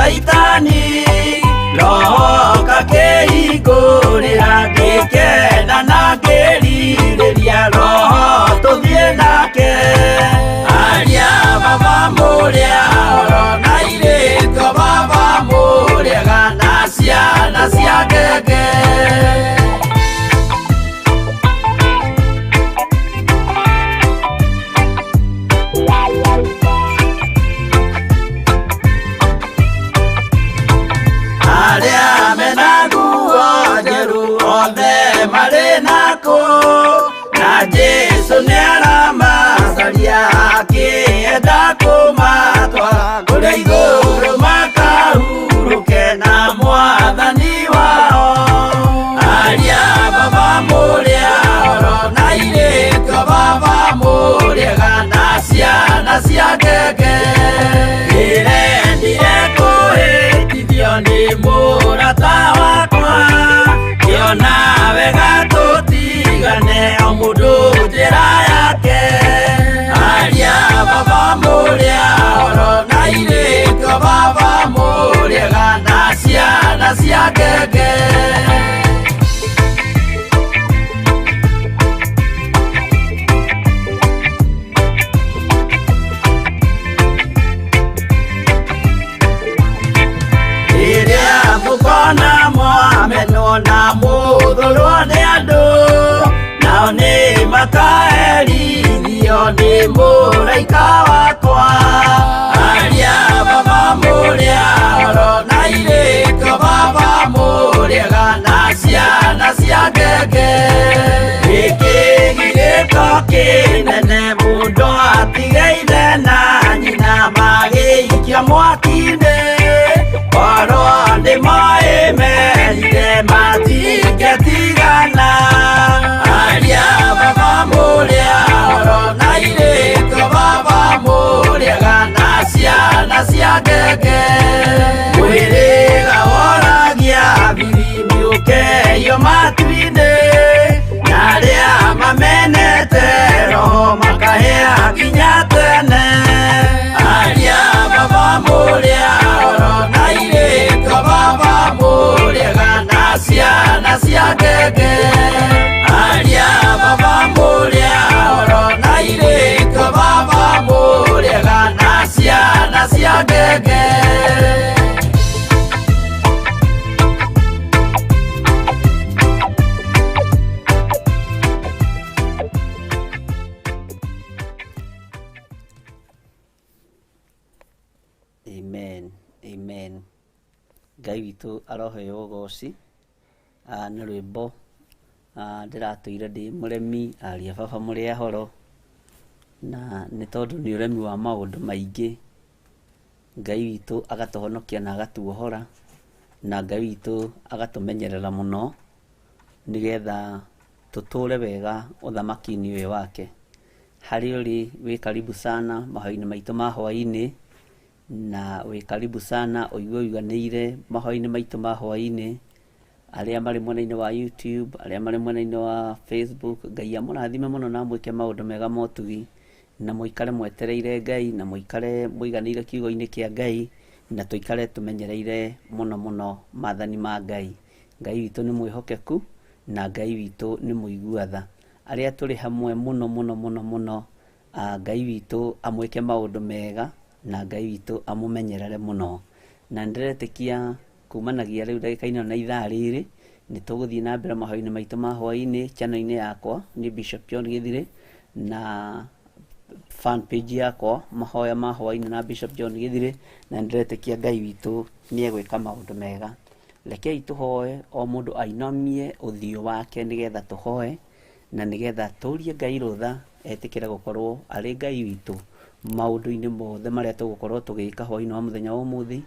Caitani roho kakĩhingũrĩra ngĩkena na ngĩrirĩria roho tũthiĩ nake aria baba mũrĩa oro na irĩtwo baba mũrĩega na ciana cia ngenge. Arĩa mena nguo njerũ othe marĩ nakũ na Jesũ nĩaramacaria akĩenda kũmatwara kũrĩa igũrũ makahurũke na mwathani wao. Aria baba mũrĩa oro na irĩtwo baba mũrĩega na ciana cia ngenge. Ndĩrendire kũhĩtithio nĩ mũrata wakwa ngĩona wega tũtigane o mũndũ njĩra yake. Aria baba mũrĩa oro na irĩtwo baba mũrĩega na ciana cia ngenge. Rĩrĩa mũkona mwamenwo na mũthũrwo nĩ andũ nao nĩ makaherithio nĩ mũraika wakwa. Aria baba mũrĩa oro na irĩtwo baba mũrĩega na ciana cia ngenge. Gĩkĩgirĩko kĩnene mũndũ atige ithe na nyina magĩikia mwaki-inĩ korwo nĩ moĩ merire matingĩtigana. Aria baba mũrĩa oro na irĩtwo baba mũrĩega na ciana cia ngenge. Mwĩrĩga woragia bibi ũkeio matu-inĩ na arĩa mamenete roho makahĩa nginya tene. Aria baba mũrĩa oro na irĩtwo baba mũrĩega na ciana cia ngenge. Aria baba mũrĩa oro na irĩtwo baba mũrĩega na ciana cia ngenge. Amen, amen. Ngai witũ aroheo ũgoci. Nĩ rwĩmbo ndĩratũire ndĩ mũremi aria baba mũrĩ ahoro na nĩ tondũ nĩ ũremi wa maũndũ maingĩ. Ngai witũ agatũhonokia na agatuohora na Ngai witũ agatũmenyerera mũno nĩgetha tũtũre wega ũthamaki-inĩ ũyũ wake. Harĩa ũrĩ wĩ karibu sana mahoya-inĩ maitũ ma hwaĩ-inĩ na wĩ karibu sana ũigue ũiganĩire mahoya-inĩ maitũ ma hwaĩ-inĩ. Arĩa marĩ mwena-inĩ wa YouTube, arĩa marĩ mwena-inĩ wa Facebook, Ngai amũrathime mũno na amwĩke maũndũ mega ma ũtugi na mũikare mwetereire Ngai na mũikare mũiganĩire kiugo-inĩ kĩa Ngai na tũikare tũmenyereire mũno mũno maathani ma Ngai. Ngai witũ nĩ mwĩhokeku na Ngai witũ nĩ mũigua tha. Arĩa tũrĩ hamwe mũno mũno mũno mũno, Ngai witũ amwĩke maũndũ mega na Ngai witũ amũmenyerere mũno. Na nĩndĩretĩkia kumanagia rĩu ndagĩka-inĩ ĩno na ithaa rĩrĩ nĩ tũgũthiĩ na mbere mahoya-inĩ maitũ ma hwaĩ-inĩ channel-inĩ yakwa nĩ Bishop John Gĩthirĩ na fan page yakwa mahoya ma hwaĩ-inĩ na Bishop John Gĩthirĩ na nĩndĩretĩkia Ngai witũ nĩ egwĩka maũndũ mega. Rekei tũhoe o mũndũ ainamie ũthiũ wake nĩgetha tũhoe na nĩgetha tũrie Ngai rũtha etĩkĩre gũkorwo arĩ Ngai witũ maũndũ-inĩ mothe marĩa tũgũkorwo tũgĩka hwaĩ-inĩ wa mũthenya wa ũmũthĩ.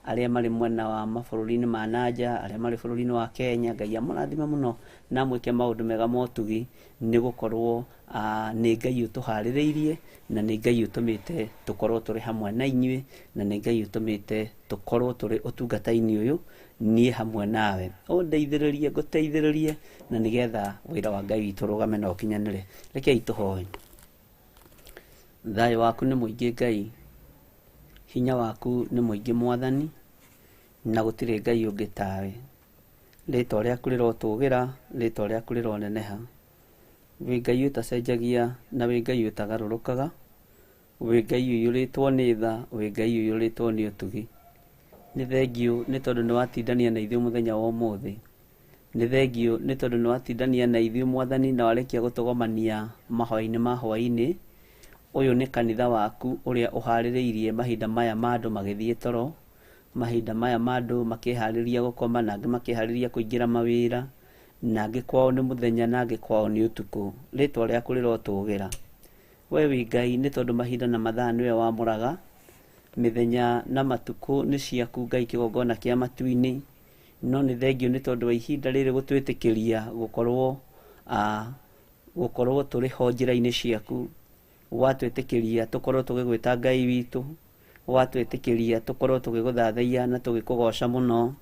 Arĩa marĩ mwena wa mabũrũri-inĩ ma nanja, arĩa marĩ bũrũri-inĩ wa Kenya, Ngai amũrathime mũno na amwĩke maũndũ mega ma ũtugi nĩ gũkorwo nĩ Ngai ũtũharĩrĩirie na nĩ Ngai ũtũmĩte tũkorwo tũrĩ hamwe na inyuĩ na nĩ Ngai ũtũmĩte tũkorwo tũrĩ ũtungata-inĩ ũyũ niĩ hamwe nawe. Ũndeithĩrĩrie ngũteithĩrĩrie na nĩgetha wĩra wa Ngai witũ ũrũgame na ũkinyanĩre. Rekei tũhoe. Thayũ waku nĩ mũingĩ Ngai, hinya waku nĩ mũingĩ Mwathani. Na gũtirĩ Ngai ũngĩ tawe. Rĩtwa rĩaku rĩrotũgĩra, rĩtwa rĩaku rĩroneneha. Wĩ Ngai ũtacenjagia na wĩ Ngai ũtagarũrũkaga, wĩ Ngai ũiyũrĩtwo nĩ tha, wĩ Ngai ũiyũrĩtwo nĩ ũtugi. Nĩ thengiũ nĩ tondũ nĩ watindania na ithuĩ mũthenya wa ũmũthĩ. Nĩ thengiũ nĩ tondũ nĩ watindania na ithuĩ Mwathani na warĩkia gũtũgomania mahoya-inĩ ma hwaĩ-inĩ. Ũyũ nĩ kanitha waku ũrĩa ũharĩrĩirie mahinda maya ma andũ magĩthiĩ toro, mahinda maya ma andũ makĩharĩria gũkoma na angĩ makĩharĩria kũingĩra mawĩra, na angĩ kwao nĩ mũthenya na angĩ kwao nĩ ũtukũ. Rĩtwa rĩaku rĩrotũgĩra. We wĩ Ngai nĩ tondũ mahinda na mathaa nĩwe wamũraga, mĩthenya na matukũ nĩ ciaku Ngai kĩgongona kĩa matu-inĩ, no nĩ thengiũ nĩ tondũ wa ihinda rĩrĩ gũtwĩtĩkĩria gũkorwo tũrĩ ho njĩra-inĩ ciaku, watwĩtĩkĩria tũkorwo tũgĩgwĩta Ngai witũ, watwĩtĩkĩria tũkorwo tũgĩgũthathaiya na tũgĩkũgoca mũno,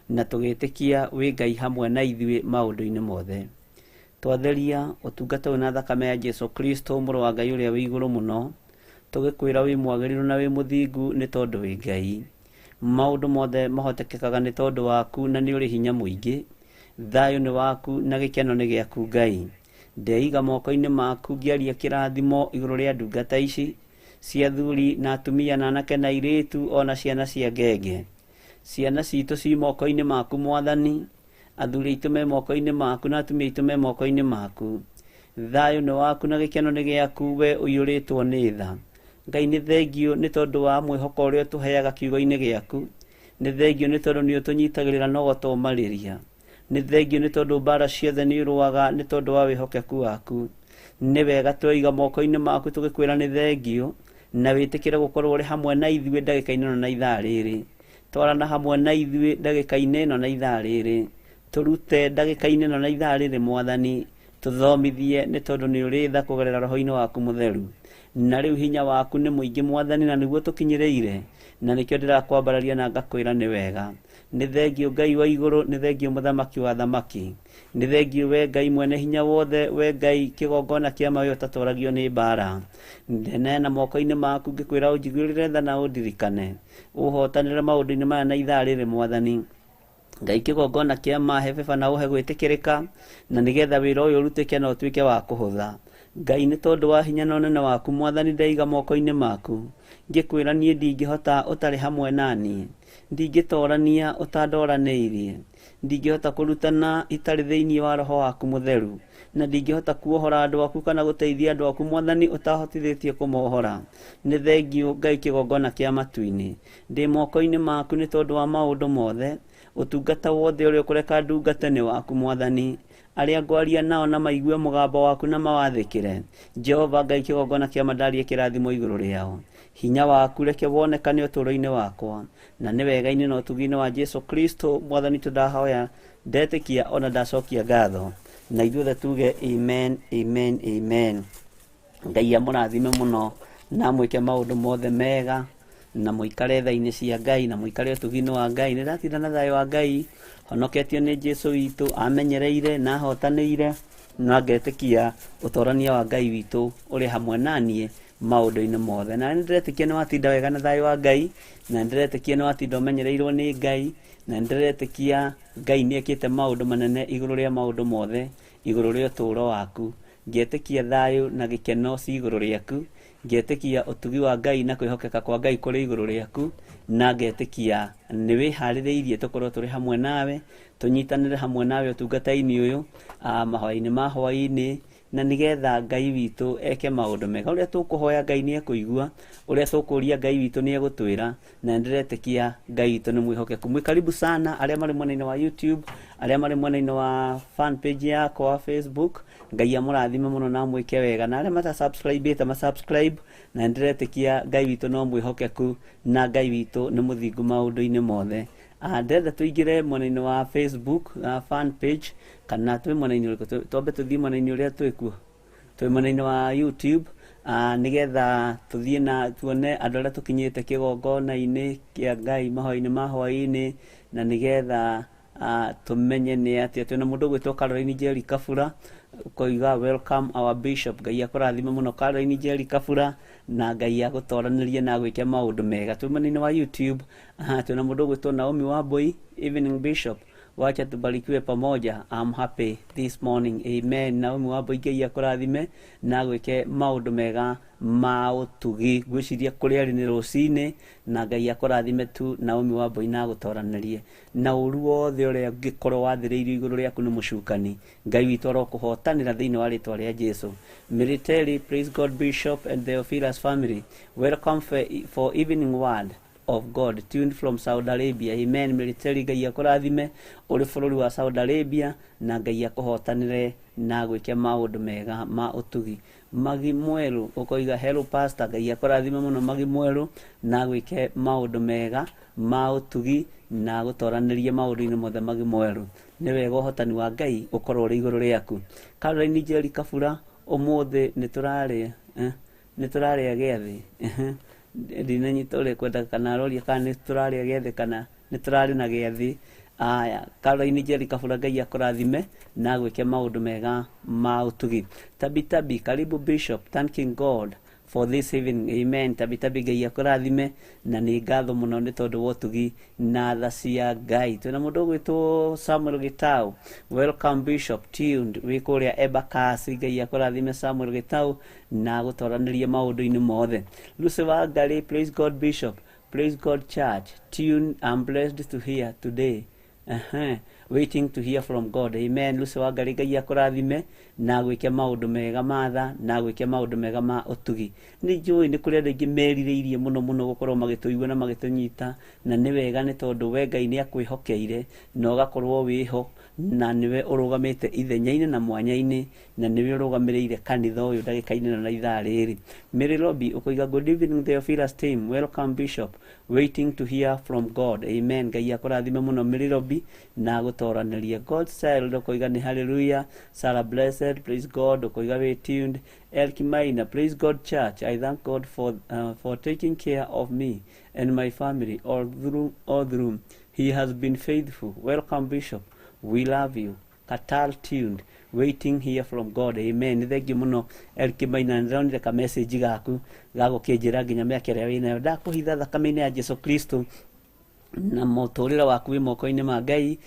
na tũgĩtĩkia wĩ Ngai hamwe na ithuĩ maũndũ-inĩ mothe. Twatheria ũtungata ũyũ na thakame ya Jesu Kristo mũrũ wa Ngai ũrĩa wĩ igũrũ mũno, tũgĩkwĩra wĩ mwagĩrĩru na wĩ mũthingu nĩ tondũ wĩ Ngai. Maũndũ mothe mahotekekaga nĩ tondũ waku na nĩ ũrĩ hinya mũingĩ. Thayũ nĩ waku na gĩkeno nĩ gĩaku Ngai. Ndeiga moko-inĩ maku ngĩaria kĩrathimo igũrũ rĩa ndungata ici cia athuri na atumia na anake na airĩtu ona ciana cia ngenge. Ciana citũ ci moko-inĩ maku Mwathani, athuri aitũ me moko-inĩ maku na atumia aitũ me moko-inĩ maku. Thayũ nĩ waku na gĩkeno nĩ gĩaku we ũiyũrĩtwo nĩ tha. Ngai nĩ thengiũ nĩ tondũ wa mwĩhoko ũrĩa ũtũheaga kiugo-inĩ gĩaku. Nĩ thengiũ nĩ tondũ nĩ ũtũnyitagĩrĩra na ũgatũũmarĩria. Nĩ thengiũ nĩ tondũ mbara ciothe nĩ ũrũaga nĩ tondũ wa wĩhokeku waku. Nĩ wega tweiga moko-inĩ maku tũgĩkwĩra nĩ thengiũ, na wĩtĩkĩre gũkorwo ũrĩ hamwe na ithuĩ ndagĩka-inĩ ĩno na ithaa rĩrĩ. Twarana hamwe na ithuĩ ndagĩka-inĩ ĩno na ithaa rĩrĩ. Tũrute ndagĩka-inĩ ĩno na ithaa rĩrĩ Mwathani, tũthomithie nĩ tondũ nĩ ũrĩ tha kũgerera roho-inĩ waku mũtheru. Na rĩu hinya waku nĩ mũingĩ Mwathani na nĩguo tũkinyĩrĩire, na nĩkĩo ndĩrakwambararia na ngakwĩra nĩ wega. Nĩ thengiũ Ngai wa igũrũ, nĩ thengiũ mũthamaki wa thamaki. Nĩ thengiũ we Ngai mwene hinya wothe, we Ngai kĩgongona kĩa mawe ũtatoragio nĩ mbara. Ndeneana moko-inĩ maku ngĩkwĩra ũnjiguĩrĩre tha na ũndirikane. Ũhotanĩre maũndũ-inĩ maya na ithaa rĩrĩ Mwathani. Ngai kĩgongona kĩa mahe beba na ũhe gwĩtĩkĩrĩka, na nĩgetha wĩra ũyũ ũrutĩke na ũtuĩke wa kũhũtha. Ngai nĩ tondũ wa hinya na ũnene waku Mwathani ndeiga moko-inĩ maku. Ngĩkwĩra niĩ ndingĩhota ũtarĩ hamwe na niĩ. Ndingĩtorania ũtandoranĩirie. Ndingĩhota kũrutana itarĩ thĩinĩ wa roho waku mũtheru. Na ndingĩhota kuohora andũ aku kana gũteithia andũ aku Mwathani ũtahotithĩtie kũmohora. Nĩ thengiũ Ngai kĩgongona kĩa matu-inĩ. Ndĩ moko-inĩ maku nĩ tondũ wa maũndũ mothe. Ũtungata wothe ũrĩa ũkũreka ndungate nĩ waku Mwathani. Arĩa ngwaria nao na maigue mũgambo waku na mawathĩkĩre. Jehova Ngai kĩgongona kĩa ma ndarie kĩrathimo igũrũ rĩao. Hinya waku reke wonekane ũtũũro-inĩ wakwa. Na nĩ wega-inĩ na ũtugi-inĩ wa Jesu Kristo Mwathani tũndahoya ndetĩkia ona ndacokia ngatho. Na ithuothe tuge amen, amen, amen. Ngai amũrathime mũno na amwĩke maũndũ mothe mega na mũikare tha-inĩ cia Ngai na mũikare ũtugi-inĩ wa Ngai. Nĩ ndatinda na thayũ wa Ngai, honoketio nĩ Jesu witũ, amenyereire na ahotanĩire na ngetĩkia ũtorania wa Ngai witũ ũrĩ hamwe na niĩ maũndũ-inĩ mothe. Na nĩ ndĩretĩkia nĩ watinda wega na thayũ wa Ngai, na nĩ ndĩretĩkia nĩ watinda ũmenyereirwo nĩ Ngai, na nĩ ndĩretĩkia Ngai nĩ ekĩte maũndũ manene igũrũ rĩa maũndũ mothe, igũrũ rĩa ũtũũro waku. Ngetĩkia thayũ na gĩkeno ci igũrũ rĩaku, ngetĩkia ũtugi wa Ngai na kwĩhokeka kwa Ngai kũrĩ igũrũ rĩaku, na ngetĩkia nĩ wĩharĩrĩirie tũkorwo tũrĩ hamwe nawe, tũnyitanĩre hamwe nawe ũtungata-inĩ ũyũ, mahoya-inĩ ma hwaĩ-inĩ, na nĩgetha Ngai witũ eke maũndũ mega. Ũrĩa tũkũhoya Ngai nĩ ekũigua, ũrĩa tũkũria Ngai witũ nĩ egũtwĩra, na nĩndĩretĩkia Ngai witũ nĩ mwĩhokeku. Mwĩ karibu sana arĩa marĩ mwena-inĩ wa YouTube, arĩa marĩ mwena-inĩ wa fan page yakwa Facebook, Ngai amũrathime mũno na amwĩke wega, na arĩa mata subscribe ma subscribe, na nĩndĩretĩkia Ngai witũ no mwĩhokeku na Ngai witũ nĩ mũthingu maũndũ-inĩ mothe. Ndĩrenda tũingĩre mwena-inĩ wa Facebook fan page, kana twĩ mwena-inĩ ũrĩkũ, twambe tũthiĩ mwena-inĩ ũrĩa twĩkuo, twĩ mwena-inĩ wa YouTube, nĩgetha tũthiĩ na tuone andũ arĩa tũkinyĩte kĩgongona-inĩ kĩa Ngai mahoya-inĩ ma hwaĩ-inĩ, na nĩgetha tũmenye nĩ atĩa. Twĩna mũndũ ũgwĩtwo Caroline Njeri Kabura, Ũkoiga welcome our bishop. Ngai akũrathime mũno Caroline Njeri Kabura, na Ngai agũtoranĩrie na agwĩke maũndũ mega. Twĩ mwena-inĩ wa YouTube, twĩna mũndũ ũgwĩtwo Naomi Wambui, evening bishop, wacha tubarikiwe pamoja, I'm happy this morning. Amen. Naomi Wambui, Ngai akũrathime na agwĩke maũndũ mega ma ũtugi. Ngwĩciria kũrĩa arĩ nĩ rũcinĩ, na Ngai akũrathime tu Naomi Wambui na agũtoranĩrie na ũru wothe ũrĩa ũngĩkorwo wathĩrĩirio igũrũ rĩaku nĩ mũcukani. Ngai witũ arokũhotanĩra thĩinĩ wa rĩtwa rĩa Jesu. Military, praise God bishop and Theophilus family, welcome for evening word of God, tuned from Saudi Arabia. Amen. Military, Ngai akũrathime ũrĩ bũrũri wa Saudi Arabia, na Ngai akũhotanĩre na gwĩke maũndũ mega ma ũtugi. Magi Mwerũ ũkoiga hello pastor, Ngai akũrathime mũno Magi Mwerũ na gwĩke maũndũ mega ma ũtugi na gũtoranĩrie maũndũ-inĩ mothe. Magi Mwerũ, nĩ wega ũhotani wa Ngai ũkorwo ũrĩ igũrũ rĩaku. Caroline Njeri Kabura, ũmũthĩ nĩ tũrarĩa nĩ tũrarĩa gĩathĩ. Ndinanyita ũrĩa kwenda kana aroria kana nĩ tũrarĩa gĩathĩ kana nĩ tũrarĩ na gĩathĩ. Aya, Caroline Njeri Kabura, Ngai akũrathime na gwĩke maũndũ mega ma ũtugi. Tabi Tabi, karibu bishop, thanking God for this evening. Amen. Tabi Tabi, Ngai akũrathime na nĩ ngatho mũno nĩ tondũ wa ũtugi na tha cia Ngai. Twĩna mũndũ ũgwĩtwo Samuel Gitau, welcome bishop, tuned wĩ kũrĩa Embakasi. Ngai akũrathime Samuel Gitau na gũtoranĩrie maũndũ-inĩ mothe. Lucy Wangari, praise God bishop, praise God church, tune, I'm blessed to hear today. Waiting to hear from God. Amen. Lucy Wangari, Ngai akũrathime na gwĩke maũndũ mega ma tha na gwĩke maũndũ mega ma ũtugi. Nĩ njũĩ nĩ kũrĩ andũ aingĩ merirĩirie mũno mũno gũkorwo magĩtũigua na magĩtũnyita, na nĩ wega nĩ tondũ we Ngai nĩ akwĩhokeire na ũgakorwo wĩho, na nĩwe ũrũgamĩte ithenya-inĩ na mwanya-inĩ, na nĩwe ũrũgamĩrĩire kanitha ũyũ ndagĩka-inĩ ĩno na ithaa rĩrĩ. Mary Robi ũkoiga good evening Theophilus team, welcome bishop, waiting to hear from God. Amen. Ngai akũrathime mũno Mary Robi na gũtoranĩria. God's child ũkoiga nĩ hallelujah. Sarah Blessed, praise God, ũkoiga wĩ tuned. Elki Maina, praise God church, I thank God for taking care of me and my family all through. He has been faithful. Welcome bishop, we love you. Qatar, tuned, waiting hear from God. Amen. Nĩ thengiũ mũno Elki Maina, nĩndĩronire ka message gaku gagũkĩnjĩra nginya mĩaka ĩrĩa wĩnayo. Ndakũhitha thakame-inĩ ya Jesu Kristo, na mũtũrĩre waku wĩ moko-inĩ ma Ngai,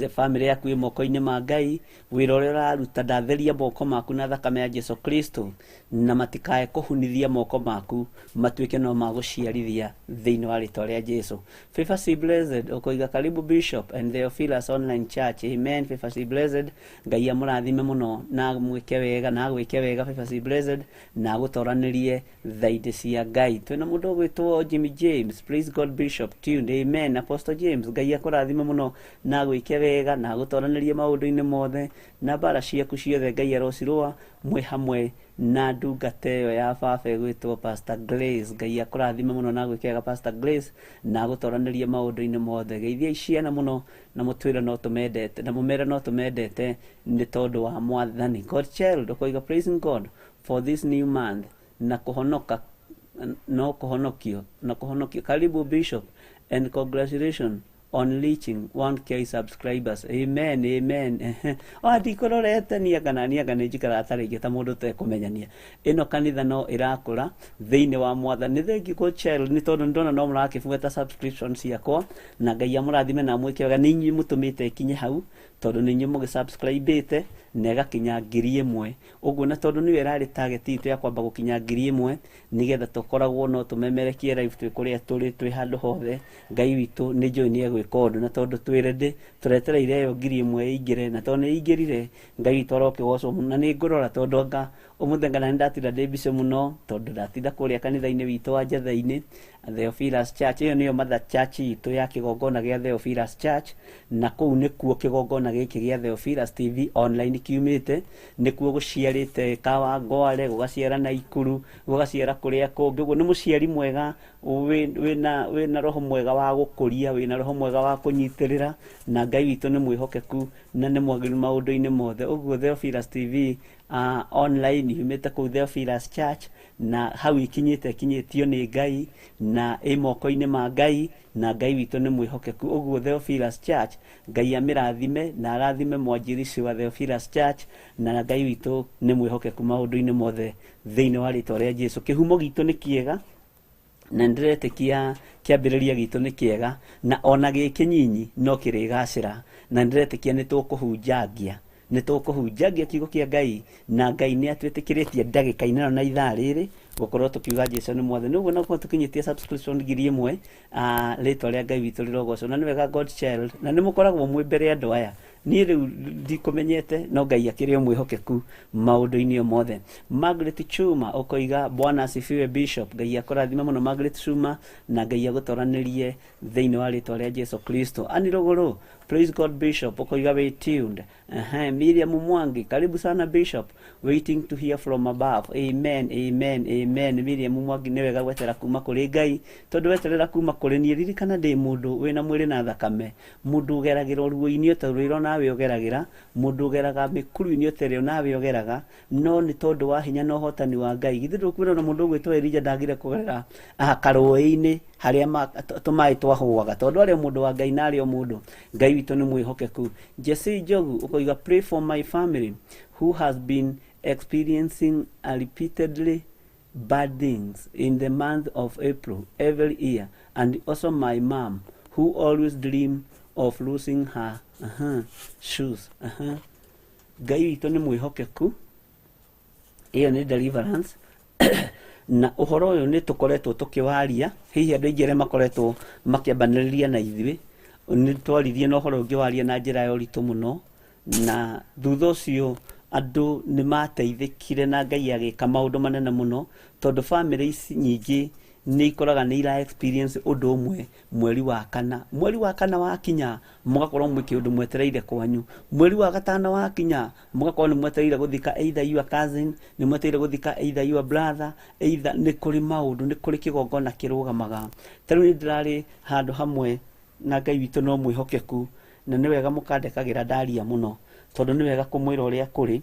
family yaku wĩ moko-inĩ ma Ngai, wĩra ũrĩa ũraruta ndatheria moko maku na thakame ya Jesu Kristo, na matikae kũhunithia moko maku, matuĩke no magũciarithia thĩinĩ wa rĩtwa rĩa Jesu. Favor C Blessed ũkoiga karibu bishop and Theophilus online church. Amen. Favor C Blessed, Ngai amũrathime mũno na mwĩke wega na agwĩke wega Favor C Blessed na agũtoranĩrie thaidĩ cia Ngai. Twĩna mũndũ ũgwĩtwo Jimmy James, praise God bishop, tuned. Amen. Apostle James, Ngai akũrathime mũno na agwĩke wega na agũtoranĩrie maũndũ-inĩ mothe, na mbara ciaku ciothe Ngai arocirũa mwĩ hamwe na ndungata ĩyo ya baba ĩgwĩtwo Pastor Grace. Ngai akũrathime mũno na agwĩke wega Pastor Grace na agũtoranĩrie maũndũ-inĩ mothe. Geithiai ciana mũno na mũtwĩre no tũmendete, na mũmere no tũmendete nĩ tondũ wa Mwathani. God child ũkoiga praising God for this new month na kũhonoka no kũhonokio na kũhonokio. Karibu bishop and congratulations on reaching 1K subscribers. Amen, amen. O ndikororete nianga kana nianga nĩ njikaraga tarĩngĩ ta mũndũ ũtekũmenyania. Ĩno kanitha no ĩrakũra thĩinĩ wa Mwathani. Nĩ thengiũ go child nĩ tondũ nĩndona no mũrakĩbuata subscription ciakwa, na Ngai amũrathime na amwĩke wega. Nĩ inyuĩ mũtũmĩte ĩkinye hau, tondũ nĩ inyuĩ mũgĩ-subscribe-ĩte na ĩgakinya 1,000 ũguo, na tondũ nĩyo ĩrarĩ target itũ ya kwamba gũkinya 1,000 nĩgetha tũkoragwo no tũmemerekie live twĩ kũrĩa tũrĩ, twĩ handũ hothe. Ngai witũ nĩ njũĩ nĩ egwĩka ũndũ, na tondũ twĩ ready tũretereire ĩyo 1,000 ĩingĩre, na tondũ nĩ ĩingĩrire, Ngai witũ arokĩgocwo mũno. Na nĩ ngũrora tondũ anga ũmũthĩ ngana nĩ ndatinda ndĩ busy mũno, tondũ ndatinda kũrĩa kanitha-inĩ witũ wa Njetha-inĩ, Theophilus Church. Ĩyo nĩyo mother church itũ ya kĩgongona gĩa Theophilus Church, na kũu nĩkuo kĩgongona gĩkĩ gĩa Theophilus TV online kiumĩte. Nĩkuo gũciarĩte Kawangware, gũgaciara Naikuru, gũgaciara kũrĩa kũngĩ. Ũguo nĩ mũciari mwega wĩna roho mwega wa gũkũria, wĩna roho mwega wa kũnyitĩrĩra, na Ngai witũ nĩ mwĩhokeku na nĩ mwagĩrĩru maũndũ-inĩ mothe. Ũguo Theophilus TV Online yumĩte kũu Theophilus Church, na hau ikinyĩte ikinyĩtio nĩ Ngai na ĩ moko-inĩ ma Ngai, na Ngai witũ nĩ mwĩhokeku. Ũguo Theophilus Church, Ngai amĩrathime na arathime mwanjirici wa Theophilus Church, na Ngai witũ nĩ mwĩhokeku maũndũ-inĩ mothe thĩinĩ wa rĩtwa rĩa Jesu. Kĩhumo gitũ nĩ kĩega na nĩndĩretĩkia kĩambĩrĩria gitũ nĩ kĩega, na ona gĩ kĩnyinyi no kĩrĩgacĩra, na nĩndĩretĩkia nĩ tũkũhunjangia kiugo kĩa Ngai, na Ngai nĩ atwĩtĩkĩrĩtie ndagĩka-inĩ ĩno na ithaa rĩrĩ gũkorwo tũkiuga Jesu nĩ mwathani. Ũguo no gũkorwo tũkinyĩtie subscription 1000. Rĩtwa rĩa Ngai witũ rĩrogocwo, na nĩ wega God child, na nĩ mũkoragwo mwĩ mbere andũ aya. Niĩ rĩu ndikũmenyete, no Ngai akĩrĩ o mwĩhokeku maũndũ-inĩ o mothe. Margaret Chuma ũkoiga, "Bwana asifiwe, Bishop." Ngai akũrathime mũno, Margaret Chuma, na Ngai agũtoranĩrie thĩinĩ wa rĩtwa rĩa Jesu Kristo. Ani Rũgũrũ, "Praise God, Bishop." Ũkoiga wĩ tuned. Aha, Miriam Mwangi, "Karibu sana, Bishop, waiting to hear from above." Amen, amen, amen. Miriam Mwangi, nĩ wega gwetera kuma kũrĩ Ngai, tondũ weterera kuma kũrĩ niĩ, ririkana ndĩ mũndũ wĩna mwĩrĩ na thakame, mũndũ ũgeragĩra ruo-inĩ o ta rũrĩa nawe ũgeragĩra, mũndũ ũgeraga mĩkuru-inĩ o ta ĩrĩa nawe ũgeraga, no nĩ tondũ wa hinya na ũhotani wa Ngai. Githĩ ndũkuona ona mũndũ ũgwĩtwo Elija ndagire kũgerera karũĩ-inĩ harĩa tũmaĩ twahũaga, tondũ arĩ o mũndũ wa Ngai na arĩ o mũndũ. Ngai witũ nĩ mwĩhokeku. Jesse Njogu ũkoiga, "Pray for my family who has been experiencing a repeatedly bad things in the month of April every year, and also my mom who always dream of losing her shoes." Ngai witũ nĩ mwĩhokeku. Ĩyo nĩ deliverance, na ũhoro ũyũ nĩ tũkoretwo tũkĩwaria. Hihi andũ aingĩ arĩa makoretwo makĩambanĩrĩria na ithuĩ, nĩ twaririe na ũhoro ũngĩ waria na njĩra ya ũritũ mũno, na thutha ũcio andũ nĩ mateithĩkire na Ngai agĩka maũndũ manene mũno, tondũ bamĩrĩ ici nyingĩ nĩ ikoraga nĩ ira experience ũndũ ũmwe mweri wa kana. Mweri wa kana wakinya, mũgakorwo mwĩ kĩũndũ mwetereire kwanyu. Mweri wa gatano wakinya, mũgakorwo nĩ mwetereire gũthika either your cousin, nĩ mwetereire gũthika either your brother, either nĩ kũrĩ maũndũ, nĩ kũrĩ kĩgongona kĩrũgamaga. Ta rĩu nĩ ndĩrarĩ handũ hamwe, na Ngai witũ no mwĩhokeku, na nĩ wega mũkandekagĩra ndaria mũno, tondũ nĩ wega kũmwĩra ũrĩa kũrĩ,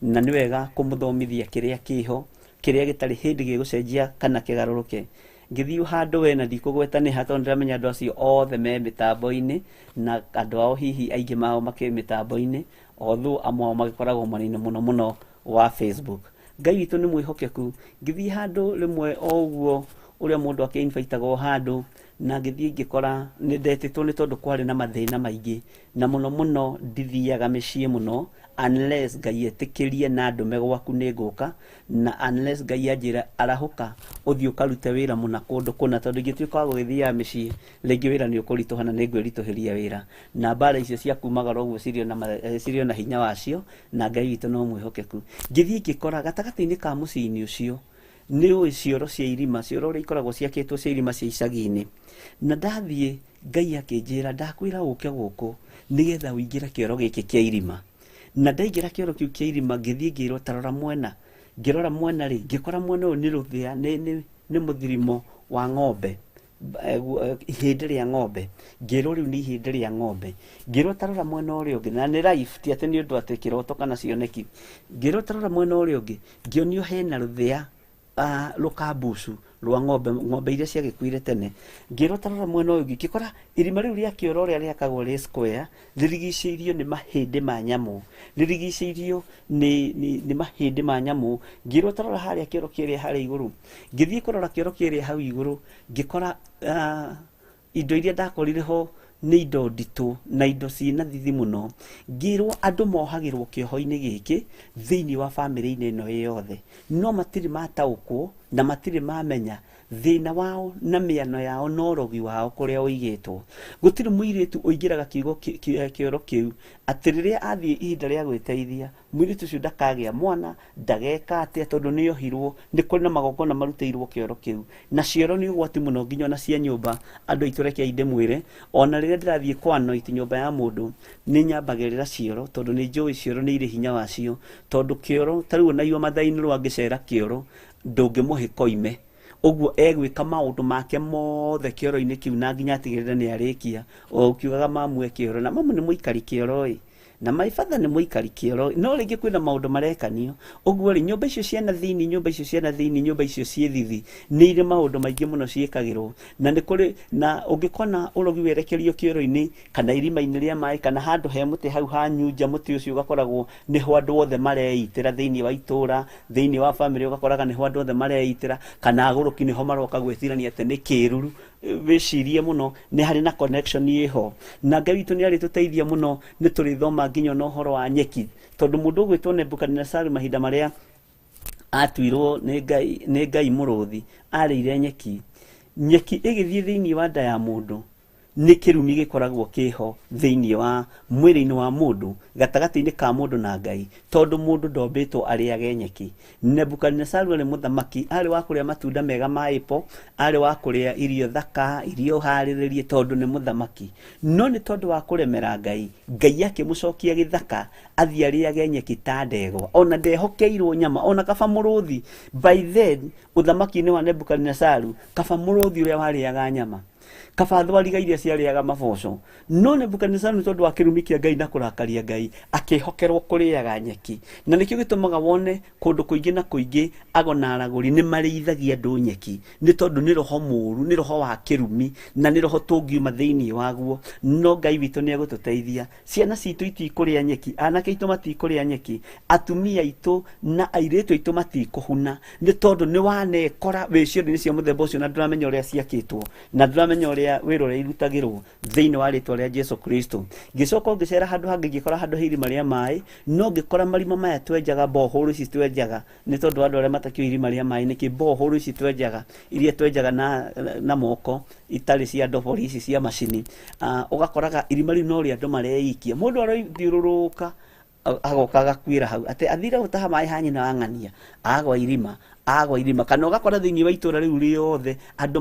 na nĩ wega kũmũthomithia kĩrĩa kĩho, kĩrĩa gĩtarĩ hĩndĩ gĩgũcenjia kana kĩgarũrũke. Ngĩthiĩ handũ we, na ndikũgweta nĩ ha, tondũ ndĩramenya andũ acio othe me mĩtambo-inĩ, na andũ ao hihi aingĩ mao makĩ mĩtambo-inĩ, although amwe ao magĩkoragwo mwena-inĩ mũno mũno wa Facebook. Ngai witũ nĩ mwĩhokeku. Ngĩthiĩ handũ rĩmwe o ũguo ũrĩa mũndũ akĩ-invitagwo handũ, na ngĩthiĩ ngĩkora nĩ ndetĩtwo, nĩ tondũ kwarĩ na mathĩna maingĩ, na mũno mũno ndithiaga mĩciĩ mũno unless Ngai etĩkĩrie na ndũme gwaku nĩ ngũka, na unless Ngai anjĩra arahũka ũthiĩ ũkarute wĩra mũna kũndũ kũna, tondũ ingĩtuĩka wa gũgĩthiaga mĩciĩ rĩngĩ wĩra nĩ ũkũritũha na nĩ ngwĩritũhĩria wĩra, na mbara icio cia kumagara ũguo cirĩ ona hinya wacio, na Ngai witũ no mwĩhokeku. Ngĩthiĩ ngĩkora gatagatĩ-inĩ ka mũciĩ-inĩ ũcio, nĩ ũĩ cioro cia irima, cioro ũrĩa ikoragwo ciakĩtwo cia irima cia icagi-inĩ, na ndathiĩ Ngai akĩnjĩra, "Ndakwĩra ũke gũkũ nĩgetha ũingĩre kĩoro gĩkĩ kĩa irima." Na ndaingĩra kĩoro kĩu kĩa irima, ngĩthiĩ ngĩrwo, "Ta rora mwena." Ngĩrora mwena rĩ, ngĩkora mwena ũyũ nĩ rũthĩa, nĩ mũthirimo wa ng'ombe, ihĩndĩ rĩa ng'ombe. Ngĩrwo rĩu nĩ ihĩndĩ rĩa ng'ombe. Ngĩrwo, "Ta rora mwena ũrĩa ũngĩ." Na nĩ life, ti atĩ nĩ ũndũ atĩ kĩroto kana cioneki. Ngĩrwo, "Ta rora mwena ũrĩa ũngĩ." Ngĩonio hena rũthĩa, rũkambucu rwa ng'ombe, ng'ombe iria ciagĩkuire tene. Ngĩrwo, "Ta rora mwena ũyũ ũngĩ." Ngĩkora irima rĩu rĩa kĩoro ũrĩa rĩakagwo rĩ square, rĩrigicĩirio nĩ mahĩndĩ ma nyamũ, rĩrigicĩirio nĩ mahĩndĩ ma nyamũ. Ngĩrwo, "Ta rora harĩa kĩoro kĩrĩa harĩa igũrũ." Ngĩthiĩ kũrora kĩoro kĩrĩa hau igũrũ, ngĩkora indo iria ndakorire ho nĩ indo nditũ na indo ciĩna thithi mũno. Ngĩrwo andũ mohagĩrwo kĩoho-inĩ gĩkĩ thĩinĩ wa bamĩrĩ-inĩ ĩno ĩ yothe, no matirĩ mataũkwo na matirĩ mamenya thĩna wao na mĩano yao na ũrogi wao kũrĩa ũigĩtwo. Gũtirĩ mũirĩtu ũingĩraga kiugo kĩoro kĩu atĩ rĩrĩa athiĩ ihinda rĩa gwĩteithia, mũirĩtu ũcio ndakagĩa mwana, ndageka atĩa, tondũ nĩ ohirwo. Nĩ kũrĩ na magongona marutĩirwo kĩoro kĩu, na cioro nĩ ũgwati mũno, nginya ona cia nyũmba. Andũ aitũ, rekei ndĩmwĩre, ona rĩrĩa ndĩrathiĩ kwanoiti nyũmba ya mũndũ, nĩ nyambagĩrĩra cioro, tondũ nĩ njũĩ cioro nĩ irĩ hinya wacio, tondũ kĩoro ta rĩu ona iwa mathainĩ rwangĩcera kĩoro, ndũngĩmũhe koime ũguo egwĩka maũndũ make mothe kĩoro-inĩ kĩu, na nginya atigĩrĩre nĩ arĩkia. O ũkiugaga mamu e kĩoro, na mamu nĩ mũikari kĩoro ĩ. Na my father nĩ mũikari kĩoro, no rĩngĩ kwĩna maũndũ marekanio. Ũguo rĩ, nyũmba icio ciana thĩinĩ, nyũmba icio ciana thĩinĩ, nyũmba icio ciĩ thithi, nĩ irĩ maũndũ maingĩ mũno ciĩkagĩrwo. Na nĩ kũrĩ, na ũngĩkona ũrogi werekerio kĩoro-inĩ, kana irima-inĩ rĩa maĩ, kana handũ he mũtĩ hau ha nyunja, mũtĩ ũcio ũgakoragwo nĩho andũ othe mareitĩra thĩinĩ wa itũra, thĩinĩ wa bamĩrĩ ũgakoraga nĩho andũ othe mareitĩra, kana agũrũki nĩho maroka gwĩcirania atĩ nĩ kĩruru. Wĩcirie mũno, nĩ harĩ na connection ĩho. Na Ngai witũ nĩ arĩtũteithia mũno, nĩ tũrĩthoma nginya ona ũhoro wa nyeki. Tondũ mũndũ ũgwĩtwo Nebukadinesaru mahinda marĩa atuirwo nĩ Ngai, nĩ Ngai mũrũthi, arĩire nyeki. Nyeki ĩgĩthiĩ thĩinĩ wa nda ya mũndũ, nĩ kĩrumi gĩkoragwo kĩho thĩinĩ wa mwĩrĩ-inĩ wa mũndũ, gatagatĩ-inĩ ka mũndũ na Ngai, tondũ mũndũ ndombĩtwo arĩage nyeki. Nebukadinesaru arĩ mũthamaki, arĩ wa kũrĩa matunda mega ma apple, arĩ wa kũrĩa irio thaka, irio harĩrĩrie, tondũ nĩ mũthamaki. No nĩ tondũ wa kũremera Ngai, Ngai akĩmũcokia gĩthaka, athiĩ arĩage nyeki ta ndegwa. Ona ndehokeirwo nyama, ona kaba mũrũthi. By then, ũthamaki-inĩ wa Nebukadinesaru, kaba mũrũthi ũrĩa warĩaga nyama. Kaba thwariga iria ciarĩaga maboco. No Nebukadinesaru nĩ tondũ wa kĩrumi kĩa Ngai na kũrakaria Ngai, akĩhokerwo kũrĩaga nyeki. Na nĩkĩo gĩtũmaga wone kũndũ kũingĩ na kũingĩ ago na aragũri nĩ marĩithagia andũ nyeki, nĩ tondũ nĩ roho mũũru, nĩ roho wa kĩrumi, na nĩ roho tũngiuma thĩinĩ waguo. No Ngai witũ nĩ egũtũteithia. Ciana citũ itikũrĩa nyeki, anake aitũ matikũrĩa nyeki, atumia aitũ na airĩtu aitũ matikũhuna, nĩ tondũ nĩ wanekora wĩ ciondo-inĩ cia mũthemba ũcio na ndũramenya ũrĩa ciakĩtwo, na ndũramenya ũrĩa wĩra ũrĩa irutagĩrwo thĩinĩ wa rĩtwa rĩa Jesu Kristo. Ngĩcoka ngĩcera handũ hangĩ ngĩkora handũ he irima rĩa maĩ, no ngĩkora marima maya twenjaga, borehole ici twenjaga, nĩ tondũ andũ arĩa matakĩũĩ irima rĩa maĩ nĩkĩ, borehole ici twenjaga, iria twenjaga na moko, itarĩ cia ndobori ici cia macini, ũgakoraga irima rĩu no rĩa andũ mareikia. Mũndũ arathiũrũrũka agoka agakuĩra hau, atĩ athire gũtaha maĩ ha nyina wa ng'ania, agwa irima, agwa irima. Kana ũgakora thĩinĩ wa itũra rĩu rĩothe andũ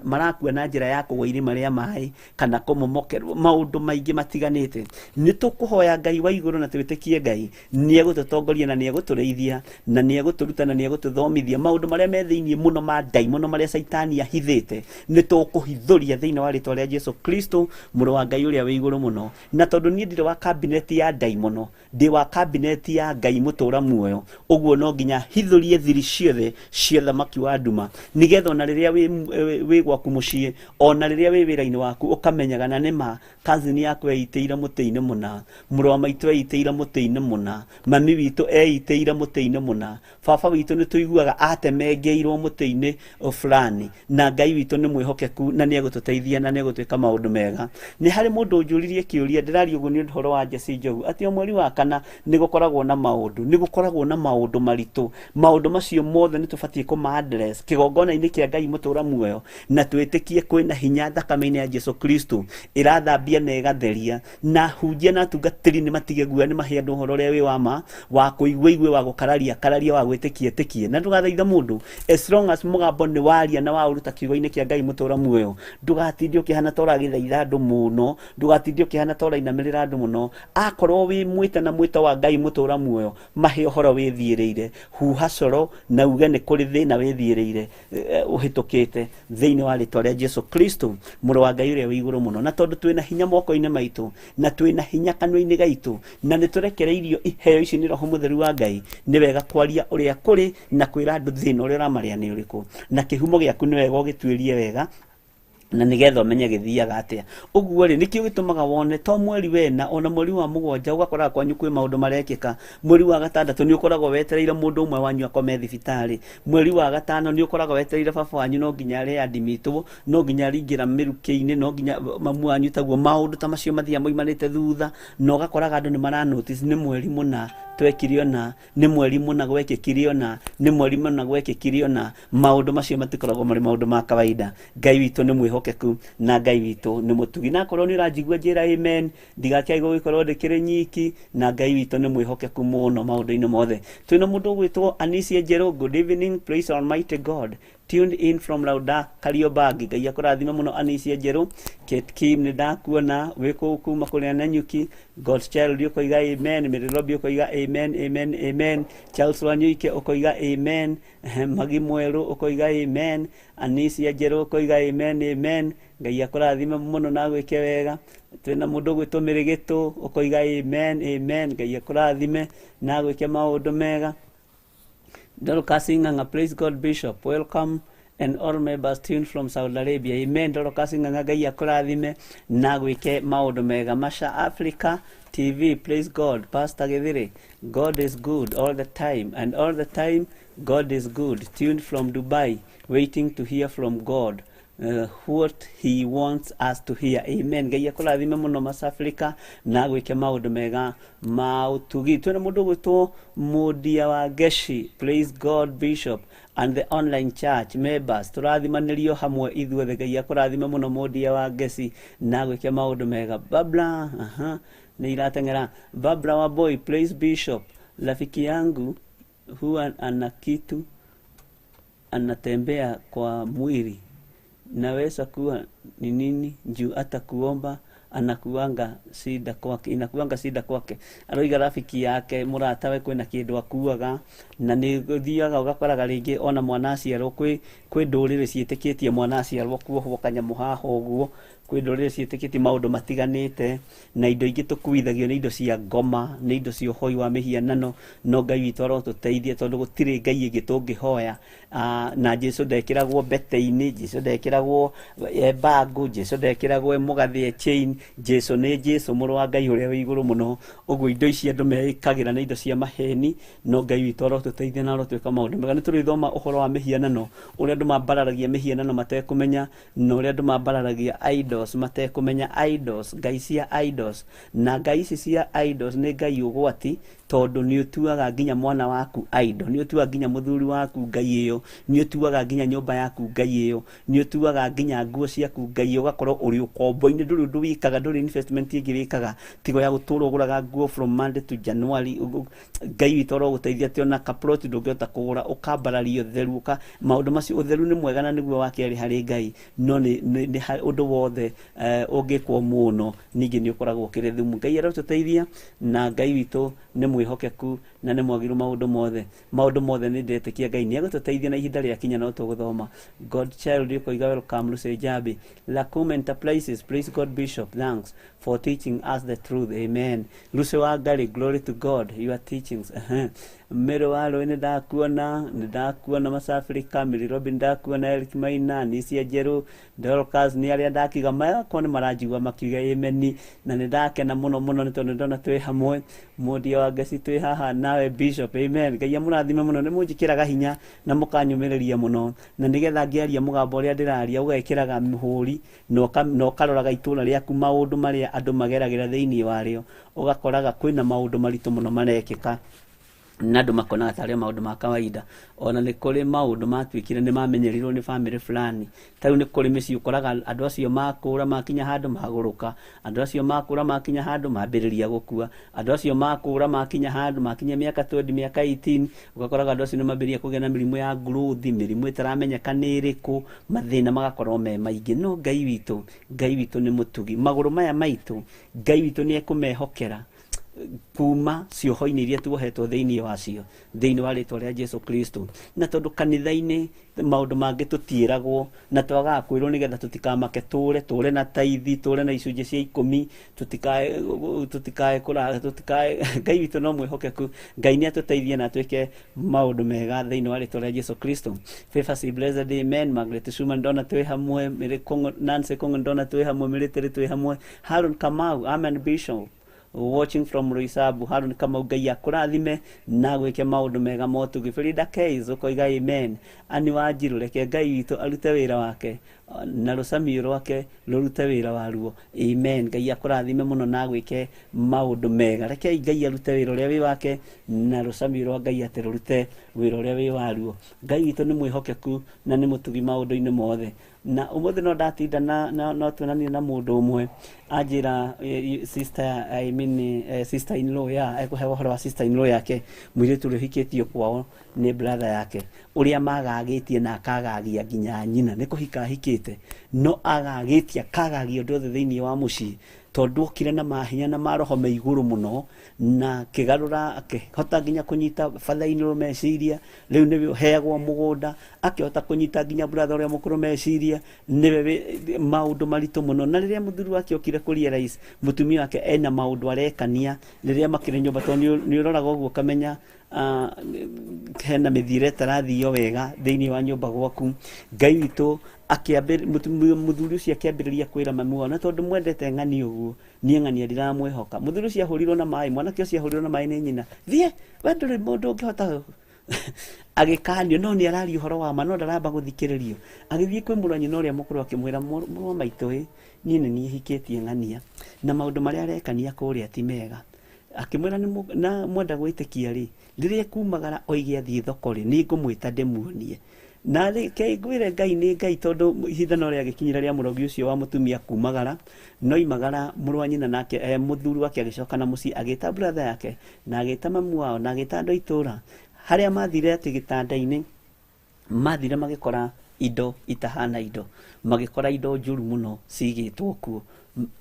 marakua na njĩra ya kũgwa irima rĩa maĩ, kana kũmomokerwo, maũndũ maingĩ matiganĩte. Nĩ tũkũhoya Ngai wa igũrũ na twĩtĩkie Ngai nĩ egũtũtongoria na nĩ egũtũrĩithia na nĩ egũtũruta na nĩ egũtũthomithia maũndũ marĩa me thĩinĩ mũno ma ndaimono marĩa Caitani ahithĩte, nĩ tũkũhithũria thĩinĩ wa rĩtwa rĩa Jesu Kristo, mũrũ wa Ngai ũrĩa wĩ igũrũ mũno. Na tondũ niĩ ndirĩ wa kabineti ya ndaimono, ndĩ wa kabineti ya Ngai mũtũra muoyo, ũguo no nginya hithũrie thiri ciothe cia thamaki wa nduma, nĩgetha ona rĩrĩa wĩ gwaku mũciĩ, ona rĩrĩa wĩ wĩra-inĩ waku, ũkamenyaga na nĩma cousin yakwa eitĩire mũtĩ-inĩ mũna, mũrũ wa maitũ eitĩire mũtĩ-inĩ mũna, mami witũ eitĩire mũtĩ-inĩ mũna, baba witũ nĩ tũiguaga atemengeirwo mũtĩ-inĩ fulani, na Ngai witũ nĩ mwĩhokeku na nĩ egũtũteithia na nĩ egũtwĩka maũndũ mega. Nĩ harĩ mũndũ ũnjũririe kĩũria, ndĩraria ũguo nĩ ũndũ ũhoro wa Jesse Njogu, atĩ o mweri wa kana nĩ gũkoragwo na maũndũ, nĩ gũkoragwo na maũndũ maritũ. Maũndũ macio mothe nĩ tũbatiĩ kũma address kĩgongona-inĩ kĩa Ngai mũtũra muoyo, na twĩtĩkie kwĩna hinya thakame-inĩ ya Jesu Kristo ĩrathambia na ĩgatheria. Na hunjia na atungatĩri nĩ matige guoya, nĩ mahe andũ ũhoro ũrĩa wĩ wa ma, wa kũigua igue, wa gũkararia kararia, wa gwĩtĩkia ĩtĩkie. Na ndũgathaithe mũndũ, as long as mũgambo nĩ waria na waũruta kiugo-inĩ kĩa Ngai mũtũra muoyo, ndũgatinde ũkĩhana ta ũragĩthaitha andũ mũno, ndũgatinde ũkĩhana ta ũrainamĩrĩra andũ mũno. Akorwo wĩ mwĩte na mwĩto wa Ngai mũtũra muoyo, mahe ũhoro wĩthiĩrĩire, huha coro na uge nĩ kũrĩ thĩna wĩthiĩrĩire ũhĩtũkĩte thĩinĩ wa rĩtwa rĩa Jesu Kristo, mũrũ wa Ngai ũrĩa wĩ igũrũ mũno. Na tondũ twĩna hinya moko-inĩ maitũ, na twĩna hinya kanua-inĩ gaitũ, na nĩ tũrekereirio iheo ici nĩ Roho Mũtheru wa Ngai, nĩ wega kwaria ũrĩa kũrĩ na kwĩra andũ thĩna ũrĩa ũramarĩa nĩ ũrĩkũ, na kĩhumo gĩaku nĩ wega ũgĩtuĩrie wega, na nĩgetha ũmenye gĩthiaga atĩa. Ũguo rĩ, nĩkĩo gĩtũmaga wone to mweri wena, ona mweri wa mũgwanja ũgakoraga kwanyu kwĩ maũndũ marekĩka. Mweri wa gatandatũ nĩ ũkoragwo wetereire mũndũ ũmwe wanyu akome thibitarĩ. Mweri wa gatano nĩ ũkoragwo wetereire baba wanyu no nginya readimitwo, no nginya aringĩra mĩrukĩ-inĩ, no nginya mamu wanyu taguo. Maũndũ ta macio mathiaga moimanĩte thutha, na ũgakoraga andũ nĩ mara notice nĩ mweri mũna twekire ũna, nĩ mweri mũna gwekĩkire ũna, nĩ mweri mũna gwekĩkire ũna. Maũndũ macio matikoragwo marĩ maũndũ ma kawaida. Ngai witũ nĩ mwĩhokeku na Ngai witũ nĩ mũtugi. Na akorwo nĩ ũranjigua njĩra amen, ndigakĩage gũgĩkorwo ndĩkĩrĩ nyiki, na Ngai witũ nĩ mwĩhokeku mũno maũndũ-inĩ mothe. Twĩna mũndũ ũgwĩtwo Anisia Njerũ, good evening, praise Almighty God. Tuned in from Lauda Kariobangi, Ngai akũrathime mũno. Anicia Njerũ, Kate Kim, nĩ ndakuona wĩ kũu kuma kũrĩa Nanyuki. God's Child ũkoiga amen. Mĩrĩrobi ũkoiga amen, amen, amen. Charles Wanyuike ũkoiga amen. Magi Mwerũ ũkoiga amen. Anisia Njerũ ũkoiga amen, amen. Ngai akũrathime mũno na agwĩke wega. Twĩna mũndũ ũgwĩtwo Mĩrĩgĩtũ ũkoiga amen, amen. Ngai akũrathime na agwĩke maũndũ mega. Dorcas Ng'ang'a, praise God Bishop, welcome and all members tuned from Saudi Arabia. Amen. Dorcas Ng'ang'a, Ngai akũrathime na gwĩke maũndũ mega. Masha Africa TV, praise God. Pastor Githiri, God is good all the time and all the time God is good. Tuned from Dubai, waiting to hear from God. What he wants us to hear. Amen. Ngai akũrathime mũno Masha Africa na gwĩke maũndũ mega ma ũtugi. Twĩna mũndũ ũgwĩtwo Mũndia wa Ngeshi, praise God Bishop and the online church members. Tũrathimanĩrio hamwe ithuothe. Ngai akũrathime mũno Mũndia wa Ngeci na gwĩke maũndũ mega. Babla, aha, nĩ irateng'era. Babla wa boy, praise Bishop. Rafiki yangu huwa ana kitu anatembea kwa mwili, naweza kuwa ni nini juu hata kuomba anakuanga shida kwake, inakuanga shida kwake. Aroiga rafiki yake mũratawe kwĩna kĩndũ akuaga na nĩ ũthiaga ũgakoraga rĩngĩ ona mwana aciarwo kwĩ ndũrĩrĩ ciĩtĩkĩtie mwana aciarwo kuohwo kanyamũ haha ũguo. Kwĩ ndũrĩrĩ ciĩtĩkĩtie maũndũ matiganĩte na indo ingĩ tũkuithagio nĩ indo cia ngoma, nĩ indo cia ũhoi wa mĩhianano. No Ngai witũ arotũteithie tondũ gũtirĩ Ngai ĩngĩ tũngĩhoya. Na Jesu ndekĩragwo mbete-inĩ, Jesu ndekĩragwo e bango, Jesu ndekĩragwo e mũgathĩ e chain. Jesu nĩ Jesu mũrũ wa Ngai ũrĩa wĩ igũrũ mũno. Ũguo indo ici andũ meĩkagĩra nĩ indo cia maheni, no Ngai witũ arotũteithia na arotwĩka maũndũ mega. Nĩ tũrĩthoma ũhoro wa mĩhianano, ũrĩa andũ mambararagia mĩhianano matekũmenya, na ũrĩa andũ mambararagia idols matekũmenya, idols, ngai cia idols. Na ngai ici cia idols nĩ ngai ũgwati, tondũ nĩ ũtuaga nginya mwana waku idol, nĩ ũtuaga nginya mũthuri waku ngai ĩyo, nĩ ũtuaga nginya nyũmba yaku ngai ĩyo, nĩ ũtuaga nginya nguo ciaku ngai ĩyo, ũgakorwo ũrĩ ũkombo-inĩ, ndũrĩ ũndũ wĩkaga, ndũrĩ investment ĩngĩ wĩkaga tiga ya gũtũra ũgũraga nguo from Monday to January. Ngai witũ arogũteithia atĩ ona kaplot ndũngĩhota kũgũra, ũkambararia ũtheru, ũka maũndũ macio. Ũtheru nĩ mwega na nĩguo wa kerĩ harĩ Ngai, no nĩ ũndũ wothe ũngĩkwo mũno ningĩ nĩ ũkoragwo ũkĩrĩ thumu. Ngai arotũteithia, na Ngai witũ nĩ mwĩhokeku na nĩ mwagĩrĩru maũndũ mothe, maũndũ mothe. Nĩ ndetĩkia Ngai nĩ egũtũteithia na ihinda rĩakinya no tũgũthoma. God Child ũkoiga welcome. Lucy Jambi, Lacum Enterprises, praise God Bishop, thanks for teaching us the truth. Amen. Lucy wa Ngarĩ, glory to God, your teachings. Mary wa Rũĩ, nĩ ndakuona, nĩ ndakuona. Masafrika Mary Robin, ndakuona. Eric Maina, Nisia Njerũ, Dorcas, nĩ arĩa ndakiuga makwa nĩ maranjigua makiuga amen, na nĩ ndakena mũno mũno nĩ tondũ ndona twĩ hamwe. Mũndia wa Ngeci, twĩ haha nawe Bishop. Amen. Ngai amũrathime mũno, nĩ mũnjĩkĩraga hinya na mũkanyũmĩrĩria mũno, na nĩgetha ngĩaria mũgambo ũrĩa ndĩraria ũgekĩraga mũhũri na ũkaroraga itũra rĩaku, maũndũ marĩa andũ mageragĩra thĩinĩ warĩo, ũgakoraga kwĩna maũndũ maritũ mũno marekĩka na andũ makonaga tarĩ maũndũ ma kawaida. Ona nĩ kũrĩ maũndũ matuĩkire nĩ mamenyerirwo nĩ bamĩrĩ fulani. Ta rĩu nĩ kũrĩ mĩciĩ ũkoraga andũ acio makũra makinya handũ magũrũka, andũ acio makũra makinya handũ mambĩrĩria gũkua, andũ acio makũra makinya handũ makinya mĩaka 20, mĩaka 18, ũgakoraga andũ acio nĩ mambĩrĩria kũgĩa na mĩrimũ ya growth, mĩrimũ ĩtaramenyeka nĩ ĩrĩkũ, mathĩna magakorwo me maingĩ. No Ngai witũ, Ngai witũ nĩ mũtugi. Magũrũ maya maitũ Ngai witũ nĩ ekũmehokera kuma cioho-inĩ iria tuohetwo thĩinĩ wacio thĩinĩ wa rĩtwa rĩa Jesu Kristo. Na tondũ kanitha-inĩ maũndũ mangĩ tũtiĩragwo na twagaga kwĩrwo nĩgetha tũtikamake, tũre tũre na taithi, tũre na icunjĩ cia ikũmi, tũtikae tũtikae kũra tũtikae. Ngai witũ no mwĩhokeku. Ngai nĩ atũteithie na atwĩke maũndũ mega thĩinĩ wa rĩtwa rĩa Jesu Kristo. Favors blessed, amen. Margaret Schumann, ndona twĩ hamwe. Mary Kong'o, Nancy Kong'o, ndona twĩ hamwe. Military twĩ hamwe. Haron Kamau, amen Bishop, watching from Roysambu. Harun Kamau, Ngai akũrathime na gwĩke maũndũ mega motugi. Frida Keys ũkoiga amen. Ani Wanjiru, reke Ngai witũ arute wĩra wake na rũcamiũ rwake rũrute wĩra waruo. Amen. Ngai akũrathime mũno na gwĩke maũndũ mega. Rekei Ngai arute wĩra ũrĩa wĩ wake na rũcamiũ rwa Ngai atĩ rũrute wĩra ũrĩa wĩ waruo. Ngai witũ nĩ mwĩhokeku na nĩ mũtugi maũndũ-inĩ mothe. Na ũmũthĩ no ndatinda na no tuonanie na mũndũ ũmwe anjĩra, sister, I mean in sister in law ya ekũheo ũhoro wa sister in law yake, mũirĩtu ũrĩa ũhikĩtio kwao nĩ brother yake, ũrĩa magagĩtie na akagagia nginya nyina nĩ kũhika ahikĩte, no agagĩtie akagagia ũndũ othe thĩinĩ wa mũciĩ, tondũ okire na mahinya na maroho me igũrũ mũno, na akĩgarũra, akĩhota nginya kũnyita father in law meciria. Rĩu nĩwe ũheagwo mũgũnda, akĩhota kũnyita nginya brother ũrĩa mũkũrũ meciria, nĩwe maũndũ maritũ mũno. Na rĩrĩa mũthuri wake okire kũ realize mũtumia wake ena maũndũ arekania rĩrĩa makĩrĩ nyũmba, tondũ nĩ ũroraga ũguo ũkamenya hena mĩthiĩre ĩtarathio wega thĩinĩ wa nyũmba gwaku. Ngai witũ mũthuri ũcio akĩambĩrĩria kwĩra mami wao, na tondũ mwendete ng'ani ũguo, niĩ ng'ania ndiramwĩhoka. Mũthuri ũcio ahũrirwo na maĩ, mwanake ũcio ahũrirwo na maĩ nĩ nyina, thiĩ we, ndũrĩ mũndũ ũngĩhota, agĩkanio, no nĩ araria ũhoro wa ma, no ndaramba gũthikĩrĩrio. Agĩthiĩ kwĩ mũrũ wa nyina ũrĩa mũkũrũ, akĩmwĩra, mũrũ wa maitũ ĩ, niĩ nĩ niĩ hikĩtie ng'ania, na maũndũ marĩa arekania kũrĩa ti mega. Akĩmwĩra, na mwenda gwĩtĩkia rĩ, rĩrĩa kumagara oige athiĩ thoko rĩ, nĩ ngũmwĩta ndĩmuonie. Na reke ngwĩre, Ngai nĩ Ngai, tondũ ihinda no rĩagĩkinyire rĩa mũrogi ũcio wa mũtumia kumagara. No imagara, mũrũ wa nyina nake mũthuri wake agĩcoka na mũciĩ, agĩta brother yake na agĩta mamu wao na agĩta andũ a itũra. Harĩa mathire atĩ gĩtanda-inĩ, mathire magĩkora indo itahana indo, magĩkora indo njũru mũno cigĩtwo kuo.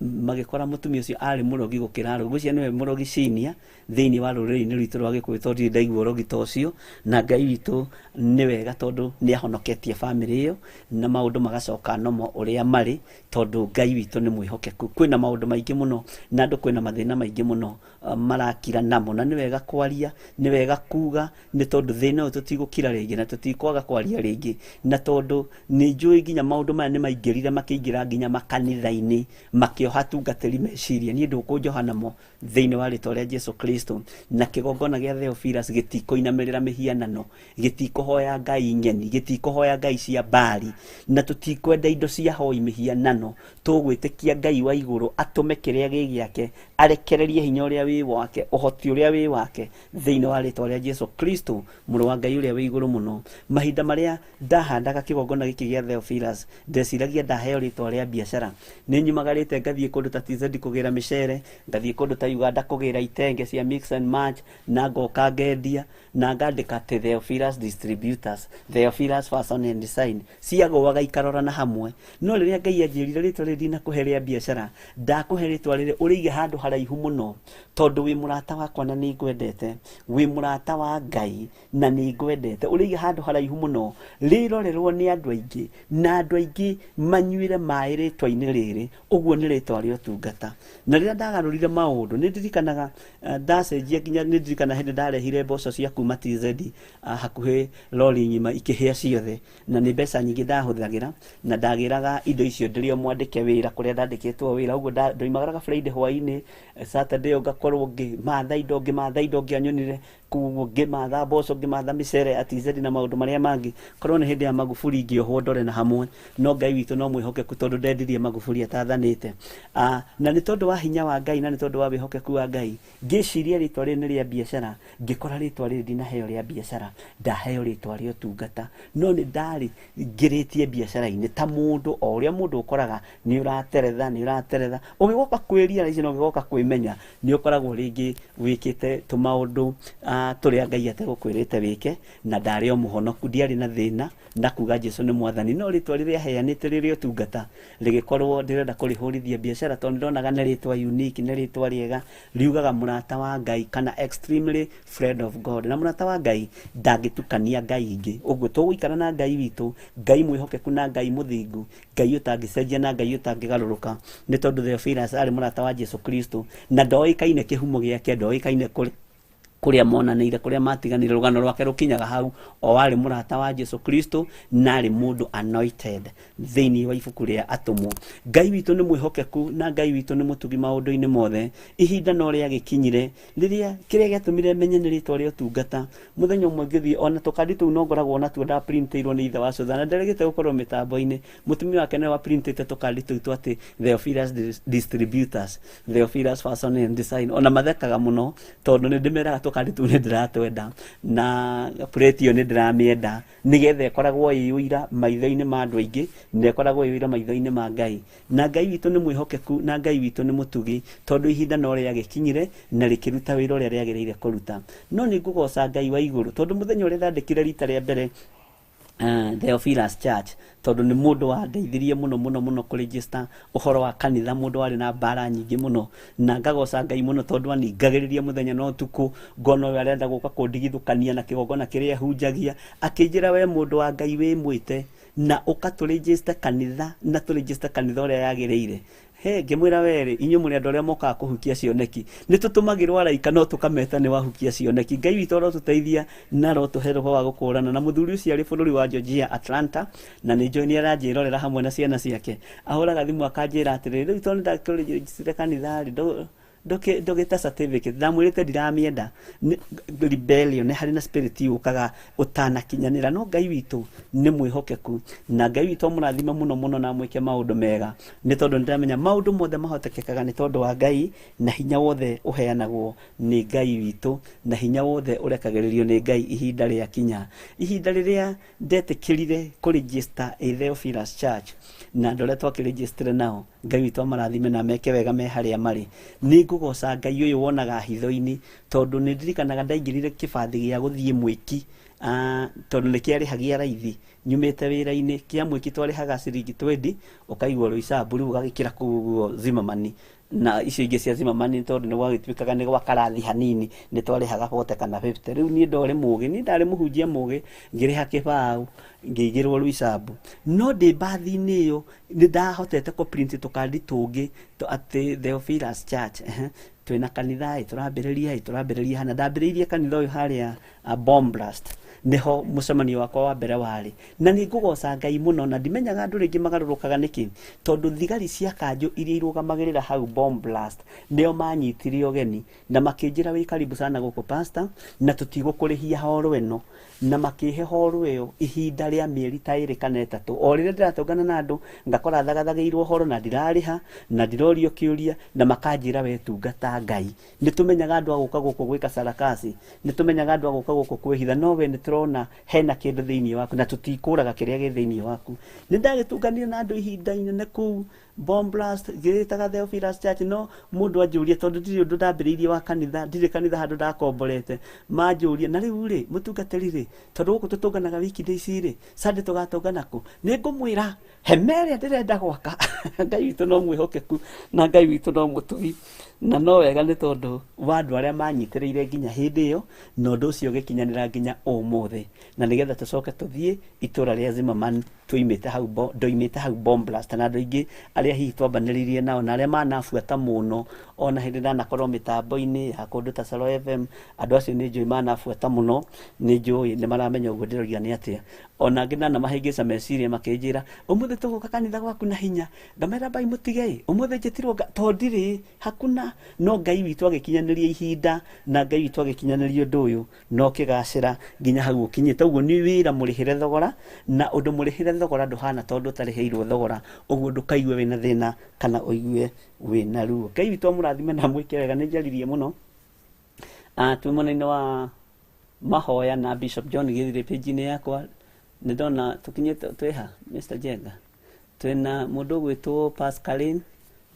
Magĩkora mũtumia ũcio arĩ mũrogi gũkĩra arũgi. Ngwĩciria nĩwe mũrogi senior thĩinĩ wa rũrĩrĩ-inĩ rwitũ rwa Gĩkũyũ, tondũ ndirĩ ndaigua ũrogi ta ũcio. Na Ngai witũ nĩ wega, tondũ nĩ ahonoketie bamĩrĩ ĩyo na maũndũ magacoka nomo ũrĩa marĩ, tondũ Ngai witũ nĩ mwĩhokeku. Kwĩna maũndũ maingĩ mũno na andũ, kwĩna mathĩna maingĩ mũno marakira namo, na nĩ wega kwaria, nĩ wega kuga, nĩ tondũ thĩna ũyũ tũtigũkira rĩngĩ na tũtikwaga kwaria rĩngĩ. Na tondũ nĩ njũĩ nginya maũndũ maya nĩ maingĩrire, makĩingĩra nginya makanitha-inĩ, makĩoha atungatĩri meciria, niĩ ndũkũnjoha namo thĩinĩ wa rĩtwa rĩa Jesu Kristo. Na kĩgongona gĩa Theophilus gĩtikũinamĩrĩra mĩhianano, gĩtikũhoya ngai ng'eni, gĩtikũhoya ngai cia Mbari, na tũtikwenda indo cia hoi mĩhianano. Tũgwĩtĩkia Ngai wa igũrũ atũme kĩrĩa gĩ gĩake, arekererie hinya ũrĩa wĩ wake, ũhoti ũrĩa wĩ wake, thĩinĩ wa rĩtwa rĩa Jesu Kristo, mũrũ wa Ngai ũrĩa wĩ igũrũ mũno. Mahinda marĩa ndahandaga kĩgongona gĩkĩ gĩa Theophilus, ndeciragia ndaheo rĩtwa rĩa biacara. Nĩ nyumagarĩte ngathiĩ kũndũ ta TZ kũgĩra mĩcere, ngathiĩ kũndũ ta Uganda kũgĩra itenge cia mix and match, na ngoka ngendia na ngandĩka atĩ Theophilus Distributors, Theophilus Fashion and Design. Ciagũaga ikarorana hamwe. No rĩrĩa Ngai anjĩrire, rĩtwa rĩrĩ ndinakũhe rĩa biacara, ndakũhe rĩtwa rĩrĩ ũrĩige handũ haraihu mũno, tondũ wĩ mũrata wakwa na nĩ ngwendete, wĩ mũrata wa Ngai na nĩ ngwendete, ũrĩige handũ haraihu mũno, rĩrorerwo nĩ andũ aingĩ, na andũ aingĩ manyuĩre maĩ rĩtwa-inĩ rĩrĩ. Ũguo nĩ rĩtwa rĩa ũtungata. Na rĩrĩa ndagarũrire maũndũ, nĩ ndirikanaga ndacenjia nginya, nĩ ndirikana hĩndĩ ndarehire mboco cia kuma TZ, hakuhĩ lori ng'ima ikĩhĩa ciothe, na nĩ mbeca nyingĩ ndahũthagĩra, na ndagĩraga indo icio ndĩrĩ o mwandĩke wĩra kũrĩa ndandĩkĩtwo wĩra. Ũguo ndoimagaraga Friday hwainĩ, Saturday ĩyo ngakorwo ngĩmatha indo, ngĩmatha indo ngĩanyonire kũu ũguo, ngĩmatha mboco, ngĩmatha mĩcere ya TZ na maũndũ marĩa mangĩ. Korwo nĩ hĩndĩ ya Magufuli, ingĩohwo ndore na hamwe. No Ngai witũ no mwĩhokeku, tondũ ndendirie Magufuli atathanĩte. Na nĩ tondũ wa hinya wa Ngai na nĩ tondũ wa wĩhokeku wa Ngai, ngĩciria rĩtwa rĩrĩ nĩ rĩa biacara, ngĩkora rĩtwa rĩrĩ ndinaheo rĩa biacara, ndaheo rĩtwa rĩa ũtungata. No nĩ ndarĩ ngĩrĩtie biacara-inĩ ta mũndũ o ũrĩa mũndũ ũkoraga nĩ ũrateretha, nĩ ũrateretha, ũgĩgoka kwĩria ici na ũgĩgoka kwĩmenya, nĩ ũkoragwo rĩngĩ wĩkĩte tũmaũndũ tũrĩa Ngai ategũkwĩrĩte wĩke. Na ndarĩ o mũhonoku, ndiarĩ na thĩna na kuga Jesu nĩ mwathani, no rĩtwa rĩrĩa aheanĩte rĩrĩ ũtungata rĩgĩkorwo ndĩrenda kũrĩhũrithia biacara, tondũ nĩndonaga nĩ rĩtwa unique, nĩ rĩtwa rĩega, riugaga mũrata wa Ngai kana extremely friend of God. Na mũrata wa Ngai ndangĩtukania Ngai ingĩ. Ũguo tũgũikara na Ngai witũ, Ngai mwĩhokeku na Ngai mũthingu, Ngai ũtangĩcenjia na Ngai ũtangĩgarũrũka, nĩ tondũ Theophilus arĩ mũrata wa Jesu Kristo, na ndoĩkaine kĩhumo gĩake, ndoĩkaine kũrĩ kũrĩa monanĩire, kũrĩa matiganire. Rũgano rwake rũkinyaga hau o arĩ mũrata wa Jesu Kristo na arĩ mũndũ anointed thĩinĩ wa ibuku rĩa Atũmwo. Ngai witũ nĩ mwĩhokeku na Ngai witũ nĩ mũtugi maũndũ-inĩ mothe. Ihinda no rĩagĩkinyire rĩrĩa kĩrĩa gĩatũmire menye nĩ rĩtwa rĩa ũtungata, mũthenya ũmwe ngĩthiĩ, ona tũkandi tũu no ngoragwo natuo, ndaprintĩirwo nĩ ithe wa Cũtha na nderegete gũkorwo mĩtambo-inĩ. Mũtumia wake nĩwe waprintĩte tũkandi tũu twa atĩ Theophilus Distributors, Theophilus Fashion and Design. Ona mathekaga mũno tondũ nĩ ndĩmeraga tũkandi Tũkandi tũu nĩ ndĩratwenda na plate ĩyo nĩ ndĩramĩenda nĩgetha ĩkoragwo ĩ ũira maitho-inĩ ma andũ aingĩ na ĩkoragwo ĩ ũira maitho-inĩ ma Ngai. Na Ngai witũ nĩ mwĩhokeku na Ngai witũ nĩ mũtugi, tondũ ihinda no rĩagĩkinyire na rĩkĩruta wĩra ũrĩa rĩagĩrĩire kũruta. No nĩ ngũgoca Ngai wa igũrũ tondũ mũthenya ũrĩa ndandĩkire rita rĩa mbere Theophilus Church, tondũ nĩ mũndũ wandeithirie mũno mũno mũno kũregister ũhoro wa kanitha, mũndũ warĩ na mbara nyingĩ mũno, na ngagoca Ngai mũno tondũ aningagĩrĩria mũthenya na ũtukũ, ngona ũyũ arenda gũka kũndigithũkania na kĩgongona kĩrĩa hunjagia, akĩnjĩra we mũndũ wa Ngai wĩ mwĩte na ũka tũregister kanitha na tũregister kanitha ũrĩa yagĩrĩire. He, ngĩmwĩra werĩ, inyuĩ mũrĩ andũ arĩa mokaga kũhukia cioneki. Nĩ tũtũmagĩrwo araika no tũkameta nĩ wahukia cioneki. Ngai witũ arotũteithia na arotũhe roho wa gũkũrana. Na mũthuri ũcio arĩ bũrũri wa Georgia, Atlanta, na nĩ njũĩ nĩ aranjĩrorera hamwe na ciana ciake. Ahũraga thimũ akanjĩra atĩrĩrĩ, rĩu tondũ nĩ ndakũrĩnjĩcire kanitha-rĩ, ndũgĩta certificate. Ndamwĩrĩte ndiramĩenda. Rebellion, nĩ harĩ na spirit yũkaga ũtanakinyanĩra. No Ngai witũ nĩ mwĩhokeku, na Ngai witũ amũrathime mũno mũno na amwĩke maũndũ mega, nĩ tondũ nĩndĩramenya maũndũ mothe mahotekekaga nĩ tondũ wa Ngai, na hinya wothe ũheanagwo nĩ Ngai witũ, na hinya wothe ũrekagĩrĩrio nĩ Ngai ihinda rĩakinya. Ihinda rĩrĩa ndetĩkĩrire kũregister ĩ Theophilus Church, na andũ arĩa twakĩregister nao, Ngai witũ amarathime na meke wega me harĩa marĩ. Nĩ ngũgoca Ngai ũyũ wonaga hitho-inĩ, tondũ nĩ ndirikanaga ndaingĩrire kĩbathi gĩa gũthiĩ mwĩki, tondũ nĩ kĩarĩhagia raithi, nyumĩte wĩra-inĩ, kĩa mwĩki twarĩhaga ciringi twendi, ũkaigwo Roysambu rĩu ũgagĩkĩra kũu ũguo Zimmerman, na icio ingĩ cia Zimmerman tondũ nĩ gwagĩtuĩkaga nĩ gwa karathi hanini, nĩ twarĩhaga 40 kana 50. Rĩu niĩ ndorĩ mũgĩ, niĩ ndarĩ mũhunjia mũgĩ, ngĩrĩha kĩbaũ, ngĩigĩrwo Roysambu. No ndĩ mbathi-inĩ ĩyo, nĩ ndahotete kũ print tũkandi tũngĩ atĩ Theophilus Church, twĩna kanitha ĩ, tũrambĩrĩria ĩ, tũrambĩrĩria hana. Ndambĩrĩirie kanitha ũyũ harĩa Bomb Blast, nĩho mũcemanio wakwa wa mbere warĩ. Na nĩ ngũgoca Ngai mũno, na ndimenyaga andũ rĩngĩ magarũrũkaga nĩkĩ, tondũ thigari cia kanjũ iria irũgamagĩrĩra hau Bomb Blast, nĩo manyitire ũgeni, na makĩnjĩra wĩ karibu sana gũkũ pastor, na tũtigũkũrĩhia horo ĩno. Na makĩhe horo ĩyo ihinda rĩa mĩeri ta ĩrĩ kana ĩtatũ. O rĩrĩa ndĩratũngana na andũ, ngakora thagathagĩirwo horo na ndirarĩha, na ndirorio kĩũria, na makanjĩra we tungata Ngai. Nĩ tũmenyaga andũ a gũka gũkũ gwĩka sarakasi, nĩ tũmenyaga andũ a gũka gũkũ kwĩhitha, no we nĩ tũrona hena kĩndũ thĩinĩ waku na tũtikũraga kĩrĩa gĩ thĩinĩ waku. Nĩ ndagĩtũnganire na andũ ihinda inene kũu Bomb Blast, ngĩĩtaga Theophilus Church, no mũndũ anjũria tondũ ndirĩ ũndũ ndambĩrĩirie wa kanitha, ndirĩ kanitha handũ ndakomborete, manjũria na rĩu rĩ mũtungatĩri rĩ, tondũ gũkũ tũtũnganaga weekdays rĩ, Sunday tũgatũngana kũ? Nĩ ngũmwĩra hema ĩrĩa ndĩrenda gwaka. Ngai witũ no mwĩhokeku na Ngai witũ no mũtugi, na no wega nĩ tondũ wa andũ arĩa manyitĩrĩire nginya hĩndĩ ĩyo, na ũndũ ũcio ũgĩkinyanĩra nginya ũmũthĩ, na nĩgetha tũcoke tũthiĩ itũra rĩa Zimmerman tũimĩte hau ndoimĩte hau Bomb Blast, na andũ aingĩ arĩa hihi twambanĩrĩirie nao na arĩa manabuata mũno ona hĩndĩ ndanakorwo mĩtambo-inĩ ya kũndũ ta Coro FM, andũ acio nĩ njũĩ manabuata mũno, nĩ njũĩ nĩ maramenya ũguo ndĩroiga nĩ atĩa. Ona angĩ ndanamahĩngĩca meciria makĩnjĩra ũmũthĩ tũgũka kanitha gwaku na hinya, ngamera mbai mũtige ĩ, ũmũthĩ njĩtirwo tondũ ndirĩ hakuna. No Ngai witũ agĩkinyanĩria ihinda na Ngai witũ agĩkinyanĩria ũndũ ũyũ na ũkĩgacĩra nginya hau ũkinyĩte. Ũguo nĩ wĩra mũrĩhĩre thogora, na ũndũ mũrĩhĩre thogora ndũhana tondũ ũtarĩhĩirwo thogora, ũguo ndũkaigue wĩna thĩna kana ũigue wĩna ruo. Ngai witũ amũrathime na amwĩke wega. Nĩ njaririe mũno. Twĩ mwena-inĩ wa mahoya na Bishop John Gĩthirĩ page-inĩ yakwa, nĩ ndona tũkinyĩte twĩha Mr Jenga, twĩna mũndũ ũgwĩtwo Pascaline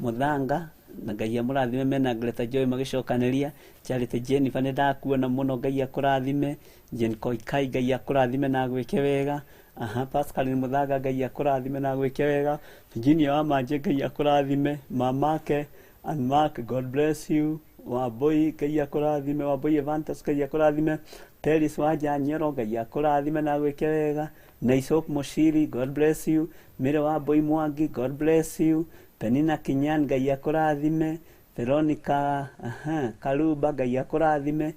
Mũthanga, na Ngai amũrathime mena Greta Joy magĩcokanĩria. Charity Jennifer nĩ ndakuona mũno, Ngai akũrathime. Jane Koikai, Ngai akũrathime na agwĩke wega. Aha, Pascaline Mũthanga, Ngai akũrathime na agwĩke wega. Virginia wa Manje, Ngai akũrathime. Mamake and Mark, God bless you. Wambui, Ngai akũrathime. Wambui Evantus, Ngai akũrathime. Teris wa Njanyero, Ngai akũrathime na agwĩke wega. Naisok Moshiri, God bless you. Mary Wambui Mwangi, God bless you. Penina Kinyan, Ngai akũrathime. Veronica, aha, Karuba, Ngai akũrathime.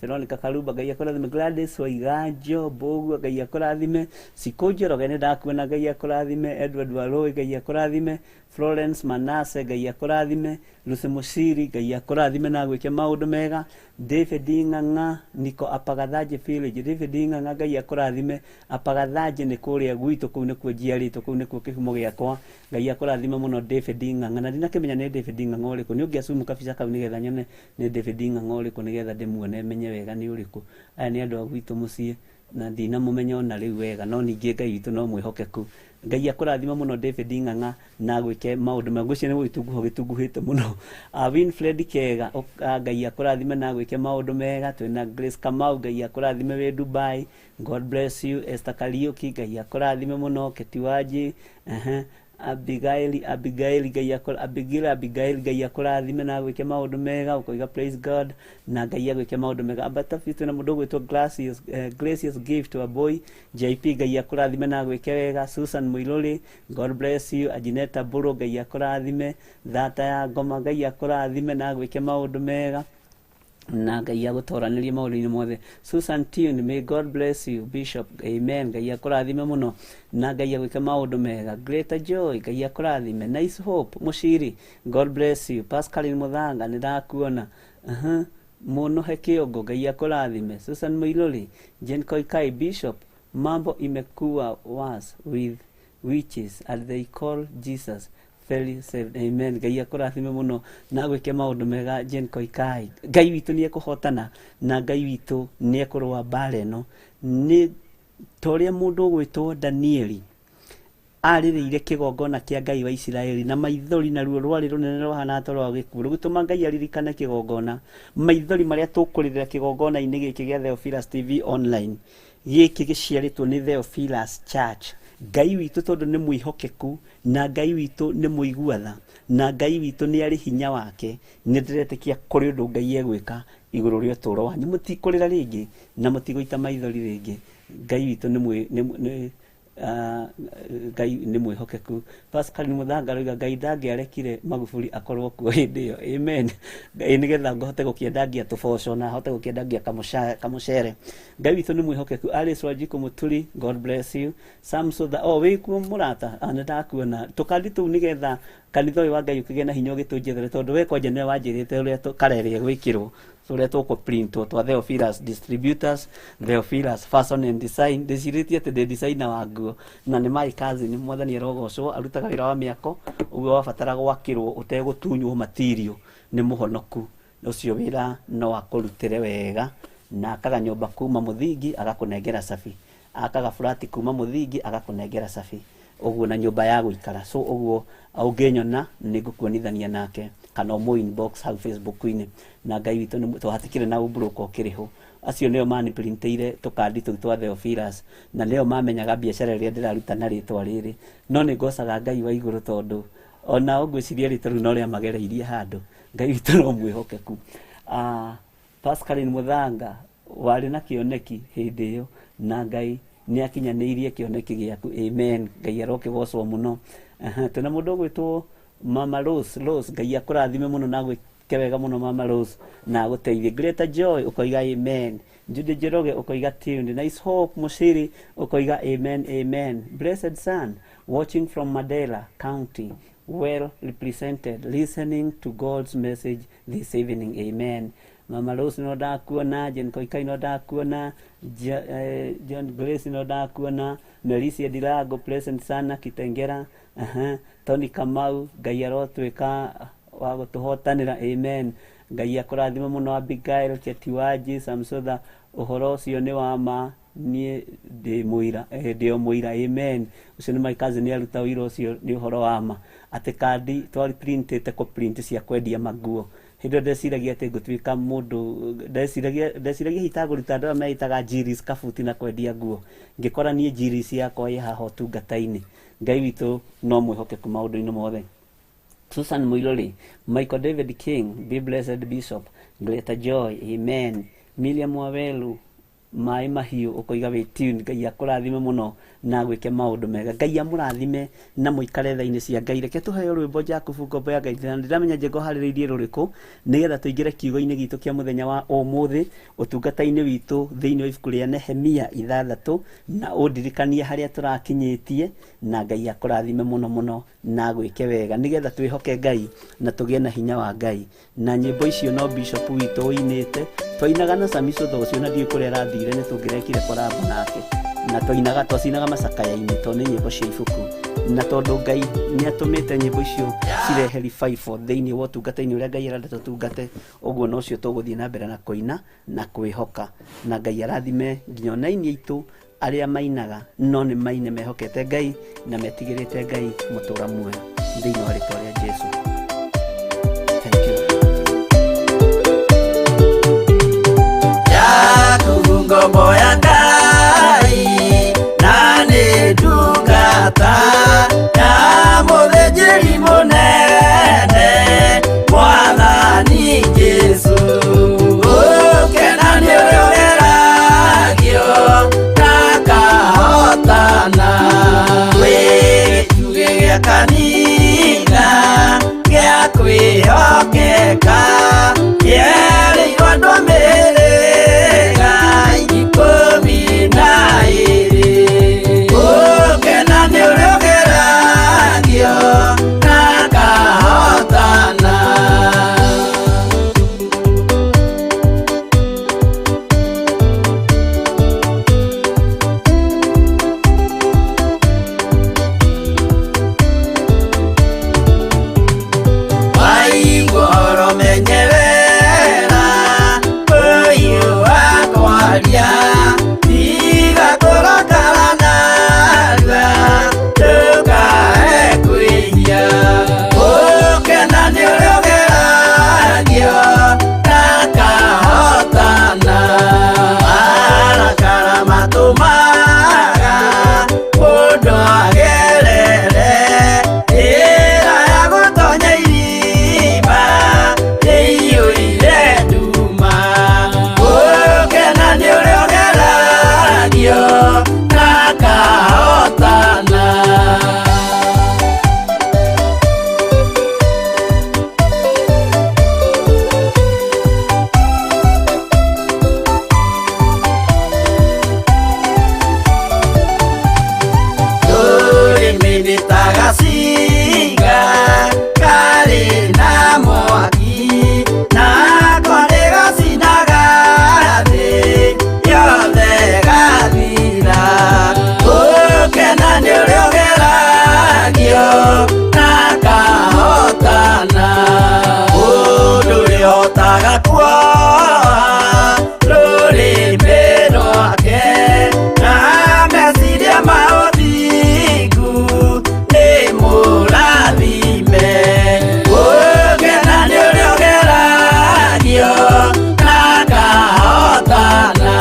Veronica Karuba, Ngai akũrathime. Gladys Waiganjo Mbũgua, Ngai akũrathime. Sikũ Njoroge nĩ ndakuona, Ngai akũrathime. Edward Warũĩ, Ngai akũrathime. Florence Manase, Ngai akũrathime. Lucy Mũciri, Ngai akũrathime na agwĩke maũndũ mega. David Ng'ang'a, niko Apagathaji Village. David Ng'ang'a, Ngai akũrathime. Apagathaji nĩ kũrĩa gwitũ, kũu nĩkuo njiarĩtwo, kũu nĩkuo kĩhumo gĩakwa. Ngai akũrathime mũno David Ng'ang'a. Na ndinakĩmenya nĩ David Ng'ang'a ũrĩkũ. Nĩ ũngĩacumu kabica kau nĩgetha nyone nĩ David Ng'ang'a ũrĩkũ nĩgetha ndĩmuone menye wega nĩ ũrĩkũ. Aya nĩ andũ a gwitũ mũciĩ na ndinamũmenya ona rĩu wega, no ningĩ Ngai witũ no mwĩhokeku. Ngai akũrathime mũno David Ng'ang'a na agwĩke maũndũ mega. Ngwĩciria nĩ gũgĩtunguha ũgĩtunguhĩte mũno. Winfred Kega, Ngai akũrathime na agwĩke maũndũ mega. Twĩna Grace Kamau, Ngai akũrathime wĩ Dubai. God bless you. Esther Kariuki, Ngai akũrathime mũno. Keti Wanji, Abigail, Abigail, Ngai akũra, Abigail, Abigail, Ngai akũrathime na agwĩke maũndũ mega, ũkoiga praise God, na Ngai agwĩke maũndũ mega. Ambata biũ twĩna mũndũ ũgwĩtwo Gracious, Gracious Gift wa Boy, JP, Ngai akũrathime na agwĩke wega. Susan Mũirũrĩ, God bless you. Ajineta Mbũrũ, Ngai akũrathime. Thata ya Ngoma, Ngai akũrathime na agwĩke maũndũ mega na Ngai agũtoranĩrie maũndũ-inĩ mothe. Susan Tune, may God bless you Bishop, amen. Ngai akũrathime mũno na Ngai agwĩke maũndũ mega. Greater Joy, Ngai akũrathime. Nice Hope Mũciri, God bless you. Pascaline Mũthanga, nĩ ndakuona. Mũnũhe Kĩongo, Ngai akũrathime. Susan Mũirũrĩ, Jane Koikai, Bishop, mambo imekuwa worse with witches and they call Jesus very saved. Amen. Ngai akũrathime mũno na agwĩke maũndũ mega Jane Koikai. Ngai witũ nĩ ekũhotana na Ngai witũ nĩ ekũrũa mbara ĩno. Nĩ ta ũrĩa mũndũ ũgwĩtwo Danieli arĩrĩire kĩgongona kĩa Ngai wa Isiraeli na maithori na ruo rwarĩ rũnene rwahana ta rwa gĩkuũ rũgĩtũma Ngai aririkane kĩgongona. Maithori marĩa tũkũrĩrĩra kĩgongona-inĩ gĩkĩ gĩa Theophilus TV online gĩkĩ gĩciarĩtwo nĩ Theophilus Church. Ngai witũ tondũ nĩ mwĩhokeku na Ngai witũ nĩ mũigua tha na Ngai witũ nĩ arĩ hinya wake, nĩ ndĩretĩkia kũrĩ ũndũ Ngai egwĩka igũrũ rĩa ũtũũro wanyu. Mũtikũrĩra rĩngĩ na mũtigũita maithori rĩngĩ. Ngai witũ nĩ mwĩ, nĩ, nĩ, Ngai nĩ mwĩhokeku. Pascal Mũthanga aroiga Ngai ndangĩarekire Magufuli akorwo kuo hĩndĩ ĩyo. Amen. Ngai nĩgetha ngohote gũkĩendangia tũboco na ahote gũkĩendangia kamũcere. Ngai witũ nĩ mwĩhokeku. Alice Wanjikũ Mũturi, God bless you. Sam Sotha, oh wĩ kuo mũrata? Nĩ ndakuona. Tũkandi tũu nĩgetha kanitha ũyũ wa Ngai ũkĩgĩe na hinya ũgĩtũnjethere, tondũ we kwanja nĩwe wanjĩrĩte ũrĩa kara ĩrĩa ĩgwĩkĩrwo, ũrĩa tũkũ-printwo twa Theophilus Distributors, Theophilus Fashion and Design. Ndĩcirĩtie atĩ ndĩ designer wa nguo na nĩ my cousin, mwathani arogocwo, arutaga wĩra wa mĩako, ũguo wabatara gwakĩrwo ũtegũtunywo material nĩ mũhonoku. Ũcio wĩra no akũrutĩre wega, na akaga nyũmba kuma mũthingi agakũnengera cabi, akaga flat kuma mũthingi agakũnengera cabi, ũguo na nyũmba ya gũikara. So ũguo ũngĩnyona nĩ ngũkuonithania nake kana ũmũ inbox hau Facebook-inĩ. Na Ngai witũ nĩ twahatikire na ũmburũka ũkĩrĩ ho. Acio nĩo maniprintĩire tũkandi tũu twa Theophilus na nĩo mamenyaga biacara ĩrĩa ndĩraruta na rĩtwa rĩrĩ. No nĩ ngocaga Ngai wa igũrũ tondũ onao ngwĩciria rĩtwa rĩu no rĩamagereirie handũ. Ngai witũ no mwĩhokeku. Pascaline Mũthanga warĩ na kĩoneki hĩndĩ ĩyo na Ngai nĩ akinyanĩirie kĩoneki gĩaku. Amen. Ngai arokĩgocwo mũno. Twĩna mũndũ ũgwĩtwo Mama Rose, Rose, Ngai akũrathime mũno na agwĩke wega mũno Mama Rose na agũteithie. Greater Joy ũkoiga amen. Judy Njoroge ũkoiga tuned. Nice Hope Mũciri ũkoiga amen, amen. Blessed Son watching from Mandera County, well represented, listening to God's message this evening. Amen. Mama Rose no ndakuona, Jane Koikai no ndakuona, John Grace no ndakuona, Melissa Dilago present sana Kitengera, Tony Kamau, Ngai arotwĩka wa gũtũhotanĩra. Amen. Ngai akũrathime mũno Abigail Chetiwaji Samsotha, ũhoro ũcio nĩ wa ma, niĩ ndĩ mũira, ndĩ o mũira. Amen. Ũcio nĩ my cousin aruta ũira ũcio nĩ ũhoro wa ma, atĩ kandi twari printĩte kũ print cia kwendia manguo. Hĩndĩ ĩyo ndeciragia atĩ ngũtuĩka mũndũ, ndeciragia hihi ta ngũruta andũ aya meĩtaga njiris kabuti na kwendia nguo. Ngĩkora niĩ njiris yakwa ĩ haha ũtungata-inĩ. Ngai witũ no mwĩhokeku maũndũ-inĩ mothe. Susan Muiruri, Michael David King, be blessed Bishop, Greater Joy, amen. Miriam Wawelu, maĩ mahiũ ũkoiga wĩ tuned. Ngai akũrathime mũno na agwĩke maũndũ mega. Ngai amũrathime na mũikare tha-inĩ cia Ngai. Reke tũheo rwĩmbo Jakubu ngombo ya Ngai, na ndiramenya Njenga ũharĩrĩirie rũrĩkũ nĩgetha tũingĩre kiugo-inĩ gitũ kĩa mũthenya wa ũmũthĩ ũtungata-inĩ witũ thĩinĩ wa ibuku rĩa Nehemia 6, na ũndirikanie harĩa tũrakinyĩtie, na Ngai akũrathime mũno mũno na agwĩke wega nĩgetha twĩhoke Ngai na tũgĩe na hinya wa Ngai. Na nyĩmbo icio no bishop witũ ũinĩte, twainaga na Sami Sotho ũcio na ndiũĩ kũrĩa arathire nĩ tũngĩrekire collab nake, na twacinaga macakaya-inĩ tondũ nĩ nyĩmbo cia ibuku. Na tondũ Ngai nĩ atũmĩte nyĩmbo icio cirehe revival thĩinĩ wa ũtungata-inĩ ũrĩa Ngai arenda tũtungate, ũguo nocio tũgũthiĩ na mbere na kũina na kwĩhoka. Na Ngai arathime nginya ona aini aitũ arĩa mainaga, no nĩ maine mehokete Ngai na metigĩrĩte Ngai mũtũra muoyo thĩinĩ wa rĩtwa rĩa Jesu. Thank you. Yaku ngombo ya Ngai na nĩ ndungata ya mũthĩnjĩri mũnene Mwathani Jesũ. Ũkena nĩ ũrĩa ũgeragio na akahotana. Wĩ gĩtugĩ gĩa kanitha gĩa kwĩhokeka, kĩerĩirwo andũ a mĩhĩrĩga 12. Ũkena nĩ ũrĩa ũgeragio na akahotana. Waigua ũhoro menyerera, ũyũ wakwaria, tiga kũrakara narua, ndũkae kwĩhia. Ũkena nĩ ũrĩa ũgeragio na akahotana. Marakara matũmaga mũndũ agerere njĩra ya gũtonya irima rĩiyũire nduma. Ũkena nĩ ũrĩa ũgeragio na akahotana. Rũrĩmĩ nĩ ta gacinga karĩ na mwaki, nako nĩgacinaga thĩ yothe gathira. Ũkena nĩ ũrĩa ũgeragio na akahotana. Mũndũ ũrĩhotaga kuoha rũrĩmĩ rwake na meciria ma ũthingu nĩ mũrathime. Ũkena nĩ ũrĩa ũgeragio na akahotana.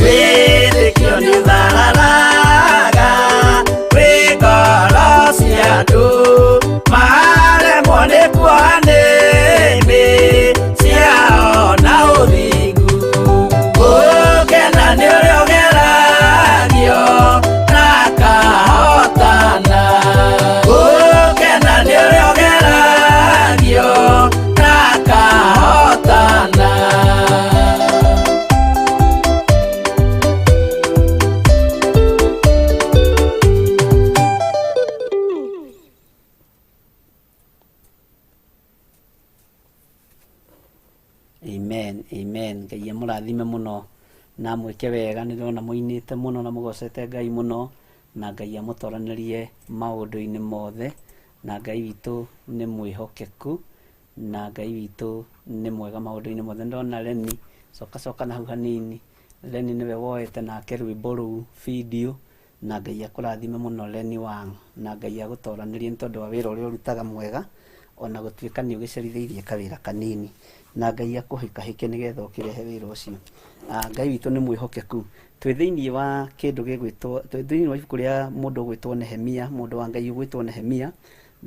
Wĩtĩkio nĩ ũthararaga wĩ ngoro cia andũ, maremwo nĩ kuoha nĩmĩ ciao na ũthingu. Ũkena nĩ ũrĩa ũgeragio na akahotana. Ũkena nĩ ũrĩa ũgeragio na akahotana. Amen, amen. Ngai amũrathime mũno na amwĩke wega. Nĩ ndĩrona mũinĩte mũno na mũgocete Ngai mũno, na Ngai amũtoranĩrie maũndũ-inĩ mothe. Na Ngai witũ nĩ mwĩhokeku, na Ngai witũ nĩ mwega maũndũ-inĩ mothe. Nĩ ndĩrona Leni, coka coka na hau hanini. Leni nĩwe woete nake rwĩmbo rũu video, na Ngai akũrathime mũno Leni Wang, na Ngai agũtoranĩrie nĩ tondũ wa wĩra ũrĩa ũrutaga mwega, ona gũtuĩka nĩ ũgĩcerithĩirie kawĩra kanini, na Ngai akũhĩkahĩke nĩgetha ũkĩrehe wĩra ũcio. Ngai witũ nĩ mwĩhokeku. Twĩ thĩinĩ wa kĩndũ gĩgwĩtwo, twĩ thĩinĩ wa ibuku rĩa mũndũ ũgwĩtwo Nehemia, mũndũ wa Ngai ũgwĩtwo Nehemia,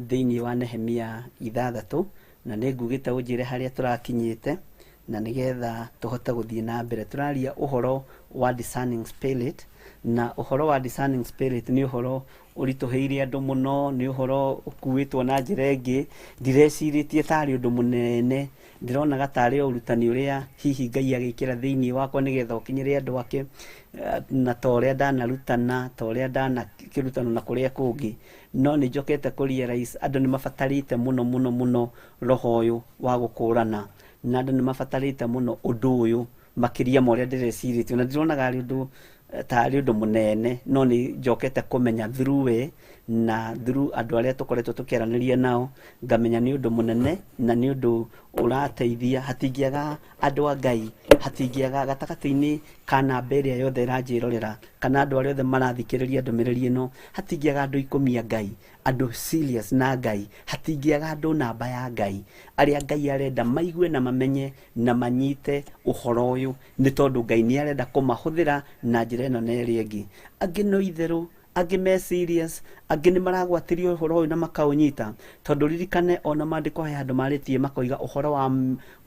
thĩinĩ wa Nehemia 6, na nĩ ngugĩte ũnjĩre harĩa tũrakinyĩte. Na nĩgetha tũhote gũthiĩ na mbere, tũraria ũhoro wa discerning spirit, na ũhoro wa discerning spirit nĩ ũhoro ũritũhĩire andũ mũno, nĩ ũhoro ũkuĩtwo na njĩra ĩngĩ. Ndirecirĩtie tarĩ ũndũ mũnene, ndĩronaga tarĩ o ũrutani ũrĩa hihi Ngai agĩkĩra thĩinĩ wakwa nĩgetha ũkinyĩre andũ ake, na ta ũrĩa ndanarutana, ta ũrĩa ndanakĩrutana na kũrĩa kũngĩ. No nĩ njokete kũ realize andũ nĩ mabatarĩte mũno mũno mũno roho ũyũ wa gũkũrana, na andũ nĩ mabatarĩte mũno ũndũ ũyũ makĩria ma ũrĩa ndĩrecirĩtie. Na ndironaga arĩ ũndũ tarĩ ũndũ mũnene, no nĩ njokete kũmenya through we na through andũ arĩa tũkoretwo tũkĩaranĩria nao, ngamenya nĩ ũndũ mũnene na nĩ ũndũ ũrateithia. Hatingĩaga andũ a Ngai, hatingĩaga gatagatĩ-inĩ ka namba ĩrĩa yothe ĩranjĩrorera kana andũ arĩa othe marathikĩrĩria ndũmĩrĩri ĩno, hatingĩaga andũ ikũmi a Ngai, andũ serious na Ngai, hatingĩaga andũ namba ya Ngai, arĩa Ngai arenda maigue na mamenye na manyite ũhoro ũyũ, nĩ tondũ Ngai nĩ arenda kũmahũthĩra na njĩra ĩno na ĩrĩa ĩngĩ. Angĩ no itherũ, angĩ me serious, angĩ nĩ maragwatĩria ũhoro ũyũ na makaũnyita, tondũ ririkane ona maandĩko he handũ marĩtie makoiga ũhoro wa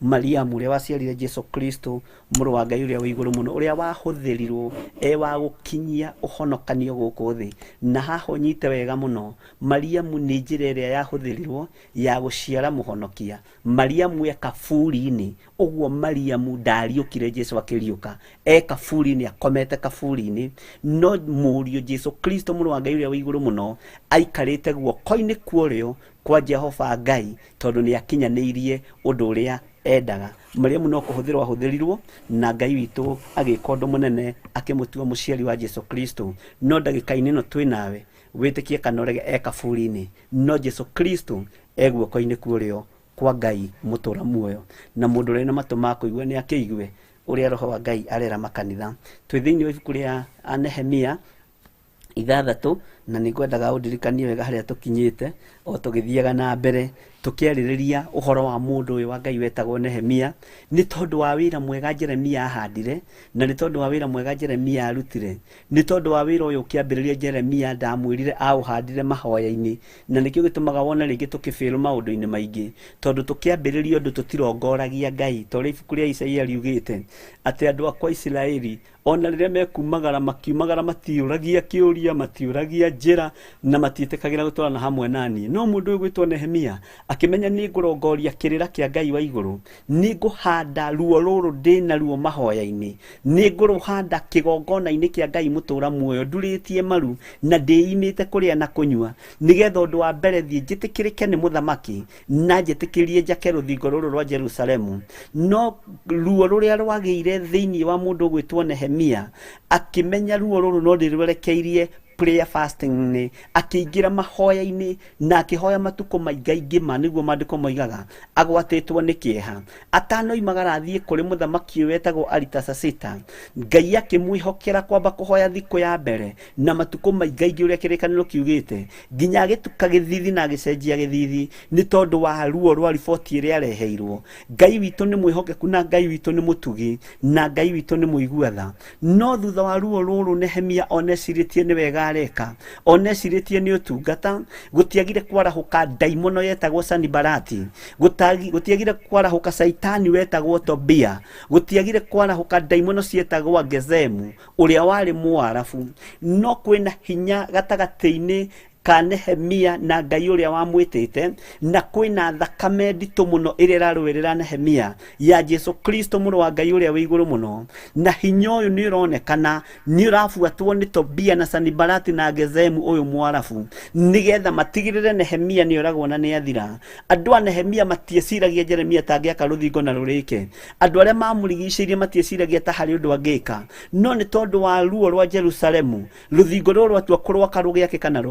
Mariamu ũrĩa waciarire Jesu Kristo, mũrũ wa Ngai ũrĩa wĩ igũrũ mũno, ũrĩa wahũthĩrirwo e wa gũkinyia ũhonokanio gũkũ thĩ. Na haha ũnyite wega mũno, Mariamu nĩ njĩra ĩrĩa yahũthĩrirwo ya gũciara mũhonokia. Mariamu e kaburi-inĩ, ũguo Mariamu ndariũkire Jesu akĩriũka, e kaburi-inĩ, akomete kaburi-inĩ, no mũriũ Jesu Kristo mũrũ wa Ngai ũrĩa wĩ igũrũ mũno aikarĩte guoko-inĩ kwa ũrĩo kwa Jehova Ngai, tondũ nĩ akinyanĩirie ũndũ ũrĩa endaga. Mariamu no kũhũthĩrwo ahũthĩrirwo, na Ngai witũ agĩka ũndũ mũnene akĩmũtua mũciari wa Jesu Kristo. No ndagĩka-inĩ ĩno twĩ nawe, wĩtĩkie kana ũrege, e kaburi-inĩ, no Jesu Kristo e guoko-inĩ kwa ũrĩo kwa Ngai mũtũra muoyo. Na mũndũ ũrĩa wĩna matũ ma kũigua nĩ akĩigue ũrĩa Roho wa Ngai arera makanitha. Twĩ thĩinĩ wa ibuku rĩa Nehemia 6, na nĩ ngwendaga ũndirikanie wega harĩa tũkinyĩte o tũgĩthiaga na mbere tũkĩarĩrĩria ũhoro wa mũndũ ũyũ wa Ngai wetagwo Nehemia, nĩ tondũ wa wĩra mwega Jeremia ahandire, na nĩ tondũ wa wĩra mwega Jeremia arutire, nĩ tondũ wa wĩra ũyũ ũkĩambĩrĩria Jeremia ndamwĩrire aũhandire mahoya-inĩ, na nĩkĩo gĩtũmaga wone rĩngĩ tũkĩbĩrwo maũndũ-inĩ maingĩ, tondũ tũkĩambĩrĩria ũndũ tũtirongoragia Ngai, ta ũrĩa ibuku rĩa Isaia riugĩte atĩ andũ akwa Isiraeli ona rĩrĩa mekumagara makiumagara matiũragia kĩũria, matiũragia njĩra, na matiĩtĩkagĩra gũtwarana hamwe na niĩ. No mũndũ ũyũ gwĩtwo Nehemia akĩmenya nĩ ngũrongoria kĩrĩra kĩa Ngai wa igũrũ, nĩ ngũhanda ruo rũrũ ndĩ naruo mahoya-inĩ, nĩ ngũrũhanda kĩgongona-inĩ kĩa Ngai mũtũra muoyo, ndurĩtie maru na ndĩimĩte kũrĩa na kũnyua, nĩgetha ũndũ wa mbere thiĩ njĩtĩkĩrĩke nĩ mũthamaki na njĩtĩkĩrie njake rũthingo rũrũ rwa Jerusalemu. No ruo rũrĩa rwagĩire thĩinĩ wa mũndũ ũgwĩtwo Nehemia, akĩmenya ruo rũrũ no ndĩrwerekeirie prayer fasting-inĩ, akĩingĩra mahoya-inĩ na akĩhoya matukũ maingaingĩ ma, nĩguo maandĩko moigaga, agwatĩtwo nĩ kĩeha. Atanoimagara athiĩ kũrĩ mũthamaki ũyũ wetagwo Aritasasita, Ngai akĩmwĩhokera kwamba kũhoya thikũ ya mbere na matukũ maingaingĩ ũrĩa kĩrĩkanĩro kiugĩte, nginya agĩtuka gĩthithi na agĩcenjia gĩthithi nĩ tondũ wa ruo rwa riboti ĩrĩa areheirwo. Ngai witũ nĩ mwĩhokeku na Ngai witũ nĩ mũtugi na Ngai witũ nĩ mũigua tha. No thutha wa ruo rũrũ Nehemia onecirĩtie nĩ wega areka, onecirĩtie nĩ ũtungata, gũtiagire kwarahũka ndaimono yetagwo Sanibalati, gũtiagire kwarahũka caitani wetagwo Tobia, gũtiagire kwarahũka ndaimono cietagwo Gezemu ũrĩa warĩ Mũarabu. No kwĩna hinya gatagatĩ-inĩ ka Nehemia na Ngai ũrĩa wamwĩtĩte, na kwĩna thakame nditũ mũno ĩrĩa ĩrarũĩrĩra Nehemia ya Jesu Kristo mũrũ wa Ngai ũrĩa wĩ igũrũ mũno. Na hinya ũyũ nĩ ũronekana nĩ ũrabuatwo nĩ Tobia na Sanibalati na Gezemu ũyũ Mũarabu, nĩgetha matigĩrĩre Nehemia nĩ oragwo na nĩ athira. Andũ a Nehemia matieciragia Jeremia ta angĩaka rũthingo na rũrĩke. Andũ arĩa mamũrigicĩirie matieciragia ta harĩ ũndũ angĩka, no nĩ tondũ wa ruo rwa Jerusalemu, rũthingo rũrũ rwatua kũrwaka rũgĩakĩka na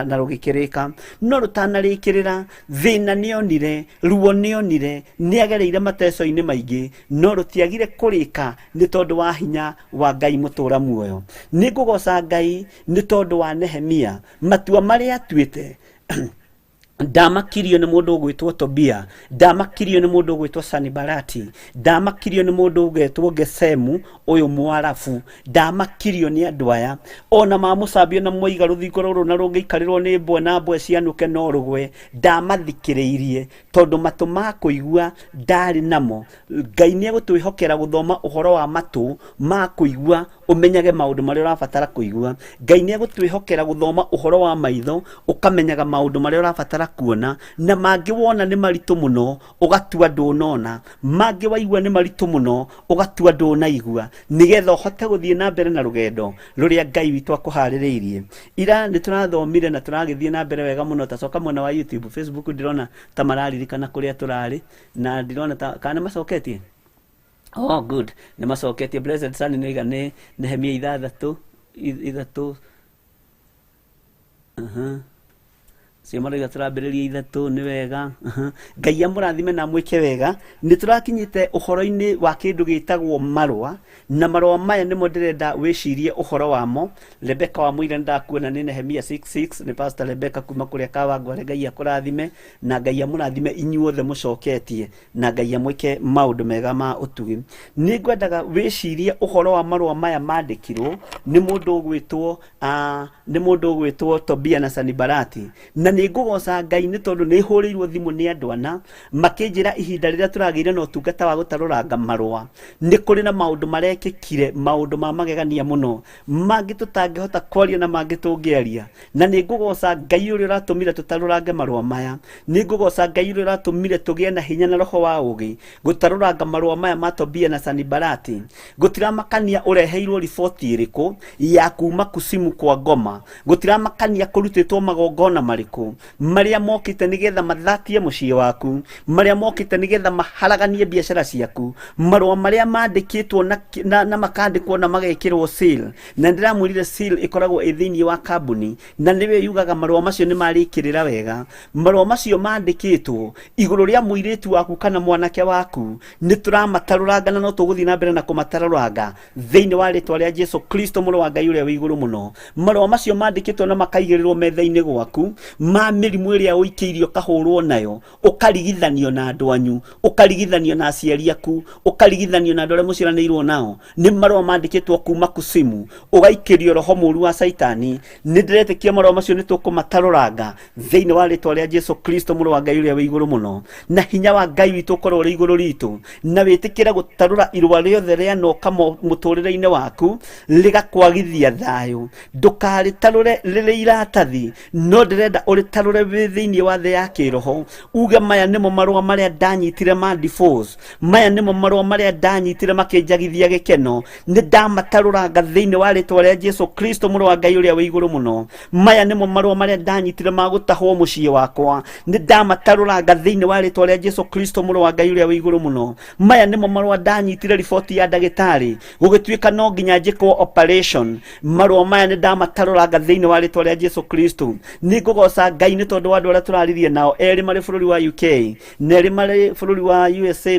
na rũgĩkĩrĩka. No rũtanarĩkĩrĩra, thĩna nĩonire, ruo nĩonire, nĩagereire mateco-inĩ maingĩ, no rũtiagire kũrĩka nĩ tondũ wa hinya wa Ngai mũtũra muoyo. Nĩngũgoca Ngai nĩ tondũ wa Nehemia, matua marĩa atuĩte. Ndamakirio nĩ mũndũ ũgwĩtwo Tobia, ndamakirio nĩ mũndũ ũgwĩtwo Sanibalati, ndamakirio nĩ mũndũ ũgetwo Gesemu ũyũ Mwarabu, ndamakirio nĩ andũ aya. Ona mamũcambio na moiga rũthingo rũrũ na rũngĩikarĩrwo nĩ mbwe na mbwe cianũke no rũgwe, ndamathikĩrĩirie tondũ matũ ma kũigua ndarĩ namo. Ngai nĩ egũtwĩhokera gũthoma ũhoro wa matũ ma kũigua ũmenyage maũndũ marĩa ũrabatara kũigua. Ngai nĩ egũtwĩhokera gũthoma ũhoro wa maitho ũkamenyaga maũndũ marĩa ũrabatara kuona, na mangĩ wona nĩ maritũ mũno ũgatua ndũnona, mangĩ waigua nĩ maritũ mũno ũgatua ndũnaigua, nĩgetha ũhote gũthiĩ na mbere na rũgendo rũrĩa Ngai witũ akũharĩrĩirie. Ira nĩ tũrathomire na tũragĩthiĩ na mbere wega mũno, ta coka mwena wa YouTube, Facebook ndĩrona ta mararirikana kũrĩa tũrarĩ, na ndirona ta kana nĩ macoketie. Oh good, nĩ macoketie. Blessed Son nĩ oiga nĩ Nehemia ithathatũ ithatũ. Cio maroiga tũrambĩrĩria ithatũ, nĩ wega. Ngai amũrathime na amwĩke wega. Nĩ tũrakinyĩte ũhoro-inĩ wa kĩndũ gĩtagwo marũa, na marũa maya nĩmo ndĩrenda wĩcirie ũhoro wamo. Rebecca wa Mũira nĩndakuona, nĩ Nehemia 6:6, nĩ Pastor Rebecca kuma kũrĩa Kawangware. Ngai akũrathime na Ngai amũrathime inyuothe mũcoketie, na Ngai amwĩke maũndũ mega ma ũtugi. Nĩ ngwendaga wĩcirie ũhoro wa marũa maya mandĩkirwo nĩ mũndũ ũgwĩtwo nĩ mũndũ ũgwĩtwo Tobia na Sanibalati. Na nĩ ngũgoca Ngai nĩ tondũ nĩ hũrĩirwo thimũ nĩ andũ ana makĩnjĩra ihinda rĩrĩa tũragĩire na ũtungata wa gũtarũranga marũa, nĩ kũrĩ na maũndũ marekĩkire, maũndũ ma magegania mũno, mangĩ tũtangĩhota kwaria na mangĩ tũngĩaria. Na nĩ ngũgoca Ngai ũrĩa ũratũmire tũtarũrange marũa maya. Nĩ ngũgoca Ngai ũrĩa ũratũmire tũgĩe na hinya na roho wa ũũgĩ gũtarũranga marũa maya ma Tobia na Sanibalati. Gũtiramakania ũreheirwo riboti ĩrĩkũ ya kuma kusimu kwa ngoma, gũtiramakania kũrutĩtwo magongona marĩkũ marĩa mokĩte nĩgetha mathatie mũciĩ waku, marĩa mokĩte nĩgetha maharaganie biacara ciaku, marũa marĩa mandĩkĩtwo na makandĩkwo na magekĩrwo seal. Na ndĩramwĩrire seal ĩkoragwo ĩ thĩinĩ wa kambuni, na nĩwe yugaga marũa macio nĩ marĩkĩrĩra wega. Marũa macio mandĩkĩtwo igũrũ rĩa mũirĩtu waku kana mwanake waku, nĩ tũramatarũranga na no tũgũthiĩ na mbere na kũmatarũranga thĩinĩ wa rĩtwa rĩa Jesu Kristo mũrũ wa Ngai ũrĩa wĩ igũrũ mũno. Marũa macio mandĩkĩtwo na makaigĩrĩrwo metha-inĩ gwaku ma mĩrimũ ĩrĩa ũikĩirio ũkahũrwo nayo, ũkarigithanio na andũ anyu, ũkarigithanio na aciari aku, ũkarigithanio na andũ arĩa mũciaranĩirwo nao, nĩ marũa mandĩkĩtwo kuma kusimu, ũgaikĩrio roho mũru wa Caitani. Nĩ ndĩretĩkia marũa macio nĩ tũkũmatarũranga thĩinĩ wa rĩtwa rĩa Jesu Kristo mũrũ wa Ngai ũrĩa wĩ igũrũ mũno, na hinya wa Ngai witũ ũkorwo ũrĩ igũrũ ritũ, na wĩtĩkĩre gũtarũra irũa rĩothe rĩanoka mũtũrĩre-inĩ waku rĩgakwagithia thayũ. Ndũkarĩtarũre rĩrĩ iratathi, no ndĩrenda ũrĩtarũre wĩ thĩinĩ wa thĩ ya kĩroho, uge maya nĩmo marũa marĩa ndanyitire ma divorce, maya nĩmo marũa marĩa ndanyitire makĩnjagithia gĩkeno, nĩ ndamatarũranga thĩinĩ wa rĩtwa rĩa Jesu Kristo mũrũ wa Ngai ũrĩa wĩ igũrũ mũno. Maya nĩmo marũa marĩa ndanyitire ma gũtahwo mũciĩ wakwa, nĩ ndamatarũranga thĩinĩ wa rĩtwa rĩa Jesu Kristo mũrũ wa Ngai ũrĩa wĩ igũrũ mũno. Maya nĩmo marũa ndanyitire riboti ya ndagĩtarĩ, gũgĩtuĩka no nginya njĩkwo operation. Marũa maya nĩ ndamatarũranga thĩinĩ wa rĩtwa rĩa Jesu Kristo. Nĩ ngũgoca Ngai nĩ tondũ wa andũ arĩa tũraririe nao, erĩ marĩ bũrũri wa UK na erĩ marĩ bũrũri wa USA,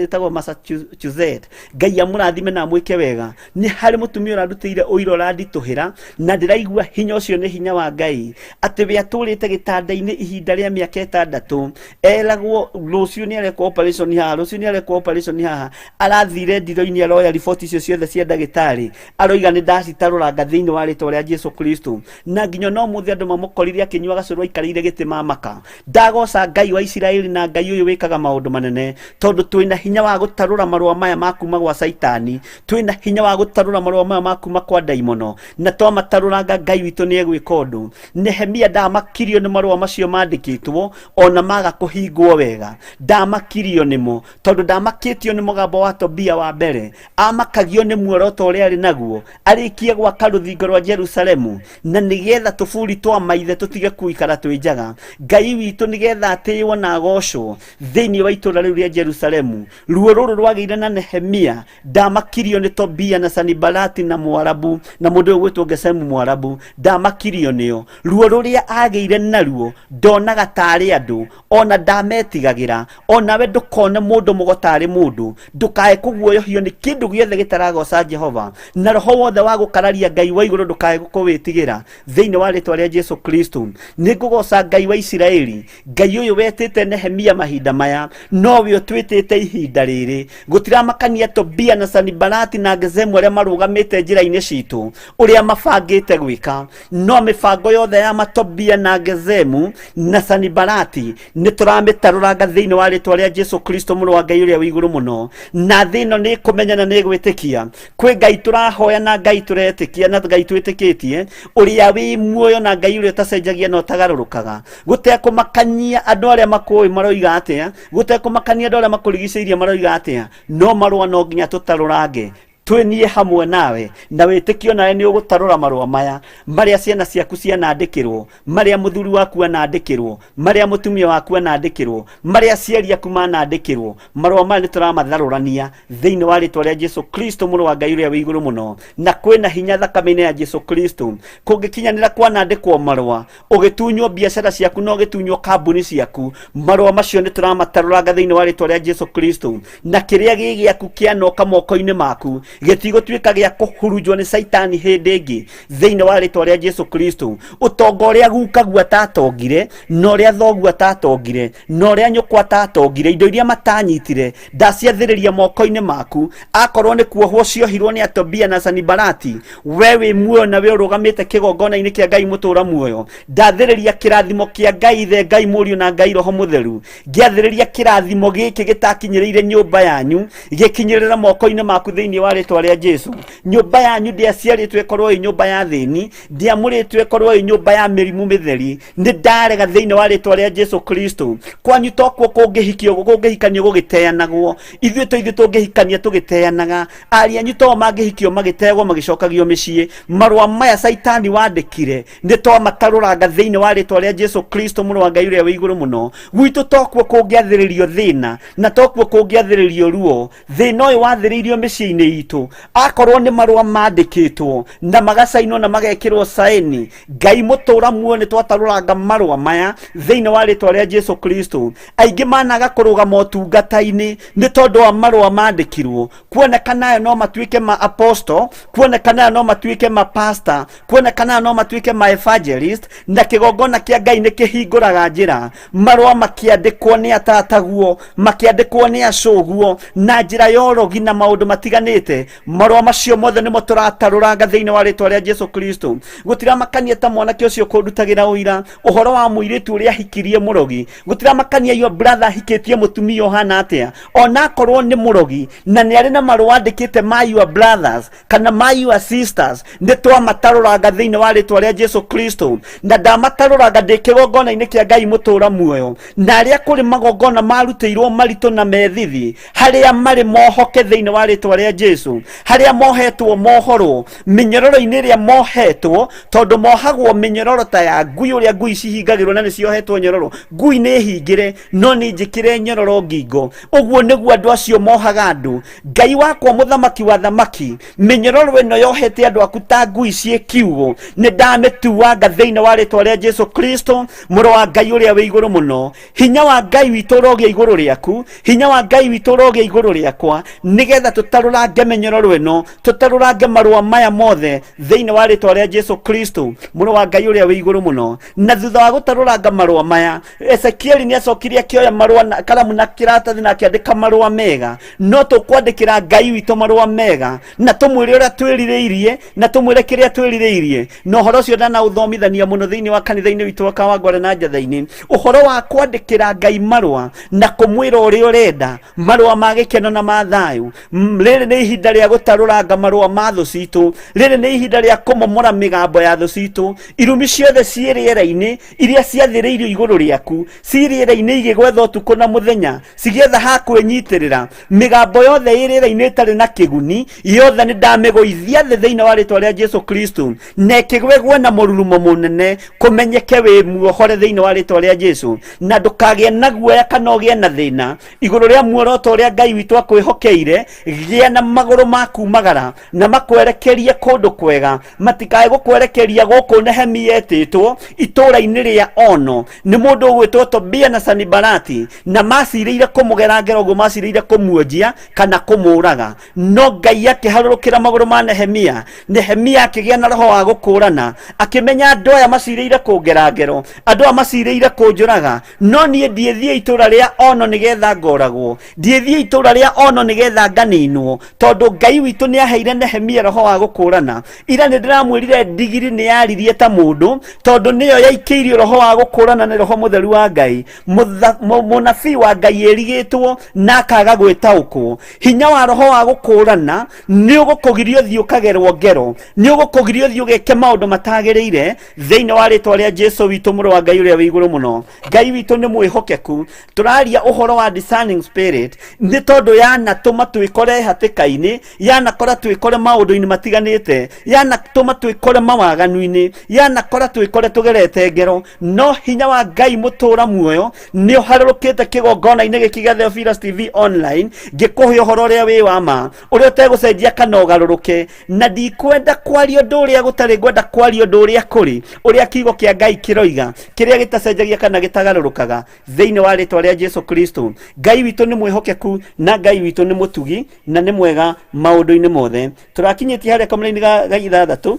ĩtagwo Massachusetts. Ngai amũrathime na amwĩke wega. Nĩ harĩ mũtumia ũrandutĩire ũira ũranditũhĩra, na ndĩraigua hinya ũcio nĩ hinya wa Ngai, atĩ we atũrĩte gĩtanda-inĩ ihinda rĩa mĩaka 6, eragwo rũciũ nĩ arekwo operation haha, rũciũ nĩ arekwo operation haha. Arathire ndiro-inĩ aroya riboti icio ciothe cia ndagĩtarĩ, aroiga nĩ ndacitarũranga thĩinĩ wa rĩtwa rĩa Jesu Kristo. Na nginya no mũthĩ andũ mamũkorire akĩnyua gacũrũ aikarĩire gĩtĩ mamaka. Ndagoca Ngai wa Isiraeli na Ngai ũyũ wĩkaga maũndũ manene, tondũ twĩna hinya wa gũtarũra marũa maya ma kuma gwa Caitani, twĩna hinya wa gũtarũra marũa maya ma kuma kwa ndaimono, na twamatarũranga Ngai witũ nĩ egwĩka ũndũ. Nehemia ndamakirio nĩ marũa macio mandĩkĩtwo, ona maga kũhingwo wega, ndamakirio nĩmo, tondũ ndamakĩtio nĩ mũgambo wa Tobia wa mbere, amakagio nĩ muoroto ũrĩa arĩ naguo, arĩkie gwaka rũthingo rwa Jerusalemu, na nĩgetha tũburi twa maithe tũtige kuikara twĩ njaga. Ngai witũ nĩgetha atĩĩwo na agocwo thĩinĩ wa itũũra rĩu rĩa Jerusalemu. Ruo rũrũ rwagĩire na Nehemia, ndamakirio nĩ Tobia na Sanibalati na Mwarabu na mũndũ ũyũ ũgwĩtwo Gesemu Mwarabu, ndamakirio nĩo. Ruo rũrĩa agĩire naruo ndonaga tarĩ andũ, ona ndametigagĩra. Onawe ndũkone mũndũ mũgo tarĩ mũndũ, ndũkae kũguoyohio nĩ kĩndũ gĩothe gĩtaragoca Jehova, na roho wothe wa gũkararia Ngai wa igũrũ ndũkae kũwĩtigĩra thĩinĩ wa rĩtwa rĩa Jesu Kristo. Kristo. Nĩ ngũgoca Ngai wa Isiraeli, Ngai ũyũ wetĩte Nehemia mahinda maya, nowe ũtwĩtĩte ihinda rĩrĩ. Gũtiramakania Tobia na Sanibalati na Gezemu arĩa marũgamĩte njĩra-inĩ citũ, ũrĩa mabangĩte gwĩka. No mĩbango yothe ya Matobia na Gezemu na Sanibalati nĩ tũramĩtarũranga thĩinĩ wa rĩtwa rĩa Jesu Kristo mũrũ wa Ngai ũrĩa wĩ igũrũ mũno. Na thĩ ĩno nĩ ĩkũmenya na nĩ ĩgwĩtĩkia kwĩ Ngai tũrahoya na Ngai tũretĩkia na Ngai twĩtĩkĩtie ũrĩa wĩ muoyo na Ngai ũrĩa ũtacenjagia na ũtagarũrũkaga. Gũtekũmakania andũ arĩa makũĩ maroiga atĩa, gũtekũmakania andũ arĩa makũrigicĩirie maroiga atĩa, no marũa no nginya tũtarũrange twĩ niĩ hamwe nawe na wĩtĩkio nawe nĩ ũgũtarũra marũa maya marĩa ciana ciaku cianandĩkĩrwo, marĩa mũthuri waku anandĩkĩrwo, marĩa mũtumia waku anandĩkĩrwo, marĩa aciari aku manandĩkĩrwo. Marũa maya nĩ tũramatharũrania thĩinĩ wa rĩtwa rĩa Jesu Kristo mũrũ wa Ngai ũrĩa wĩ igũrũ mũno, na kwĩna hinya thakame-inĩ ya Jesu Kristo. Kũngĩkinyanĩra kwanandĩkwo marũa, ũgĩtunywo biacara ciaku na ũgĩtunywo kambuni ciaku, marũa macio nĩ tũramatarũranga thĩinĩ wa rĩtwa rĩa Jesu Kristo, na kĩrĩa gĩ gĩaku kĩanoka moko-inĩ maku gĩtigũtuĩka gĩa kũhurunjwo nĩ Caitani hĩndĩ ĩngĩ thĩinĩ wa rĩtwa rĩa Jesu Kristo. Ũtonga ũrĩa gukaguo atatongire, na ũrĩa thoguo atatongire, na ũrĩa nyũkwa atatongire, indo iria matanyitire ndaciathĩrĩria moko-inĩ maku. Akorwo nĩ kuohwo ciohirwo nĩ Atobia na Sanibalati, we wĩ muoyo na we ũrũgamĩte kĩgongona-inĩ kĩa Ngai mũtũra muoyo, ndathĩrĩria kĩrathimo kĩa Ngai Ithe, Ngai Mũriũ na Ngai Roho Mũtheru. Ngĩathĩrĩria kĩrathimo gĩkĩ gĩtakinyĩrĩire nyũmba yanyu gĩkinyĩrĩre moko-inĩ maku thĩinĩ wa rĩtwa rĩa Jesu. Nyũmba yanyu ndĩaciarĩtwo ĩkorwo ĩ nyũmba ya thĩni, ndĩamũrĩtwo ĩkorwo ĩ nyũmba ya mĩrimũ mĩtheri. Nĩ ndarega thĩinĩ wa rĩtwa rĩa Jesu Kristo. Kwanyu tokuo kũngĩhikio kũngĩhikanio gũgĩteanagwo, ithuĩ to ithuĩ tũngĩhikania tũgĩteanaga. Ariũ anyu to mangĩhikio magĩtegwo magĩcokagio mĩciĩ. Marũa maya Caitani wandĩkire nĩ twamatarũranga thĩinĩ wa rĩtwa rĩa Jesu Kristo mũrũ wa Ngai ũrĩa wĩ igũrũ mũno. Gwitũ tokuo kũngĩathĩrĩrio thĩna na tokuo kũngĩathĩrĩrio ruo. Thĩna ũyũ wathĩrĩirio mĩciĩ-inĩ itũ, akorwo nĩ marũa mandĩkĩtwo na magacainwo na magekĩrwo saini, Ngai mũtũra muoyo nĩ twatarũranga marũa maya thĩinĩ wa rĩtwa rĩa Jesu Kristo. Aingĩ managa kũrũgama ũtungata-inĩ nĩ tondũ wa marũa mandĩkirwo. Kuonekana aya no matuĩke ma apostle, kuonekana aya no matuĩke ma pastor, kuonekana aya no matuĩke ma evangelist, na kĩgongona kĩa Ngai nĩ kĩhingũraga njĩra. Marũa makĩandĩkwo nĩ atataguo, makĩandĩkwo nĩ acũguo, na njĩra ya ũrogi na maũndũ matiganĩte. Marũa macio mothe nĩmo tũratarũranga thĩinĩ wa rĩtwa rĩa Jesu Kristo. Gũtiramakania ta mwanake ũcio kũndutagĩra ũira ũhoro wa mũirĩtu ũrĩa ahikirie mũrogi. Gũtiramakania your brother ahikĩtie mũtumia ũhana atĩa, onakorwo nĩ mũrogi na nĩ arĩ na marũa andĩkĩte ma your brothers kana ma your sisters, nĩ twamatarũranga thĩinĩ wa rĩtwa rĩa Jesu Kristo. Na ndamatarũranga ndĩ kĩgongona-inĩ kĩa Ngai mũtũra muoyo, na arĩa kũrĩ magongona marutĩirwo maritũ na methithi, harĩa marĩ mohoke thĩinĩ wa rĩtwa rĩa Jesu, harĩa mohetwo mohorwo mĩnyororo-inĩ ĩrĩa mohetwo, tondũ mohagwo mĩnyororo ta ya ngui, ũrĩa ngui cihingagĩrwo na nĩ ciohetwo nyororo. Ngui nĩ hingĩre no nĩ njĩkĩre nyororo ngingo. Ũguo nĩguo andũ acio mohaga andũ. Ngai wakwa mũthamaki wa thamaki, mĩnyororo ĩno yohete andũ aku ta ngui ciĩ kiugũ, nĩ ndamĩtuanga thĩinĩ wa rĩtwa rĩa Jesu Kristo mũrũ wa Ngai ũrĩa wĩ igũrũ mũno. Hinya wa Ngai witũ ũrogĩa igũrũ rĩaku, hinya wa Ngai witũ ũrogĩa igũrũ rĩakwa, nĩgetha tũtarũrange mĩnyororo ĩno, tũtarũrange marũa maya mothe thĩinĩ wa rĩtwa rĩa Jesu Kristo mũrũ wa Ngai ũrĩa wĩ igũrũ mũno. Na thutha wa gũtarũranga marũa maya, Ezekieli nĩ acokire akĩoya marũa na karamu na kĩratathi na akĩandĩka marũa mega. No tũkwandĩkĩra Ngai witũ marũa mega na tũmwĩre ũrĩa twĩrirĩirie na tũmwĩre kĩrĩa twĩrirĩirie. Na ũhoro ũcio ndanaũthomithania mũno thĩinĩ wa kanitha-inĩ witũ wa Kawangware na Njatha-inĩ, ũhoro wa kwandĩkĩra Ngai marũa na kũmwĩra ũrĩa ũrenda, marũa ma gĩkeno na ma thayũ. Rĩrĩ nĩ ihinda rĩa gũtarũranga marũa ma thũ citũ, rĩrĩ nĩ ihinda rĩa kũmomora mĩgambo ya thũ citũ. Irumi ciothe ciĩ rĩera-inĩ iria ciathĩrĩirio igũrũ rĩaku, ciĩ rĩera-inĩ igĩgwetha ũtukũ na mũthenya, cigĩetha ha kwĩnyitĩrĩra. Mĩgambo yothe ĩ rĩera-inĩ ĩtarĩ na kĩguni yothe nĩ ndamĩgũithia thĩ thĩinĩ wa rĩtwa rĩa Jesu Kristo, na ĩkĩgwegwo na mũrurumo mũnene, kũmenyeke wĩ muohore thĩinĩ wa rĩtwa rĩa Jesu, na ndũkagĩe na guoya kana ũgĩe na thĩna igũrũ rĩa muoroto ũrĩa Ngai witũ akwĩhokeire. Gĩa na magũrũ Magũrũ makumagara na makwerekerie kũndũ kwega, matikae gũkwerekeria gũkũ Nehemia etĩtwo itũũra-inĩ rĩa Ono nĩ mũndũ ũgwĩtwo Tobia na Sanibalati, na macirĩire kũmũgera ngero ũguo, macirĩire kũmuonjia kana kũmũraga. No Ngai akĩharũrũkĩra magũrũ ma Nehemia. Nehemia akĩgĩa na roho wa gũkũrana, akĩmenya andũ aya macirĩire kũngera ngero, andũ aya macirĩire kũnjũraga, no niĩ ndiĩthiĩ itũũra rĩa Ono nĩgetha ngoragwo, ndiĩthiĩ itũũra rĩa Ono nĩgetha nganinwo, tondũ Ngai witũ nĩ aheire Nehemia roho wa gũkũrana. Ira nĩ ndĩramwĩrire ndigiri nĩ yaririe ta mũndũ, tondũ nĩyo yaikĩirio roho wa gũkũrana nĩ roho mũtheru wa Ngai. Mũnabii wa Ngai ĩrigĩtwo na akaga gwĩtaũkwo. Hinya wa roho wa gũkũrana nĩ ũgũkũgiria ũthiĩ ũkagerwo ngero, nĩ ũgũkũgiria ũthiĩ ũgeke maũndũ matagĩrĩire thĩinĩ wa rĩtwa rĩa Jesu witũ, mũrũ wa Ngai ũrĩa wĩ igũrũ mũno. Ngai witũ nĩ mwĩhokeku. Tũraria ũhoro wa discerning spirit nĩ tondũ yanatũma twĩkore hatĩka-inĩ, yanakora twĩkore maũndũ-inĩ matiganĩte, yanatũma twĩkore mawaganu-inĩ, yanakora twĩkore tũgerete ngero, no hinya wa Ngai mũtũra muoyo nĩ ũharũrũkĩte kĩgongona-inĩ gĩkĩ gĩa Theophilus TV online, ngĩkũhe ũhoro ũrĩa wĩ wa ma, ũrĩa ũtegũcenjia kana ũgarũrũke. Na ndikwenda kwaria ũndũ ũrĩa gũtarĩ, ngwenda kwaria ũndũ ũrĩa kũrĩ, ũrĩa kiugo kĩa Ngai kĩroiga, kĩrĩa gĩtacenjagia kana gĩtagarũrũkaga, thĩinĩ wa rĩtwa rĩa Jesu Kristo. Ngai witũ nĩ mwĩhokeku na Ngai witũ nĩ mũtugi na nĩ mwega maũndũ-inĩ mothe. Tũrakinyĩtie harĩa kamũra-inĩ ga ithathatũ,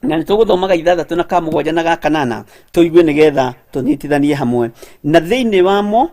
na nĩ tũgũthoma ga ithathatũ na ka mũgwanja na ga kanana, tũigue nĩgetha tũnyitithanie hamwe. Na thĩinĩ wamo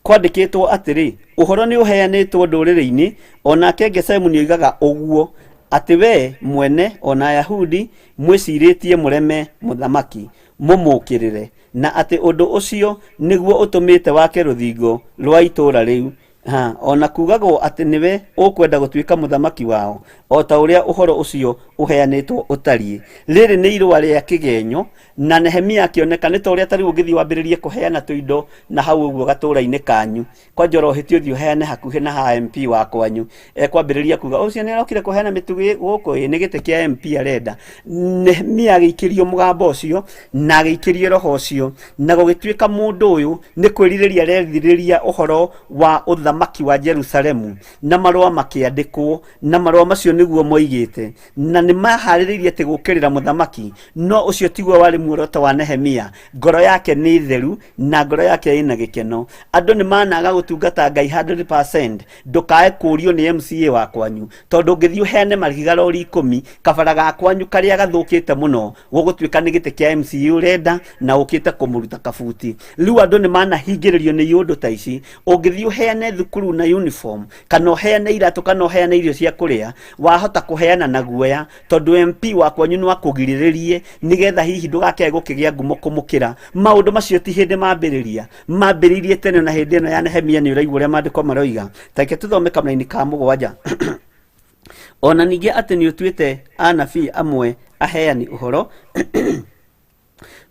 kwandĩkĩtwo atĩrĩ, ũhoro nĩ ũheanĩtwo ndũrĩrĩ-inĩ, o nake Gesemu nĩ oigaga ũguo, atĩ we mwene o na Ayahudi mwĩcirĩtie mũreme mũthamaki, mũmũũkĩrĩre, na atĩ ũndũ ũcio nĩguo ũtũmĩte wake rũthingo rwa itũũra rĩu. Ha, o na kuugagwo atĩ nĩwe ũkwenda gũtuĩka mũthamaki wao, o ta ũrĩa ũhoro ũcio ũheanĩtwo ũtariĩ. Rĩrĩ nĩ irũa rĩa kĩgenyo, na Nehemia akĩoneka nĩ ta ũrĩa ta rĩu ũngĩthiĩ wambĩrĩrie kũheana tũindo na hau ũguo gatũũra-inĩ kanyu. Kwanja ũrohĩtia ũthiĩ ũheane hakuhĩ na ha MP wa kwanyu. Ekwambĩrĩria kuga ũcio nĩ arokire kũheana mĩtu gũkũ, ĩ nĩ gĩtĩ kĩa MP arenda. Nehemia agĩikĩrio mũgambo ũcio na agĩikĩrio roho ũcio, na gũgĩtuĩka mũndũ ũyũ nĩ kwĩrirĩria arerirĩria ũhoro wa ũthamaki wa Jerusalemu, na marũa makĩandĩkwo, na marũa macio nĩguo moigĩte, na nĩ maharĩrĩirie atĩ gũũkĩrĩra mũthamaki. No ũcio tiguo warĩ muoroto wa Nehemia. Ngoro yake nĩ theru na ngoro yake ĩna gĩkeno. Andũ nĩ managa gũtungata Ngai 100%. Ndũkae kũũrio nĩ MCA wa kwanyu, tondũ ũngĩthiĩ ũheane mahiga rori 10 kabara ga kwanyu karĩa gathũkĩte mũno, gũgũtuĩka nĩ gĩtĩ kĩa MCA ũrenda na ũkĩte kũmũruta kabuti. Rĩu andũ nĩ manahingĩrĩrio nĩ iũndũ ta ici. Ũngĩthiĩ ũheane thukuru na uniform, kana ũheane iratũ, kana ũheane irio cia kũrĩa, wahota kũheana na guoya, tondũ MP wa kwanyu no akũgirĩrĩrie nĩgetha hihi ndũgakĩae gũkĩgĩa ngumo kũmũkĩra. Maũndũ macio ti hĩndĩ mambĩrĩria, mambĩrĩirie tene, na hĩndĩ ĩno ya Nehemia nĩ ũraigua ũrĩa maandĩko maroiga. Ta reke tũthome kamũraini ka mũgwanja. O na ningĩ atĩ nĩ ũtuĩte anabii amwe aheani ũhoro,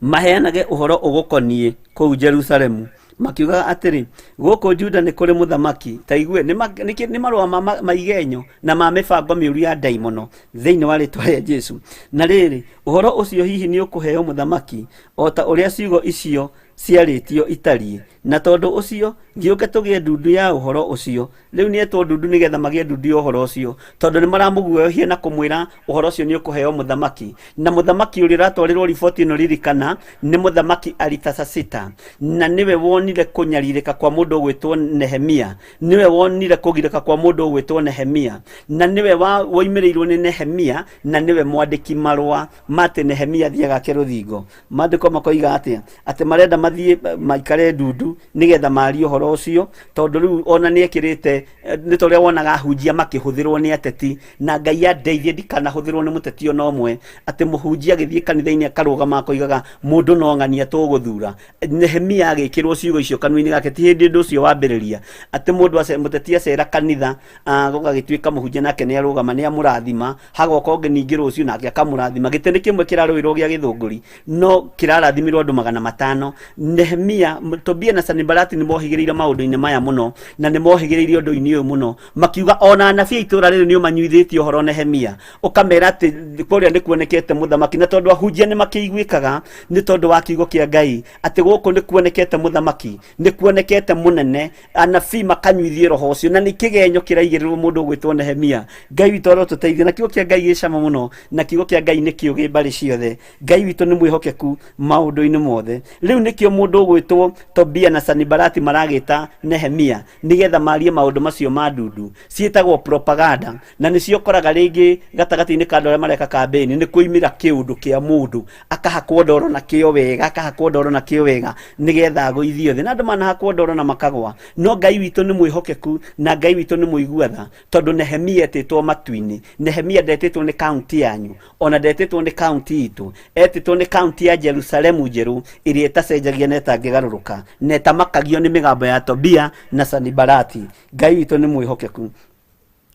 maheanage ũhoro ũgũkoniĩ kũu Jerusalemu, makiugaga atĩrĩ, gũkũ Juda nĩ kũrĩ mũthamaki. Ta igue, nĩ marũa ma igenyo na ma mĩbango mĩũru ya ndaimono thĩinĩ wa rĩtwa rĩa Jesu. Na rĩrĩ, ũhoro ũcio hihi nĩ ũkũheo mũthamaki, o ta ũrĩa ciugo icio ciarĩtio itariĩ. Na tondũ ũcio ngĩũke tũgĩe ndundu ya ũhoro ũcio. Rĩu nĩetwo ndundu nĩgetha magĩe ndundu ya ũhoro ũcio, tondũ nĩ maramũguoyohia na kũmwĩra ũhoro ũcio nĩ ũkũheo mũthamaki. Na mũthamaki ũrĩa ũratwarĩrwo riboti ĩno, ririkana, nĩ mũthamaki Aritasasita, na nĩwe wonire kũnyarirĩka kwa mũndũ ũgwĩtwo Nehemia, nĩwe wonire kũgirĩka kwa mũndũ ũgwĩtwo Nehemia, na nĩwe woimĩrĩirwo nĩ Nehemia, na nĩwe mwandĩki marũa ma atĩ Nehemia athiĩ agake rũthingo. Maandĩko makoiga atĩa? Atĩ marenda mathiĩ maikare ndundu nĩgetha marie ũhoro ũcio, tondũ rĩu ona nĩ ekĩrĩte, nĩ ta ũrĩa wonaga ahunjia makĩhũthĩrwo nĩ ateti, na Ngai andeithie ndikanahũthĩrwo nĩ mũteti ona ũmwe, atĩ mũhunjia agĩthiĩ kanitha-inĩ akarũgama akoigaga mũndũ no ng'ania tũgũthura. Nehemia agĩkĩrwo ciugo icio kanua-inĩ gake, ti hĩndĩ ũndũ ũcio wambĩrĩria, atĩ mũndũ mũteti acera kanitha, gũgagĩtuĩka mũhunjia nake nĩ arũgama nĩ amũrathima, hagoka ũngĩ ningĩ rũciũ nake akamũrathima. Gĩtĩ nĩ kĩmwe kĩrarũĩrwo gĩa gĩthũngũri, no kĩrarathimirwo andũ 500. Nehemia, Tobia na Sanibalati nĩ mohĩgĩrĩire maũndũ-inĩ maya mũno, na nĩ mohĩgĩrĩire ũndũ-inĩ ũyũ mũno, makiuga ona anabii a itũũra rĩrĩ nĩ ũmanyuithĩtie ũhoro Nehemia, ũkamera atĩ kũrĩa nĩ kuonekete mũthamaki. Na tondũ ahunjia nĩ makĩiguĩkaga nĩ tondũ wa kiugo kĩa Ngai atĩ gũkũ nĩ kuonekete mũthamaki. Mũthamaki, nĩ kuonekete mũnene, anabii makanyuithie roho ũcio, na nĩ kĩgenyo kĩraigĩrĩrwo mũndũ ũgwĩtwo Nehemia. Ngai witũ arotũteithia, na kiugo kĩa Ngai gĩ cama mũno, na kiugo kĩa Ngai nĩ kĩũgĩ mbarĩ ciothe. Ngai witũ nĩ mwĩhokeku maũndũ-inĩ mothe. Rĩu nĩkĩo mũndũ ũgwĩtwo Tobia na Sanibalati maragĩta Nehemia nĩgetha marie maũndũ macio ma ndundu. Ciĩtagwo propaganda, na nĩcio ũkoraga rĩngĩ gatagatĩ-inĩ ka andũ arĩa mareka kambĩini nĩ kũimĩra kĩũndũ kĩa mũndũ akahakwo ndoro na kĩo wega, akahakwo ndoro na kĩo wega nĩgetha agũithio thĩ, na andũ manahakwo ndoro na makagwa. No Ngai witũ nĩ mwĩhokeku na Ngai witũ nĩ mũigua tha, tondũ Nehemia etĩtwo matu-inĩ. Nehemia ndetĩtwo nĩ kaunti yanyu, ona ndetĩtwo nĩ kaunti itũ, etĩtwo nĩ kaunti ya Jerusalemu njerũ ĩrĩa ĩtacenjagia na ĩtangĩgarũrũka na ĩtamakagio nĩ mĩgambo ya Tobia na Sanibalati. Ngai witũ nĩ mwĩhokeku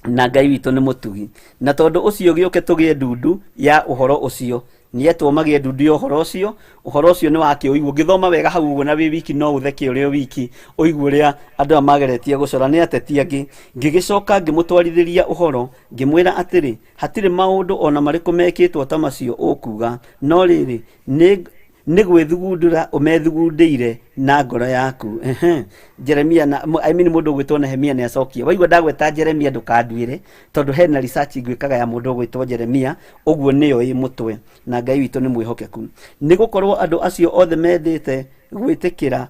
na Ngai witũ nĩ mũtugi, na tondũ ũcio gĩũke tũgĩe ndundu ya ũhoro ũcio. Nĩetwo magĩe ndundu ya ũhoro ũcio. Ũhoro ũcio nĩ wakĩũigua. Ũngĩthoma wega hau ũguo na wĩ wiki no ũtheke ũrĩ o wiki, ũigue ũrĩa andũ aya mageretie gũcora nĩ ateti angĩ. Ngĩgĩcoka ngĩmũtwarithĩria ũhoro, ngĩmwĩra atĩrĩ, Hatirĩ maũndũ o na marĩkũ mekĩtwo ta macio ũkuuga, no rĩrĩ, nĩ nĩ gwĩthugundĩra ũmethugundĩire na ngoro yaku. Ehe. Jeremia na I mean mũndũ ũgwĩtwo Nehemia nĩ acokia. Waigua ndagweta Jeremia ndũkanduĩre, tondũ hena research ngwĩkaga ya mũndũ ũgwĩtwo Jeremia, ũguo nĩyo ĩ mũtwe, na Ngai witũ nĩ mwĩhokeku. Nĩ gũkorwo andũ acio othe mendete gwĩtĩkĩra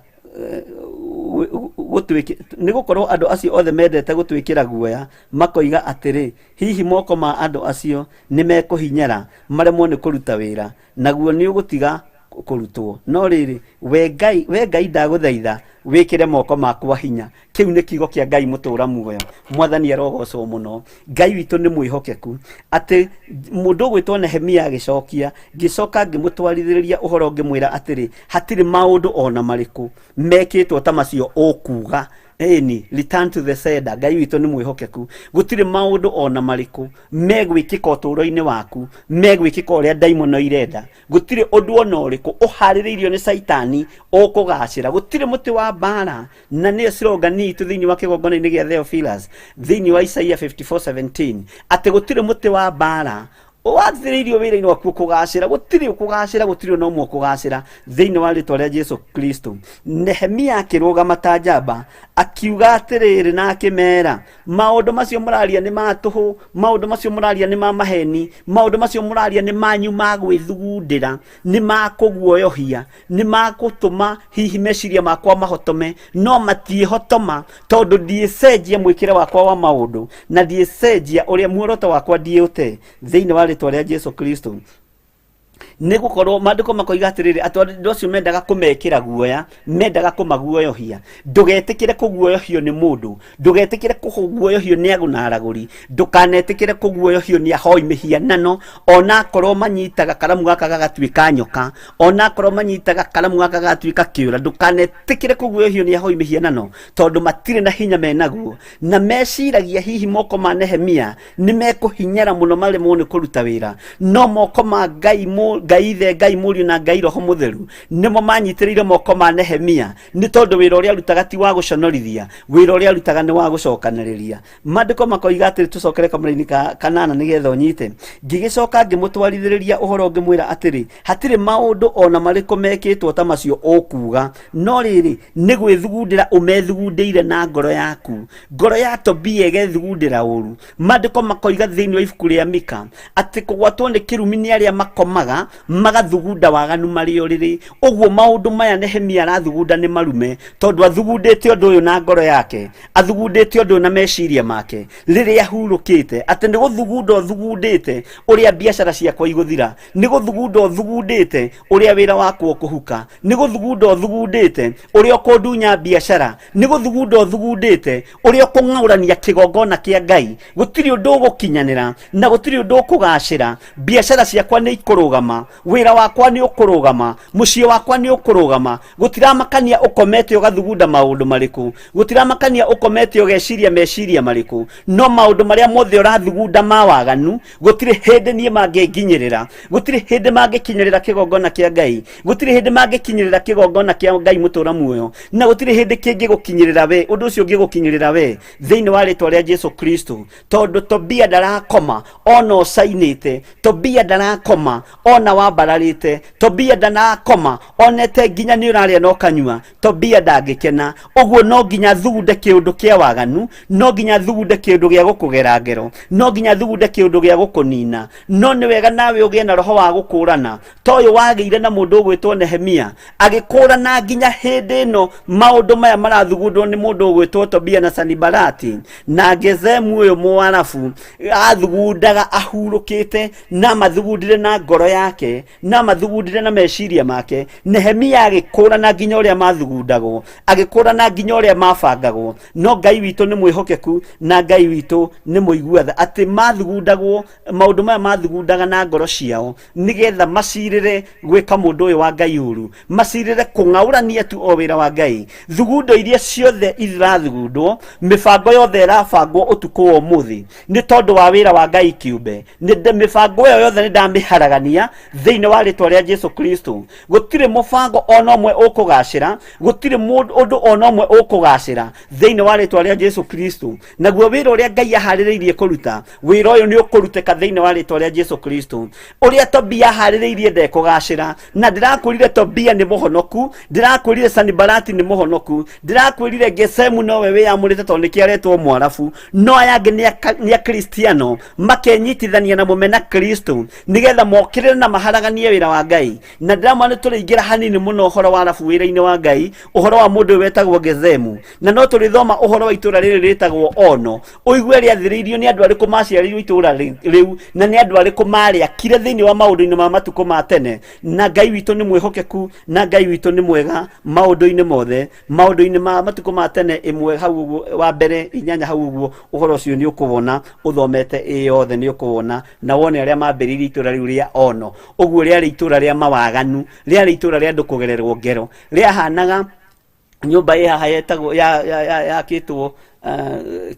nĩ gũkorwo andũ acio othe mendete gũtwĩkĩra guoya makoiga atĩrĩ, Hihi moko ma andũ acio nĩ mekũhinyara maremwo nĩ kũruta wĩra, naguo nĩ ũgũtiga kũrutwo. No rĩrĩ, we Ngai, we Ngai ndagũthaitha wĩkĩre moko makwa hinya. Kĩu nĩ kiugo kĩa Ngai mũtũũra muoyo. Mwathani arogocwo mũno. Ngai witũ nĩ mwĩhokeku. Atĩ mũndũ ũgwĩtwo Nehemia agĩcokia, ngĩcoka ngĩmũtwarithĩrĩria ũhoro ngĩmwĩra atĩrĩ, hatirĩ maũndũ o na marĩkũ mekĩtwo ta macio ũkuuga. Ĩni, return to the sender. Ngai witũ nĩ mwĩhokeku. Gũtirĩ maũndũ o na marĩkũ megwĩkĩka ũtũũro-inĩ waku megwĩkĩka ũrĩa ndaimono irenda. Gũtirĩ ũndũ o na ũrĩkũ ũharĩrĩirio nĩ Caitani ũkũgacĩra. Gũtirĩ mũtĩ wa mbara, na nĩyo slogan itũ thĩinĩ wa kĩgongona-inĩ gĩa Theophilus thĩinĩ wa Isaia 54:17, atĩ gũtirĩ mũtĩ wa mbara wathĩrĩirio wĩra-inĩ waku ũkũgacĩra. Gũtirĩ ũkũgacĩra, gũtirĩ ona ũmwe ũkũgacĩra thĩinĩ wa rĩtwa rĩa Jesu Kristo. Nehemia akĩrũgama ta njamba akiuga atĩrĩrĩ na akĩmera, maũndũ macio mũraria nĩ ma tũhũ, maũndũ macio mũraria nĩ ma maheni, maũndũ macio mũraria nĩ manyu ma gwĩthugundĩra, nĩ ma kũguoyohia, nĩ ma gũtũma hihi meciria makwa mahotome, no matiĩhotoma tondũ ndiĩcenjia mwĩkĩre wakwa wa maũndũ na ndiĩcenjia ũrĩa muoroto wakwa ndiĩũte thĩinĩ wa rĩtwa rĩa Jesu Kristo. Nĩ gũkorwo maandĩko makoiga atĩrĩrĩ, atĩ andũ acio mendaga kũmekĩra guoya, mendaga kũmaguoyohia. Ndũgetĩkĩre kũguoyohio nĩ mũndũ, ndũgetĩkĩre kũguoyohio nĩ agũna aragũri, ndũkanetĩkĩre kũguoyohio nĩ ahoi mĩhianano, onakorwo manyitaga karamu gaka gagatuĩka nyoka, onakorwo manyitaga karamu gaka gagatuĩka kĩũra, ndũkanetĩkĩre kũguoyohio nĩ ahoi mĩhianano, tondũ matirĩ na hinya menaguo, na meciragia hihi moko ma Nehemia nĩ mekũhinyara mũno maremwo nĩ kũruta wĩra, no moko ma Ngai, Ngai Ithe, Ngai Mũriũ na Ngai Roho Mũtheru nĩmo manyitĩrĩire moko ma Nehemia, nĩ tondũ wĩra ũrĩa arutaga ti wa gũconorithia, wĩra ũrĩa arutaga nĩ wa gũcokanĩrĩria. Maandĩko makoiga atĩrĩ, tũcokere kamũra-inĩ ka kanana nĩgetha ũnyite. Ngĩgĩcoka ngĩmũtwarithĩrĩria ũhoro ngĩmwĩra atĩrĩ, hatirĩ maũndũ o na marĩkũ mekĩtwo ta macio ũkuuga, no rĩrĩ, nĩ gwĩthugundĩra ũmethugundĩire na ngoro yaku. Ngoro ya Tobia ĩgethugundĩra ũru. Maandĩko makoiga thĩinĩ wa ibuku rĩa Mika atĩ kũgwatwo nĩ kĩrumi nĩ arĩa makomaga magathugunda waganu marĩ ũrĩrĩ. Ũguo maũndũ maya Nehemia arathugunda nĩ marume, tondũ athugundĩte ũndũ ũyũ na ngoro yake, athugundĩte ũndũ ũyũ na meciria make rĩrĩa ahurũkĩte, atĩ nĩ gũthugunda ũthugundĩte ũrĩa biacara ciakwa igũthira, nĩ gũthugunda ũthugundĩte ũrĩa wĩra wakwa ũkũhuka, nĩ gũthugunda ũthugundĩte ũrĩa ũkũndunya biacara, nĩ gũthugunda ũthugundĩte ũrĩa ũkũng'aũrania kĩgongona kĩa Ngai. Gũtirĩ ũndũ ũgũkinyanĩra na gũtirĩ ũndũ ũkũgacĩra. Biacara ciakwa nĩ ikũrũgama, wĩra wakwa nĩ ũkũrũgama, mũciĩ wakwa nĩ ũkũrũgama. Gũtiramakania ũkomete ũgathugunda maũndũ marĩkũ, gũtiramakania ũkomete ũgeciria meciria marĩkũ, no maũndũ marĩa mothe ũrathugunda ma waganu, gũtirĩ hĩndĩ niĩ mangĩnginyĩrĩra, gũtirĩ hĩndĩ mangĩkinyĩrĩra kĩgongona kĩa Ngai, gũtirĩ hĩndĩ mangĩkinyĩrĩra kĩgongona kĩa Ngai mũtũra muoyo, na gũtirĩ hĩndĩ kĩngĩgũkinyĩrĩra we, ũndũ ũcio ũngĩgũkinyĩrĩra we thĩinĩ wa rĩtwa rĩa Jesu Kristo. Tondũ Tobia ndarakoma ona ũcainĩte, Tobia ndarakoma ona Ndona wambararĩte, Tobia ndanakoma onete nginya nĩ ũrarĩa na ũkanyua, Tobia ndangĩkena. Ũguo no nginya thugunde kĩũndũ kĩa waganu, no nginya thugunde kĩũndũ gĩa gũkũgera ngero, no nginya thugunde kĩũndũ gĩa gũkũnina. No nĩ wega nawe ũgĩe na roho wa gũkũrana ta ũyũ wagĩire na mũndũ ũgwĩtwo Nehemia, agĩkũrana nginya hĩndĩ ĩno maũndũ maya marathugundwo nĩ mũndũ ũgwĩtwo Tobia na Sanibalati na Gezemu ũyũ Mũarabu. Athugundaga ahurũkĩte, na mathugundire na ngoro yake, na mathugundire na meciria make. Nehemia agĩkũrana nginya ũrĩa mathugundagwo, agĩkũrana nginya ũrĩa mabangagwo. No Ngai witũ nĩ mwĩhokeku na Ngai witũ nĩ mũigua tha, atĩ mathugundagwo maũndũ maya mathugundaga na ngoro ciao nĩgetha macirĩre gwĩka mũndũ ũyũ wa Ngai ũru, macirĩre kũng'aũrania tu o wĩra wa Ngai. Thugundo iria ciothe irathugundwo, mĩbango yothe ĩrabangwo ũtukũ wa ũmũthĩ nĩ tondũ wa wĩra wa Ngai kĩũmbe, mĩbango ĩyo yothe nĩ ndamĩharagania thĩinĩ wa rĩtwa rĩa Jesu Kristo. Gũtirĩ mũbango ona ũmwe ũkũgacĩra, gũtirĩ ũndũ ona ũmwe ũkũgacĩra thĩinĩ wa rĩtwa rĩa Jesu Kristo. Naguo wĩra ũrĩa Ngai aharĩrĩirie kũruta, wĩra ũyũ nĩ ũkũrutĩka thĩinĩ wa rĩtwa rĩa Jesu Kristo. Ũrĩa Tobia aharĩrĩirie ndekũgacĩra, na ndĩrakwĩrire Tobia nĩ mũhonoku, ndĩrakwĩrire Sanibalati nĩ mũhonoku, ndĩrakwĩrire Gesemu nowe wĩyamũrĩte tondũ nĩkĩo aretwo Mwarabu, no aya angĩ nĩ Akristiano makenyitithania na mũmena Kristo nĩgetha mokĩrĩre na maharaganie wĩra wa Ngai. Na ndĩramwa nĩ tũrĩingĩra hanini mũno ũhoro wa arabu wĩra-inĩ wa Ngai, ũhoro wa mũndũ ũyũ wetagwo Gezemu, na no tũrĩthoma ũhoro wa itũũra rĩrĩ rĩtagwo Ono, ũigue rĩathĩrĩirio nĩ andũ arĩkũ maciarĩirwo itũũra rĩu na nĩ andũ arĩkũ marĩakire thĩinĩ wa maũndũ-inĩ ma matukũ ma tene. Na Ngai witũ nĩ mwĩhokeku na Ngai witũ nĩ mwega maũndũ-inĩ mothe. Maũndũ-inĩ ma matukũ ma tene ĩmwe hau ũguo wa mbere inyanya hau ũguo, ũhoro ũcio nĩ ũkũwona ũthomete ĩ yothe, nĩ ũkũwona na wone arĩa mambĩrĩirie itũũra rĩu rĩa Ono. Ũguo rĩarĩ itũũra rĩa mawaganu, rĩarĩ itũũra rĩa andũ kũgererwo ngero, rĩahanaga nyũmba ĩ haha yetagwo yakĩtwo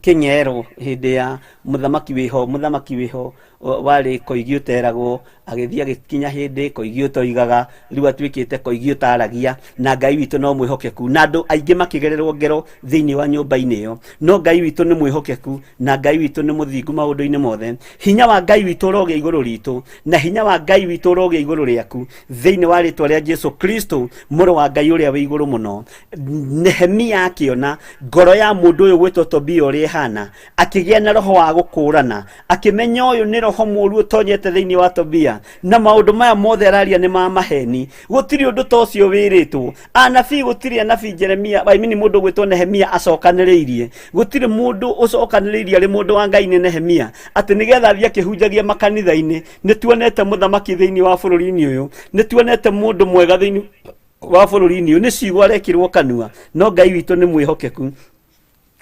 Kĩng'ero hĩndĩ ya mũthamaki wĩho, mũthamaki wĩho warĩ Koigi ũteragwo, agĩthiĩ agĩkinya hĩndĩ Koigi ũtoigaga, rĩu atuĩkĩte Koigi ũtaragia. Na Ngai witũ no mwĩhokeku, na andũ aingĩ makĩgererwo ngero thĩinĩ wa nyũmba-inĩ ĩyo, no Ngai witũ nĩ mwĩhokeku na Ngai witũ nĩ mũthingu maũndũ-inĩ mothe. Hinya wa Ngai witũ ũrogĩa igũrũ ritũ, na hinya wa Ngai witũ ũrogĩa igũrũ rĩaku thĩinĩ wa rĩtwa rĩa Jesu Kristo, mũrũ wa Ngai ũrĩa wĩ igũrũ mũno. Nehemia akĩona ngoro ya mũndũ ũyũ gwĩtwo Tobia ũrĩa ĩhana, akĩgĩa na roho wa gũkũrana, akĩmenya ũyũ nĩ roho mũũru ũtonyete thĩinĩ wa Tobia, na maũndũ maya mothe araria nĩ ma maheni. Gũtirĩ ũndũ ta ũcio wĩrĩtwo anabii, gũtirĩ anabii Jeremia, I mean mũndũ gwĩtwo Nehemia acokanĩrĩirie, gũtirĩ mũndũ ũcokanĩrĩirie arĩ mũndũ wa Ngai nĩ Nehemia, atĩ nĩgetha athiĩ akĩhunjagia makanitha-inĩ. Nĩ tuonete mũthamaki thĩinĩ wa bũrũri-inĩ ũyũ, nĩ tuonete mũndũ mwega thĩinĩ wa bũrũri-inĩ ũyũ, nĩ ciugo arekĩrwo kanua, no Ngai witũ nĩ mwĩhokeku.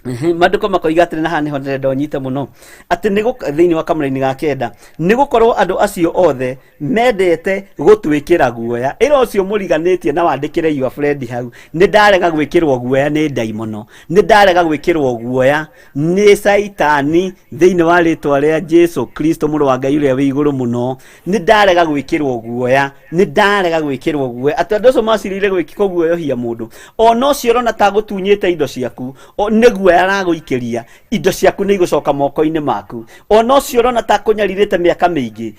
Maandĩko makoiga atĩrĩ, na haha nĩho ndĩrenda ũnyite mũno, atĩ nĩ thĩinĩ wa kamũraini ga kenda, nĩ gũkorwo andũ acio othe mendete gũtwĩkĩra guoya. Ĩra ũcio mũriganĩtie na wandĩkĩre your friend hau, nĩ ndarega gwĩkĩrwo guoya nĩ ndaimono, nĩ ndarega gwĩkĩrwo guoya nĩ caitani thĩinĩ wa rĩtwa rĩa Jesu Kristo mũrũ wa Ngai ũrĩa wĩ igũrũ mũno. Nĩ ndarega gwĩkĩrwo guoya, nĩ ndarega gwĩkĩrwo guoya. Atĩ andũ acio macirĩire kũguoyohia mũndũ, ona ũcio ũrona ta gũtunyĩte indo ciaku, nĩ guoya aragũikĩria, indo ciaku nĩ igũcoka moko-inĩ maku. Ona ũcio ũrona ta kũnyarirĩte mĩaka mĩingĩ,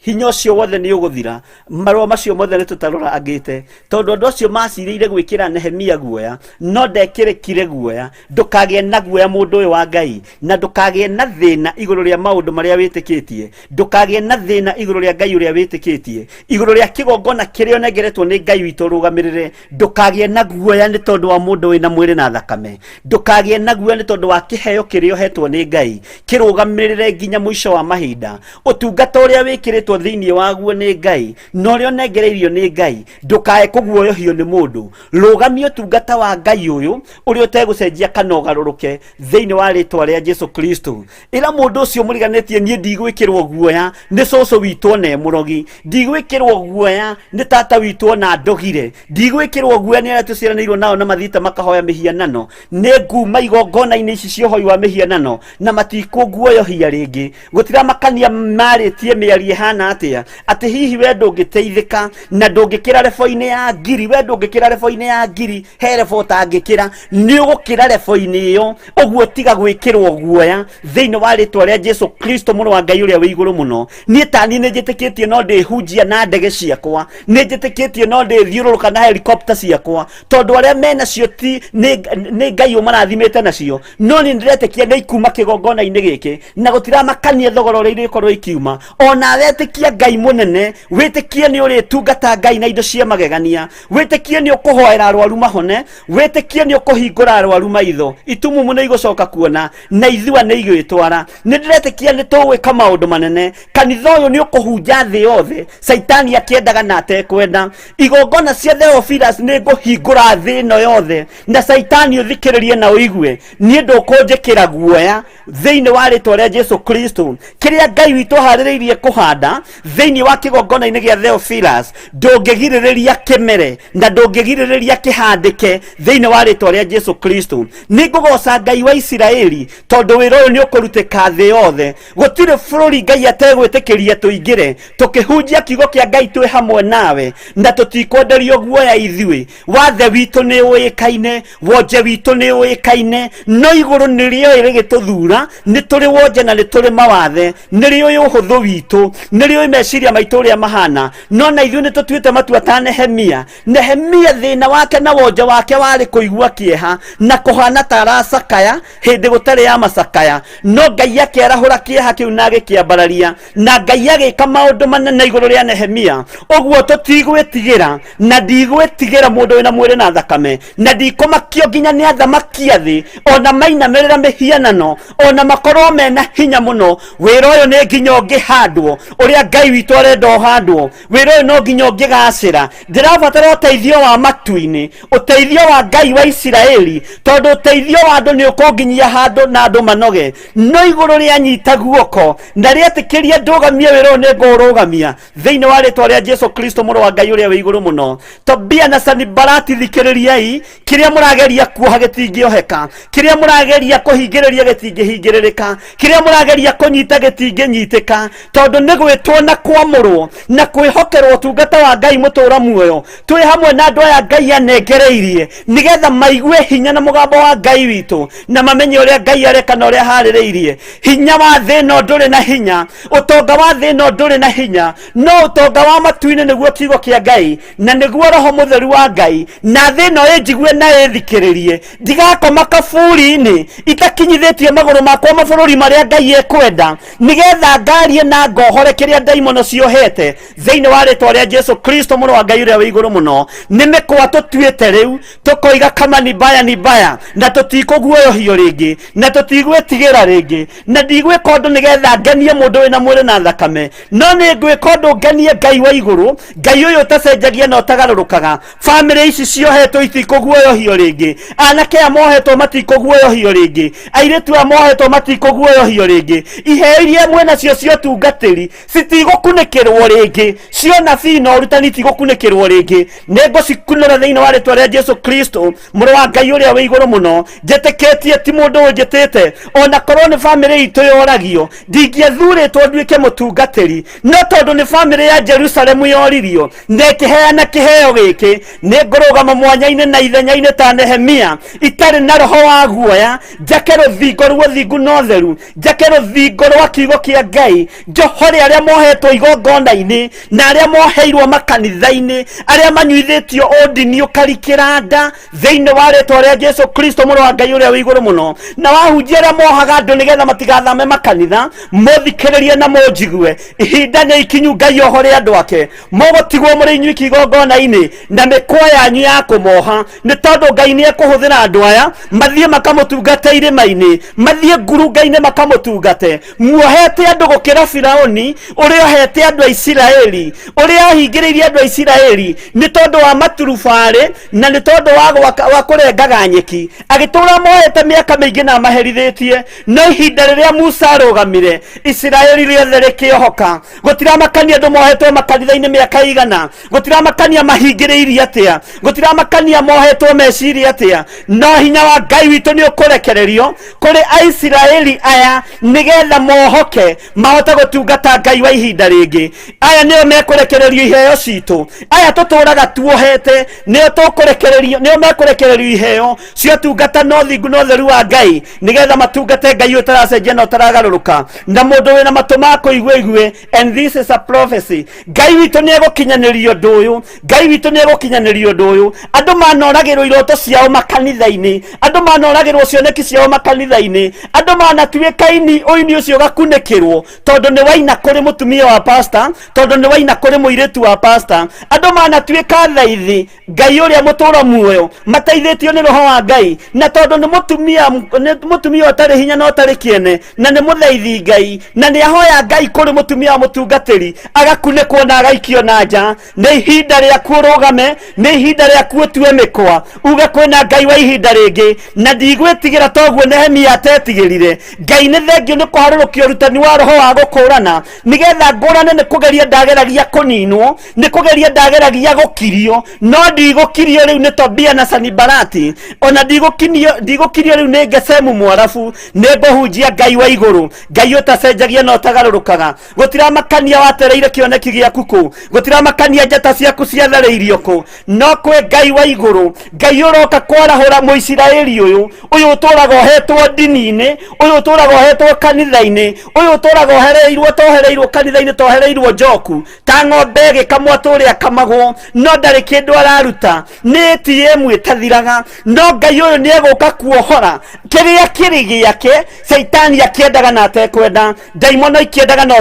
hinya ũcio wothe nĩ ũgũthira, marũa macio mothe nĩ tũtarorangĩte, tondũ andũ acio macirĩire gwĩkĩra Nehemia guoya, no ndekĩrĩkire guoya. Ndũkagĩe na guoya mũndũ ũyũ wa Ngai, na ndũkagĩe na thĩna igũrũ rĩa maũndũ marĩa wĩtĩkĩtie, ndũkagĩe na thĩna igũrũ rĩa Ngai ũrĩa wĩtĩkĩtie, igũrũ rĩa kĩgongona kĩrĩa ũnengeretwo nĩ Ngai witũ ũrũgamĩrĩre. Ndũkagĩe na guoya nĩ tondũ wa mũndũ wĩna mwĩrĩ na thakame, ndũkagĩe na guoya nĩ tondũ wa kĩheo kĩrĩa ũhetwo nĩ Ngai, kĩrũgamĩrĩre nginya mũico wa mahinda. Ũtungata ũrĩa wĩkĩrĩtwo thĩinĩ waguo nĩ Ngai na ũrĩa ũnengereirio nĩ Ngai, ndũkae kũguoyohio nĩ mũndũ. Rũgamia ũtungata wa Ngai ũyũ ũrĩa ũtegũcenjia kana ũgarũrũke thĩinĩ wa rĩtwa rĩa Jesu Kristo. Ĩra mũndũ ũcio mũriganĩtie, niĩ ndigwĩkĩrwo guoya nĩ cũcũ witũ ona e mũrogi, ndigwĩkĩrwo guoya nĩ tata witũ ona ndogire, ndigwĩkĩrwo guoya nĩ arĩa tũciaranĩirwo nao na mathiĩte makahoya mĩhianano. Nĩ nguma igongona Igongona-inĩ ici cia ũhoi wa mĩhianano, na matikũguoyohia rĩngĩ. Gũtiramakania marĩtie mĩario ĩhana atĩa, atĩ hihi we ndũngĩteithĩka na ndũngĩkĩra rebo-inĩ ya ngiri, we ndũngĩkĩra rebo-inĩ ya ngiri, he rebo ũtangĩkĩra, nĩ ũgũkĩra rebo-inĩ ĩyo. Ũguo tiga gwĩkĩrwo guoya thĩinĩ wa rĩtwa rĩa Jesu Kristo, mũrũ wa Ngai ũrĩa wĩ igũrũ mũno. Niĩ taniĩ nĩ njĩtĩkĩtie no ndĩhunjia na ndege ciakwa, nĩ njĩtĩkĩtie no ndĩthiũrũrũka na helicopter ciakwa, tondũ arĩa menacio ti nĩ Ngai ũmarathimĩte nacio. No niĩ ndĩretĩkia nĩ ikuma kĩgongona-inĩ gĩkĩ, na gũtiramakania thogora ũrĩa irĩkorwo ikiuma. Ona wetĩkia Ngai mũnene, wĩtĩkie nĩ ũrĩtungata Ngai na indo cia magegania, wĩtĩkie nĩ ũkũhoera arwaru mahone, wĩtĩkie nĩ ũkũhingũra arwaru maitho, itumumu nĩ igũcoka kuona, na ithua nĩ igwĩtwara. Nĩ ndĩretĩkia nĩ tũgwĩka maũndũ manene. Kanitha ũyũ nĩ ũkũhunja thĩ yothe, Caitani akĩendaga na atekwenda. Igongona cia Theophilus nĩ ngũhingũra thĩ ĩno yothe, na Caitani ũthikĩrĩrie na ũigue, niĩ ndũkũnjĩkĩra guoya thĩinĩ wa rĩtwa rĩa Jesu Kristo. Kĩrĩa Ngai witũ aharĩrĩirie kũhanda thĩinĩ wa kĩgongona-inĩ gĩa Theophilus, ndũngĩgirĩrĩria kĩmere na ndũngĩgirĩrĩria kĩhandĩke thĩinĩ wa rĩtwa rĩa Jesu Kristo. Nĩ ngũgoca Ngai wa Isiraeli, tondũ wĩra ũyũ nĩ ũkũrutĩka thĩ yothe. Gũtirĩ bũrũri Ngai ategwĩtĩkĩria tũingĩre tũkĩhunjia kiugo kĩa Ngai twĩ hamwe nawe, na tũtikwenderio guoya ithuĩ. Wathe witũ nĩ ũĩkaine, wonje witũ nĩ ũĩkaine, no igũrũ nĩ rĩoĩ rĩgĩtũthura. Nĩ tũrĩ wonje na nĩ tũrĩ mawathe, nĩ rĩũĩ ũhũthũ witũ, nĩ rĩũĩ meciria maitũ ũrĩa mahana. No na ithuĩ nĩ tũtuĩte matua ta Nehemia. Nehemia thĩna wake na wonje wake warĩ kũigua kĩeha na kũhana ta aracakaya hĩndĩ gũtarĩ ya macakaya, no Ngai akĩarahũra kĩeha kĩu na agĩkĩambararia, na Ngai agĩka maũndũ manene igũrũ rĩa Nehemia. Ũguo tũtigwĩtigĩra, na ndigwĩtigĩra mũndũ wĩna mwĩrĩ na thakame, na ndikũmakio nginya nĩ athamaki a thĩ, ona mainamĩrĩra mĩhianano, ona makorwo mena hinya mũno. Wĩra ũyũ nĩ nginya ũngĩhandwo ũrĩa Ngai witũ arenda ũhandwo. Wĩra ũyũ no nginya ũngĩgacĩra. Ndĩrabatara ũteithio wa matu-inĩ, ũteithio wa Ngai wa Isiraeli, tondũ ũteithio wa andũ nĩ ũkũnginyia handũ na andũ manoge. No igũrũ rĩanyita guoko na rĩetĩkĩria ndũgamie wĩra ũyũ, nĩ ngũũrũgamia thĩinĩ wa rĩtwa rĩa Jesu Kristo, mũrũ wa Ngai ũrĩa wĩ igũrũ mũno. Tobia na Sanibalati, thikĩrĩriai. Kĩrĩa mũrageria kuoha gĩtingĩoheka, kĩrĩa mũrageria kũhingĩrĩria gĩtingĩhingĩrĩrĩka, kĩrĩa mũrageria kũnyita gĩtingĩnyitĩka, tondũ nĩ gwĩtwo na kwamũrwo na kwĩhokerwo ũtungata wa Ngai mũtũra muoyo. Twĩ hamwe na andũ aya Ngai anengereirie, nĩgetha maigue hinya na mũgambo wa Ngai witũ, na mamenye ũrĩa Ngai areka na ũrĩa aharĩrĩirie. Hinya wa thĩ ĩno ndũrĩ na hinya, ũtonga wa thĩ ĩno ndũrĩ na hinya, no ũtonga wa matu-inĩ nĩguo kiugo kĩa Ngai na nĩguo Roho Mũtheru wa Ngai. Na thĩ ĩno ĩnjigue na ĩthikĩrĩrie, ndigakoma kaburi-inĩ itakinyithĩtie magũrũ makwa mabũrũri marĩa Ngai ekwenda, nĩgetha ngarie na ngohore kĩrĩa ndaimono ciohete thĩinĩ wa rĩtwa rĩa Jesu Kristo, mũrũ wa Ngai ũrĩa wĩ igũrũ mũno. Nĩ mĩkwa tũtuĩte rĩu, tũkoiga kama ni baya ni baya, na tũtikũguoyohio rĩngĩ, na tũtigwĩtigĩra rĩngĩ. Na ndigwĩka ũndũ nĩgetha ngenie mũndũ wĩna mwĩrĩ na thakame, no nĩ ngwĩka ũndũ ngenie Ngai wa igũrũ, Ngai ũyũ ũtacenjagia na ũtagarũrũkaga. Bamĩrĩ ici ciohetwo itikũguoyohio rĩngĩ, anake aya mohetwo matikũguoyohio rĩngĩ, airĩtu aya mohetwo matikũguoyohio rĩngĩ. Iheo iria mwĩnacio cia ũtungatĩri citigũkunĩkĩrwo rĩngĩ, cia ũnabii na ũrutani itigũkunĩkĩrwo rĩngĩ. Nĩ ngũcikunũra thĩinĩ wa rĩtwa rĩa Jesu Kristo, mũrũ wa Ngai ũrĩa wĩ igũrũ mũno. Njĩtĩkĩtie ti mũndũ ũnjĩtĩte, ona korwo nĩ bamĩrĩ itũ yoragio, ndingĩethurĩtwo nduĩke mũtungatĩri, no tondũ nĩ bamĩrĩ ya Jerusalemu yoririo na ĩkĩheana kĩheo gĩkĩ, nĩ ngũrũgama mwanya-inĩ na ithenya-inĩ ta Nehemia, itarĩ na roho wa guoya, njake rũthingo rwa ũthingu na ũtheru, njake rũthingo rwa kiugo kĩa Ngai, njohore arĩa mohetwo igongona-inĩ na arĩa moheirwo makanitha-inĩ, arĩa manyuithĩtio ũndini ũkarikĩra nda thĩinĩ wa rĩtwa rĩa Jesu Kristo, mũrũ wa Ngai ũrĩa wĩ igũrũ mũno. Na wahunjia arĩa mohaga andũ nĩgetha matigathame makanitha, mũthikĩrĩrie na mũnjigue. Ihinda nĩ ikinyu Ngai ohore andũ ake. Mũgũtigwo mũrĩ inyuiki igongona-inĩ na mĩkwa yanyu ya kũmoha, nĩ tondũ Ngai nĩ ekũhũthĩra andũ aya mathiĩ makamũtungate irĩma-inĩ, mathiĩ ngurunga-inĩ makamũtungate. Muohete andũ gũkĩra Firaũni ũrĩa ohete andũ a Isiraeli, ũrĩa ahingĩrĩirie andũ a Isiraeli nĩ tondũ wa maturubarĩ na nĩ tondũ wa gwaka, wa kũrengaga nyeki, agĩtũũra moete mĩaka mĩingĩ na amaherithĩtie. No ihinda rĩrĩa Musa arũgamire, Isiraeli rĩothe rĩkĩohoka. Gũtiramakania andũ mohetwo makanitha-inĩ mĩaka igana, gũtiramakania mahingĩrĩirie atĩa, gũtiramakania mohetwo meciria atĩa, no hinya wa Ngai Witũ nĩ ũkũrekererio kũrĩ Aisiraeli aya, nĩgetha mohoke mahote gũtungata Ngai wa ihinda rĩngĩ. Aya nĩo mekũrekererio iheo citũ, aya tũtũraga tuohete, nĩo tũkũrekererio, nĩo mekũrekererio iheo cia ũtungata na ũthingu na ũtheru wa Ngai, nĩgetha matungate Ngai ũtaracenjia na ũtaragarũrũka. Na mũndũ wĩna matũ ma kũigua igue, and this is a prophecy. Ngai witũ nĩ egũkinyanĩria ũndũ ũyũ. Ngai witũ nĩ egũkinyanĩria ũndũ ũyũ. Andũ manoragĩrwo iroto ciao makanitha-inĩ, andũ manoragĩrwo cioneki ciao makanitha-inĩ, andũ manatuĩka ini ũini ũcio ũgakunĩkĩrwo tondũ nĩ waina kũrĩ mũtumia wa pastor, tondũ nĩ waina kũrĩ mũirĩtu wa pastor. Andũ manatuĩka thaithi Ngai ũrĩa mũtũra muoyo mateithĩtio nĩ roho wa Ngai, na tondũ nĩ mũtumia, nĩ mũtumia ũtarĩ hinya na ũtarĩ kĩene, na nĩ mũthaithi Ngai, na nĩ ahoya Ngai kũrĩ mũtumia wa mũtungatĩri, agakunĩkwo na agaikio na nja. Nĩ ihinda rĩaku ũrũgame, nĩ ihinda rĩaku ũtue mĩkwa, uge kwĩna Ngai wa ihinda rĩngĩ, na ndigwĩtigĩra toguo Nehemia atetigĩrire. Ngai nĩ thengio nĩ kũharũrũkia ũrutani wa roho wa gũkũrana, nĩgetha ngũrane nĩ kũgeria ndageragia kũninwo, nĩ kũgeria ndageragia gũkirio, no ndigũkirio rĩu nĩ Tobia na Sanibalati, ona ndigũkirio rĩu nĩ Gesemu Mwarabu. Nĩ ngũhunjia Ngai wa igũrũ, Ngai ũtacenjagia na ũtagarũrũkaga. Gũtiramakania watereire kĩoneki gĩaku kũ, gũtiramakania njata ciaku ciatharĩirio kũ, no kwĩ Ngai wa igũrũ, Ngai ũroka kwarahũra Mũisiraeli ũyũ, ũyũ ũtũraga ohetwo ndini-inĩ, ũyũ ũtũraga ohetwo kanitha-inĩ, ũyũ ũtũraga ohereirwo tohereirwo kanitha-inĩ, tohereirwo njoku ta ng'ombe ĩgĩkamwo atũrĩa akamagwo, no ndarĩ kĩndũ araruta, nĩ ATM ĩtathiraga. No Ngai ũyũ nĩ egũka kuohora kĩrĩa kĩrĩ gĩake. Caitani akĩendaga na atekwenda, ndaimono ikĩendaga na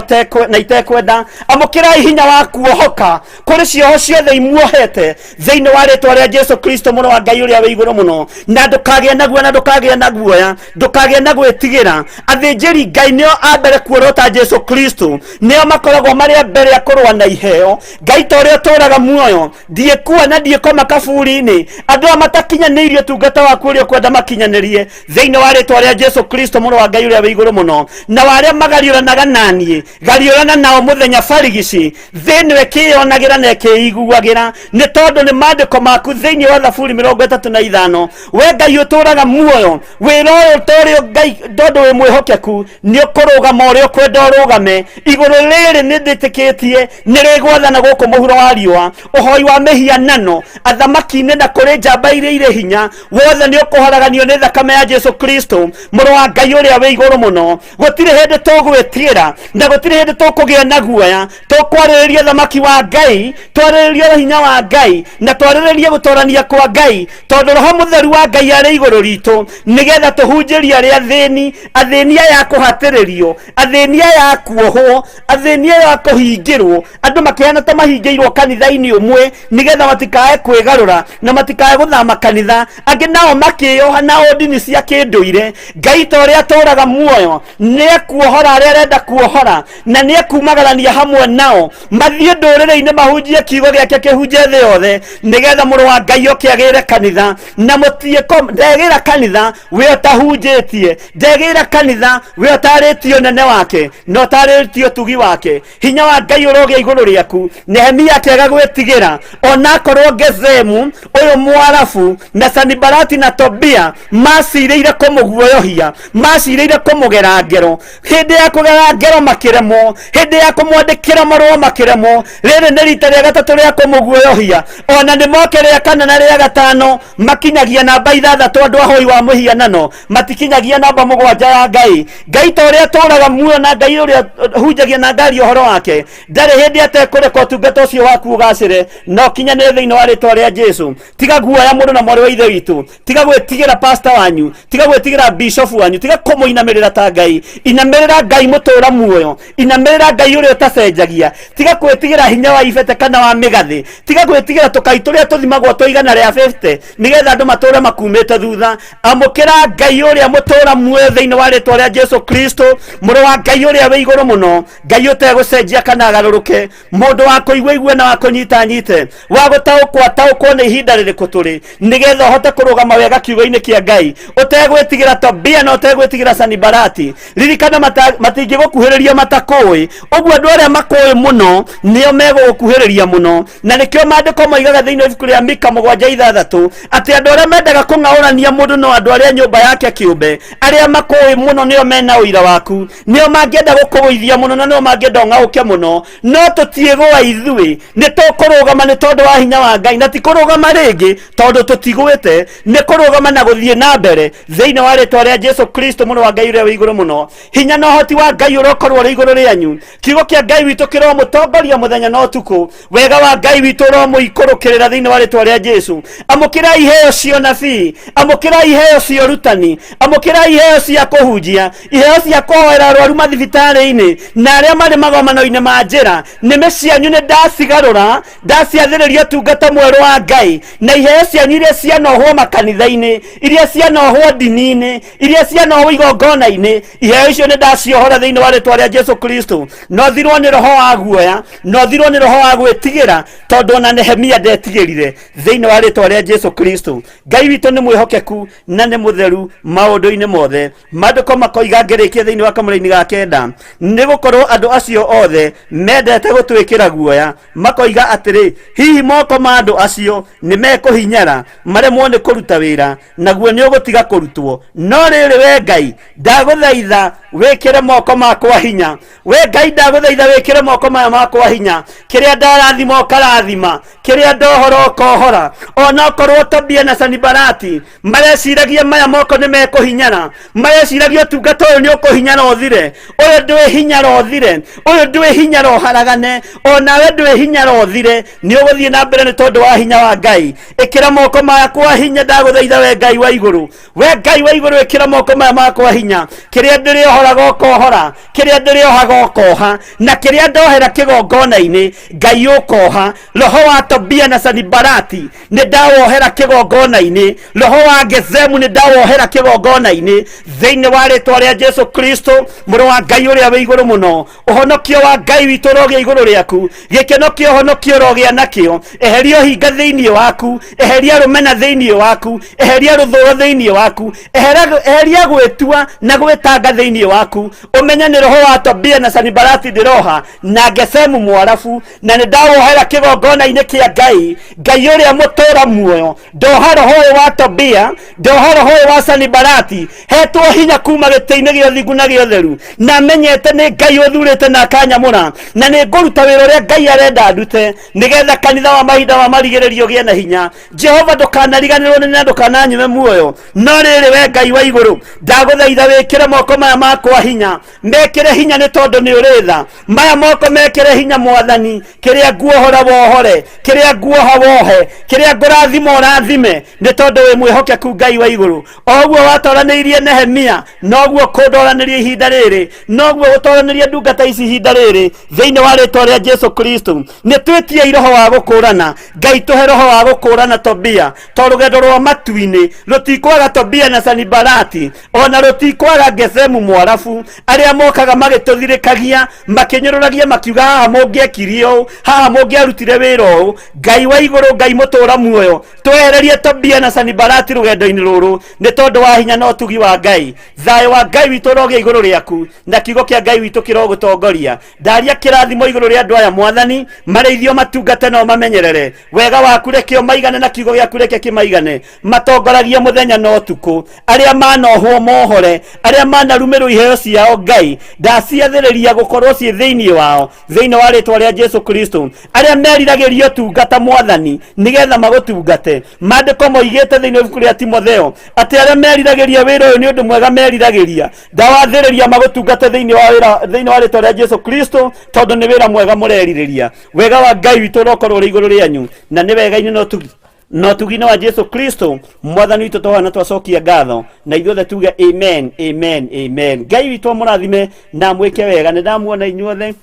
na itekwenda. Amũkĩrai hinya wa kuohoka kũrĩ cioho ciothe imuohete thĩinĩ wa rĩtwa rĩa Jesu Kristo, mũrũ wa Ngai ũrĩa wĩ igũrũ mũno. Na ndũkagĩe na guoya, na ndũkagĩe na guoya, ndũkagĩe na gwĩtigĩra. Athĩnjĩri Ngai nĩo a mbere kuorota Jesu Kristo, nĩo makoragwo marĩ a mbere a kũrũa na iheo. Ngai ta ũrĩa ũtũraga muoyo, ndiĩkua na ndiĩkoma kaburi-inĩ. Andũ aya matakinyanĩirie ũtungata waku ũrĩa ũkwenda makinyanĩrie thĩinĩ wa rĩtwa rĩa Jesu Kristo, mũrũ wa Ngai ũrĩa wĩ igũrũ mũno. Na arĩa magariũranaga naniĩ, gariũrana nao mũthenya barigici, thĩ ĩno ĩkĩyonagĩra na ĩkĩiguagĩra, nĩ tondũ nĩ maandĩko maku thĩinĩ wa Thaburi 35. We Ngai ũtũraga muoyo, wĩra ũyũ torĩa Ngai, tondũ wĩ mwĩhokeku, nĩ ũkũrũgama ũrĩa ũkwenda ũrũgame. Igũrũ rĩrĩ nĩ ndĩtĩkĩtie nĩ rĩgwathana gũkũ mũhuro wa riũa, ũhoi wa mĩhianano athamaki-inĩ na kũrĩ njamba iria irĩ hinya wothe nĩ ũkũharaganio nĩ thakame ya Jesu Kristo, mũrũ wa Ngai ũrĩa wĩ igũrũ mũno. Gũtirĩ hĩndĩ tũgwĩtigĩra na gũtirĩ hĩndĩ tũkũgĩa na guoya. Tũkwarĩrĩria thamaki wa Ngai, twarĩrĩrie hinya wa Ngai, na twarĩrĩrie gũtorania kwa Ngai, tondũ roho mũtheru wa Ngai arĩ igũrũ ritũ, nĩgetha tũhunjĩrie arĩa athĩni, athĩni aya a kũhatĩrĩrio, athĩni aya a kuohwo, athĩni aya a kũhingĩrwo. Andũ makĩhana ta mahingĩirwo kanitha-inĩ ũmwe nĩgetha matikae kwĩgarũra na matikae gũthama kanitha, angĩ nao makĩyoha nao ndini cia kĩndũire. Ngai ta ũrĩa atũraga muoyo nĩ ekuohora arĩa arenda kuohora, na nĩ ekumagarania hamwe nao mathiĩ ndũrĩrĩ-inĩ mahunjie kiugo gĩake kĩhunje thĩ yothe, nĩgetha mũrũ wa Ngai oke agĩre kanitha. Na mũtiĩko ndegĩra kanitha we ũtahunjĩtie, ndegĩra kanitha we ũtarĩtie ũnene wake na ũtarĩtie ũtugi wake. Hinya wa Ngai ũrogĩa igũrũ rĩaku. Nehemia akĩaga gwĩtigĩra, onakorwo Gezemu ũyũ Mwarabu na Sanibalati na Tobia macirĩire kũmũguoyohia, macirĩire kũmũgera ngero. Hĩndĩ ya kũgera ngero makĩremwo, hĩndĩ ya kũmwandĩkĩra marũa makĩremwo. Rĩrĩ nĩ rita rĩa gatatũ rĩa kũmũguoyohia, ona nĩ moke rĩa kana na rĩa gatano. Makinyagia namba 6 andũ ahoi wa mũhianano, matikinyagia namba 7 ya Ngai. Ngai ta ũrĩa atũraga muoyo na Ngai ũrĩa hunjagia na ngari ũhoro wake, ndarĩ hĩndĩ atekũreka ũtungata ũcio waku ũgacĩre na ũkinyanĩre thĩinĩ wa rĩtwa rĩa Jesu. Tiga guoya mũndũ na mwarĩ wa ithe witũ, tiga gwĩtigĩra pastor wanyu, tiga gwĩtigĩra bishop wanyu, tiga kũmũinamĩrĩra ta Ngai. Inamĩrĩra Ngai mũtũra muoyo, inamĩrĩra Ngai ũrĩa ũtacenjagia. Tiga gwĩtigĩra hinya wa ibete kana wa mĩgathĩ, tiga gwĩtigĩra tũkai tũrĩa tũthimagwo twa 150 nĩgetha andũ matũre makumĩte thutha. Amũkĩra Ngai ũrĩa mũtũra muoyo thĩinĩ wa rĩtwa rĩa Jesu Kristo, mũrũ wa Ngai ũrĩa wĩ igũrũ mũno, Ngai ũtegũcenjia kana agarũrũke, mũndũ wa kũigua igue na wa kũnyita anyite, wa gũtaũkwo ataũkwo nĩ ihinda rĩrĩkũ tũrĩ, nĩgetha ũhote kũrũgama wega kiugo-inĩ kĩa Ngai ũtegwĩtigĩra Tobia na ũtegwĩtigĩra Sanibalati. Ririkana matingĩgũkuhĩrĩria matakũĩ ũguo, andũ arĩa makũĩ mũno nĩo megũgũkuhĩrĩria mũno. Na nĩkĩo maandĩko moigaga thĩinĩ wa ibuku rĩa Mika 7:6 atĩ andũ arĩa mendaga kũng'aũrania Mũndũ no andũ arĩa nyũmba yake kĩũmbe, arĩa makũĩ mũno, nĩo mena ũira waku, nĩo mangĩenda gũkũgũithia mũno na nĩo mangĩenda ũng'aũke mũno. No tũtiĩgũa ithuĩ, nĩ tũkũrũgama nĩ tondũ wa hinya wa Ngai, na ti kũrũgama rĩngĩ tondũ tũtigwĩte, nĩ kũrũgama na gũthiĩ na mbere thĩinĩ wa rĩtwa rĩa Jesu Kristo, Mũrũ wa Ngai ũrĩa wĩ igũrũ mũno. Hinya na ũhoti wa Ngai ũrokorwo ũrĩ igũrũ rĩanyu. Kiugo kĩa Ngai witũ kĩromũtongoria mũthenya na ũtukũ. Wega wa Ngai witũ ũromũikũrũkĩrĩra thĩinĩ wa rĩtwa rĩa Jesu. Amũkĩrai iheo cia ũnabii, amũkĩrai iheo cia ũrutani, amũkĩrai iheo cia kũhunjia, iheo cia kũhoera arwaru mathibitarĩ-inĩ na arĩa marĩ magomano-inĩ ma njĩra. Nĩmĩ cianyu nĩ ndacigarũra, ndaciathĩrĩria ũtungata mwerũ wa Ngai, na iheo cianyu iria cianohwo makanitha-inĩ, iria cianohwo ndini-inĩ, iria cianohwo igongona-inĩ, iheo icio nĩ ndaciohora thĩinĩ wa rĩtwa rĩa Jesu Kristo. No thirwo nĩ roho wa guoya, no thirwo nĩ roho wa gwĩtigĩra, tondũ ona Nehemia ndetigĩrire thĩinĩ wa rĩtwa rĩa Jesu Kristo. Ngai witũ nĩ mwĩhokeku na nĩ mũtheru maũndũ-inĩ mothe. Maandĩko makoiga, ngĩrĩkia thĩinĩ wa kamũraini ga 9, nĩ gũkorwo andũ acio othe mendete gũtwĩkĩra guoya, makoiga atĩrĩ, hihi moko ma andũ acio nĩ mekũhinyara maremwo nĩ kũruta wĩra, naguo nĩ ũgũtiga kũrutwo. No rĩrĩ, we Ngai, ndagũthaitha wĩkĩre moko makwa hinya. We Ngai, ndagũthaitha wĩkĩre moko maya makwa hinya. Kĩrĩa ndarathima ũkarathima, kĩrĩa ndohora ũkohora. Onokorwo Tobia na Sanibalati mareciragia maya moko nĩ mekũhinyara, mareciragia ũtungata ũyũ nĩ ũkũhinyara ũthire, ũyũ ndwĩhinyara ũthire, ũyũ ndwĩhinyara ũharagane, onawe ndwĩhinyara ũthire, nĩ ũgũthiĩ na mbere nĩ tondũ wa hinya wa Ngai. Ĩkĩra moko makwa hinya, ndagũthaitha, we Ngai wa igũrũ. We Ngai wa igũrũ, ĩkĩra moko maya makwa hinya. Kĩrĩa ndĩrĩohoraga ũkohora, kĩrĩa ndĩrĩohaga ũkoha, na kĩrĩa ndohera kĩgongona-inĩ Ngai ũkoha. Roho wa Tobia na Sanibalati nĩ ndawohera kĩgongona-inĩ, roho wa Gezemu nĩ ndawohera kĩgongona-inĩ thĩinĩ wa rĩtwa rĩa Jesu Kristo, Mũrũ wa Ngai ũrĩa wĩ igũrũ mũno. Ũhonokio wa Ngai witũ ũrogĩa igũrũ rĩaku, gĩkeno kĩa ũhonokio ũrogĩa nakĩo. Eheria ũhinga thĩinĩ waku, eheria rũmena thĩinĩ waku, eheria rũthũũro thĩinĩ waku, eheria gwĩtua na gwĩtanga thĩinĩ waku. Ũmenye nĩ roho wa Tobia na Sanibalati ndĩroha na Gesemu Mwarabu, na nĩ ndawohera kĩgongona-inĩ kĩa Ngai, Ngai ũrĩa mũtũũra muoyo. Ndoha roho ũyũ wa Tobia, ndoha roho ũyũ wa Sanibalati, hetwo hinya kuma gĩtĩ-inĩ gĩa ũthingu na gĩa ũtheru, na menyete nĩ Ngai ũthurĩte na akanyamũra, na nĩ ngũruta wĩra ũrĩa Ngai arenda ndute, nĩgetha kanitha wa mahinda wa marigĩrĩrio ũgĩe na hinya. Jehova, ndũkanariganĩrwo nĩ na ndũkananyume muoyo. No rĩrĩ, we Ngai wa igũrũ, ndagũthaitha wĩkĩre moko maya makwa hinya, mekĩre hinya nĩ tondũ nĩ ũrĩ tha. Maya moko mekĩre hinya, Mwathani. Kĩrĩa nguohora wohore, kĩrĩa nguoha wohe, kĩrĩa ngũrathima ũrathime, nĩ tondũ wĩ mwĩhokeku, Ngai wa igũrũ. O ũguo watoranĩirie Nehemia, noguo kũndoranĩria ihinda rĩrĩ, noguo gũtoranĩria ndungata ici ihinda rĩrĩ thĩinĩ wa rĩtwa rĩa Jesu Kristo. Nĩ twĩtiei roho wa gũkũrana. Ngai, tũhe roho wa gũkũrana Tobia, to rũgendo rwa matu-inĩ rũtikwaga Tobia na Sanibalati, ona rũtikwaga Gethemu Mwarabu, arĩa mokaga magĩtũthirĩkagia, makĩnyũrũragia, makiuga haha mũngĩekire ũũ, haha mũngĩarutire wĩra ũũ. Ngai wa igũrũ, Ngai mũtũũra muoyo, twehererie Tobia na Sanibalati rũgendo-inĩ rũrũ nĩ tondũ wa hinya na ũtugi wa Ngai. Thayũ wa Ngai witũ ũrogĩa igũrũ rĩaku, na kiugo kĩa Ngai witũ kĩrogũtongoria. Ndaria kĩrathimo igũrũ rĩa andũ aya, Mwathani, marĩithio, matungate na ũmamenyerere. Wega waku reke ũmaigane, na kiugo gĩaku reke kĩmaigane, matongoragie mũthenya na ũtukũ. Arĩa manohwo mohore, arĩa manarumĩrwo iheo ciao, Ngai, ndaciathĩrĩria gũkorwo ciĩ thĩinĩ wao thĩinĩ wa rĩtwa rĩa Jesu Kristo. Arĩa meriragĩria ũtungata, Mwathani, nĩgetha magũtungate. Maandĩko moigĩte thĩinĩ wa ibuku rĩa Timotheo atĩ arĩa meriragĩria wĩra ũyũ nĩ ũndũ mwega meriragĩria. Ndawathĩrĩria magũtungate thĩinĩ wa wĩra thĩinĩ wa rĩtwa rĩa Jesu Kristo, tondũ nĩ wĩra mwega mũrerirĩria. Wega wa Ngai witũ ũrokorwo ũrĩ igũrũ rĩanyu, na nĩ wega-inĩ na ũtugi na ũtugi-inĩ wa Jesu Kristo Mwathani witũ. Twahoya na twacokia ngatho, na ithuothe tuge amen, amen, amen. Ngai witũ amũrathime na mwĩke wega. Nĩ ndamuona inyuothe.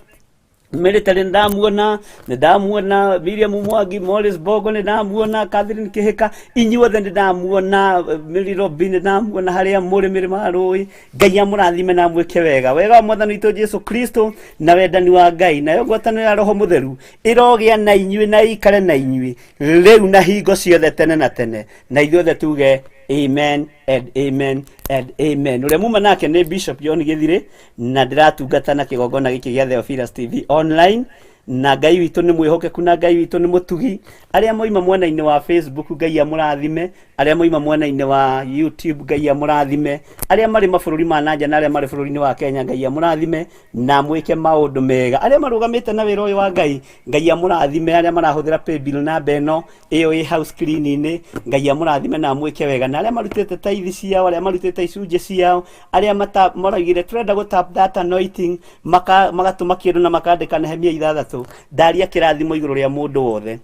Military nĩ ndamuona, nĩ ndamuona Miriam Mwangi, Morris Bogo nĩ ndamuona, Catherine Kihika, inyuothe nĩ ndamuona, Mary Robi nĩ ndamuona harĩa mũrĩ mĩrĩma ya rũĩ. Ngai amũrathime na amwĩke wega. Wega wa Mwathani witũ Jesu Kristo na wendani wa Ngai nayo ngwatanĩro ya Roho Mũtheru ĩrogĩa na inyuĩ na ĩikare na inyuĩ rĩu na hingo ciothe tene na tene, na ithuothe tuge amen and amen and amen. Ũrĩa muma nake nĩ Bishop John Gĩthirĩ, na ndĩratungata na kĩgongona gĩkĩ gĩa Theophilus TV Online. Na Ngai witũ nĩ mwĩhokeku, na Ngai witũ nĩ mũtugi. Arĩa moima mwena-inĩ wa Facebook, Ngai amũrathime. Arĩa moima mwena-inĩ wa YouTube, Ngai amũrathime. Arĩa marĩ mabũrũri ma nanja na arĩa marĩ bũrũri-inĩ wa Kenya, Ngai amũrathime na mwĩke maũndũ mega. Arĩa marũgamĩte na wĩra ũyũ wa Ngai, Ngai amũrathime. Arĩa marahũthĩra paybill namba ĩno ĩyo ĩ hau screen-inĩ, Ngai amũrathime na amwĩke wega. Na arĩa marutĩte taithi ciao, arĩa marutĩte icunjĩ ciao, arĩa maraugire tũrenda gũ tap that anointing, magatũma kĩndũ na makandĩka Nehemia 6, ndaria kĩrathimo igũrũ rĩa mũndũ wothe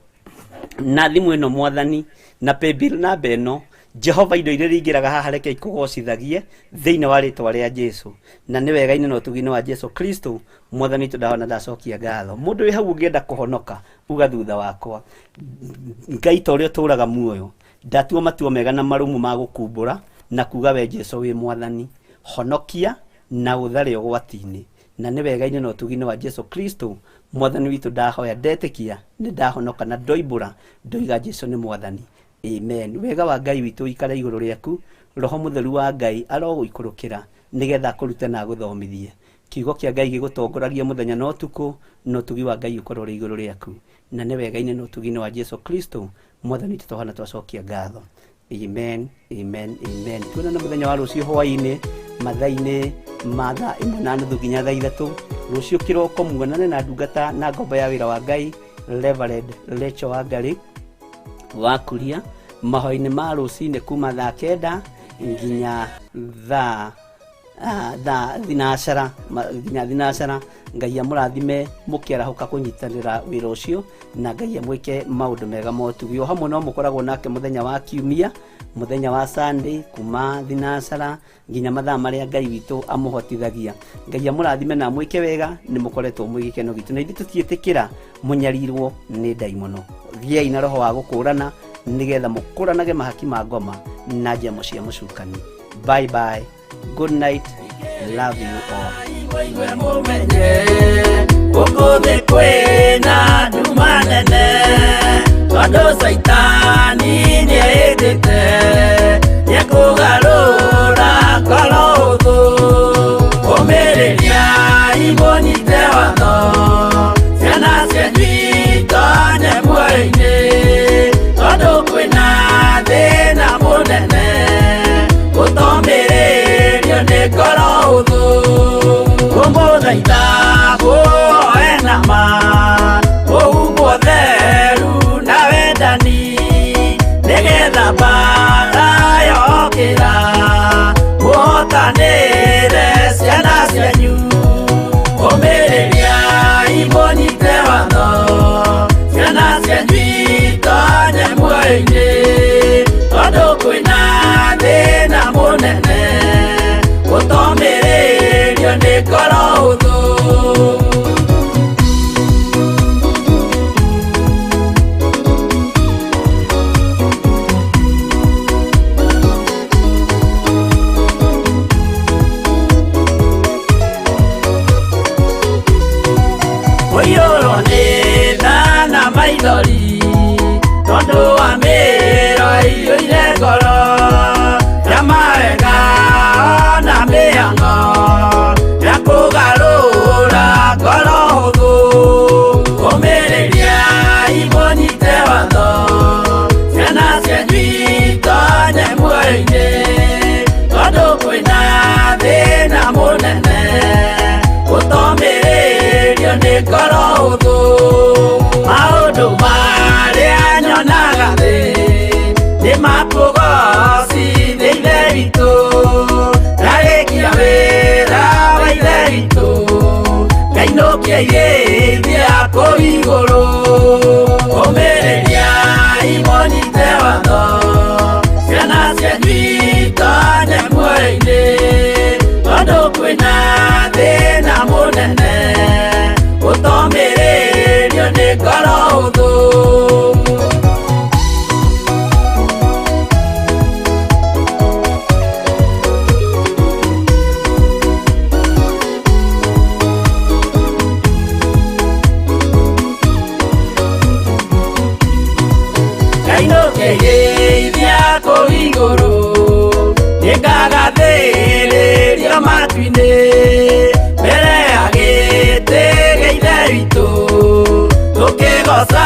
na thimũ ĩno Mwathani, na paybill namba ĩno. Jehova, indo iria ingĩraga haha reke ikũgocithagie thĩinĩ wa rĩtwa rĩa Jesu, na nĩ wega-inĩ na ũtugi-inĩ wa Jesu Kristo Mwathani witũ ndahona ndacokia ngatho. Mũndũ wĩ hau ũngĩenda kũhonoka, uga thutha wakwa: Ngai, ta ũrĩa ũtũraga muoyo, ndatua matua mega na marũmu ma gũkumbũra na kuga we Jesu wĩ Mwathani. Honokia na ũthare ũgwati-inĩ, na nĩ wega-inĩ na ũtugi-inĩ wa Jesu Kristo Mwathani witũ ndahoya, ndetĩkia nĩ ndahonoka na ndoimbũra ndoiga Jesu nĩ Mwathani. Amen. Wega wa Ngai witũ ũikare igũrũ rĩaku. Roho Mũtheru wa Ngai arogũikũrũkĩra nĩgetha akũrute na agũthomithie. Kiugo kĩa Ngai gĩgũtongoragie mũthenya na ũtukũ, na ũtugi wa Ngai ũkorwo ũrĩ igũrũ rĩaku, na nĩ wega-inĩ na ũtugi-inĩ wa Jesu Kristo Mwathani witũ tũhana twacokia ngatho. Amen, amen, amen. Tuonane mũthenya wa rũciũ hwaĩ-inĩ mathaa-inĩ ma 1:30 nginya 3:00. Rũciũ kĩroko muonane na ndungata na ngombo ya wĩra wa Ngai, Reverend Rachel Wangari wa Kuria, mahoya-inĩ ma rũcinĩ kuma 9:00 nginya 3:00 nginya 4:00. Ngai amũrathime mũkĩarahũka kũnyitanĩra wĩra ũcio, na Ngai amwĩke maũndũ mega motugi. O hamwe no mũkoragwo nake mũthenya wa kiumia, mũthenya wa Sunday, kuma 4:00 nginya mathaa marĩa Ngai witũ amũhotithagia. Ngai amũrathime na amwĩke wega. Nĩ mũkoretwo mwĩ gĩkeno gitũ, na ithuĩ tũtiĩtĩkĩra mũnyarirwo nĩ ndaimono. Gĩai na roho wa gũkũrana nĩgetha mũkũranage mahaki ma ngoma na njemo cia mũcukani. Bye bye, good night, love you all. Inyuĩ mũmenye gũkũ thĩ kwĩna nduma nene, tondũ Caitani nĩeĩtĩte nĩekũgarũra ngoro ũthũ. Ũmĩrĩriai mũnyite watho, ciana cianyu itonye muoyo-inĩ, tondũ kwĩna thĩna mũnene gũtomĩrĩrio nĩ ngoro ũthũ. Kũmũthaitha muoe nama mũhumbwo theru na wendani, nĩgetha mbara yokĩra mũhotanĩre ciana cianyu. Ũmĩrĩriai mũnyite watho, ciana cianyu itonye muoyo-inĩ, tondũ kwĩna thĩna mũnene gũtomĩrĩrio nĩ ngoro ũthũ. Ũiyũrwo nĩ tha na maithori tondũ wa mĩro ĩiyũire ngoro ya mawega na mĩhang'o ya kũgarũra ngoro hũthũ. Ũmĩrĩriai mũnyite watho, ciana cianyu itonye muoyo-inĩ, tondũ kwĩna thĩna mũnene gũtomĩrĩrio nĩ ngoro hũthũ. Maũndũ marĩa nyonaga thĩ nĩ makũgocithia Ithe witũ. Ndarĩkia wĩra wa Ithe witũ, ngainũkia irĩithia kũu igũrũ. Ũmĩrĩriai mũnyite watho, ciana cianyu itonye muoyo-inĩ, tondũ kwĩna thĩna mũnene gũtomĩrĩrio nĩ ngoro hũthũ. Ngainũkĩrĩithia kũu igũrũ, nĩngagathĩrĩrio matu-inĩ mbere ya gĩtĩ. Gĩtĩ gĩa Ithe witũ tũkĩgoca.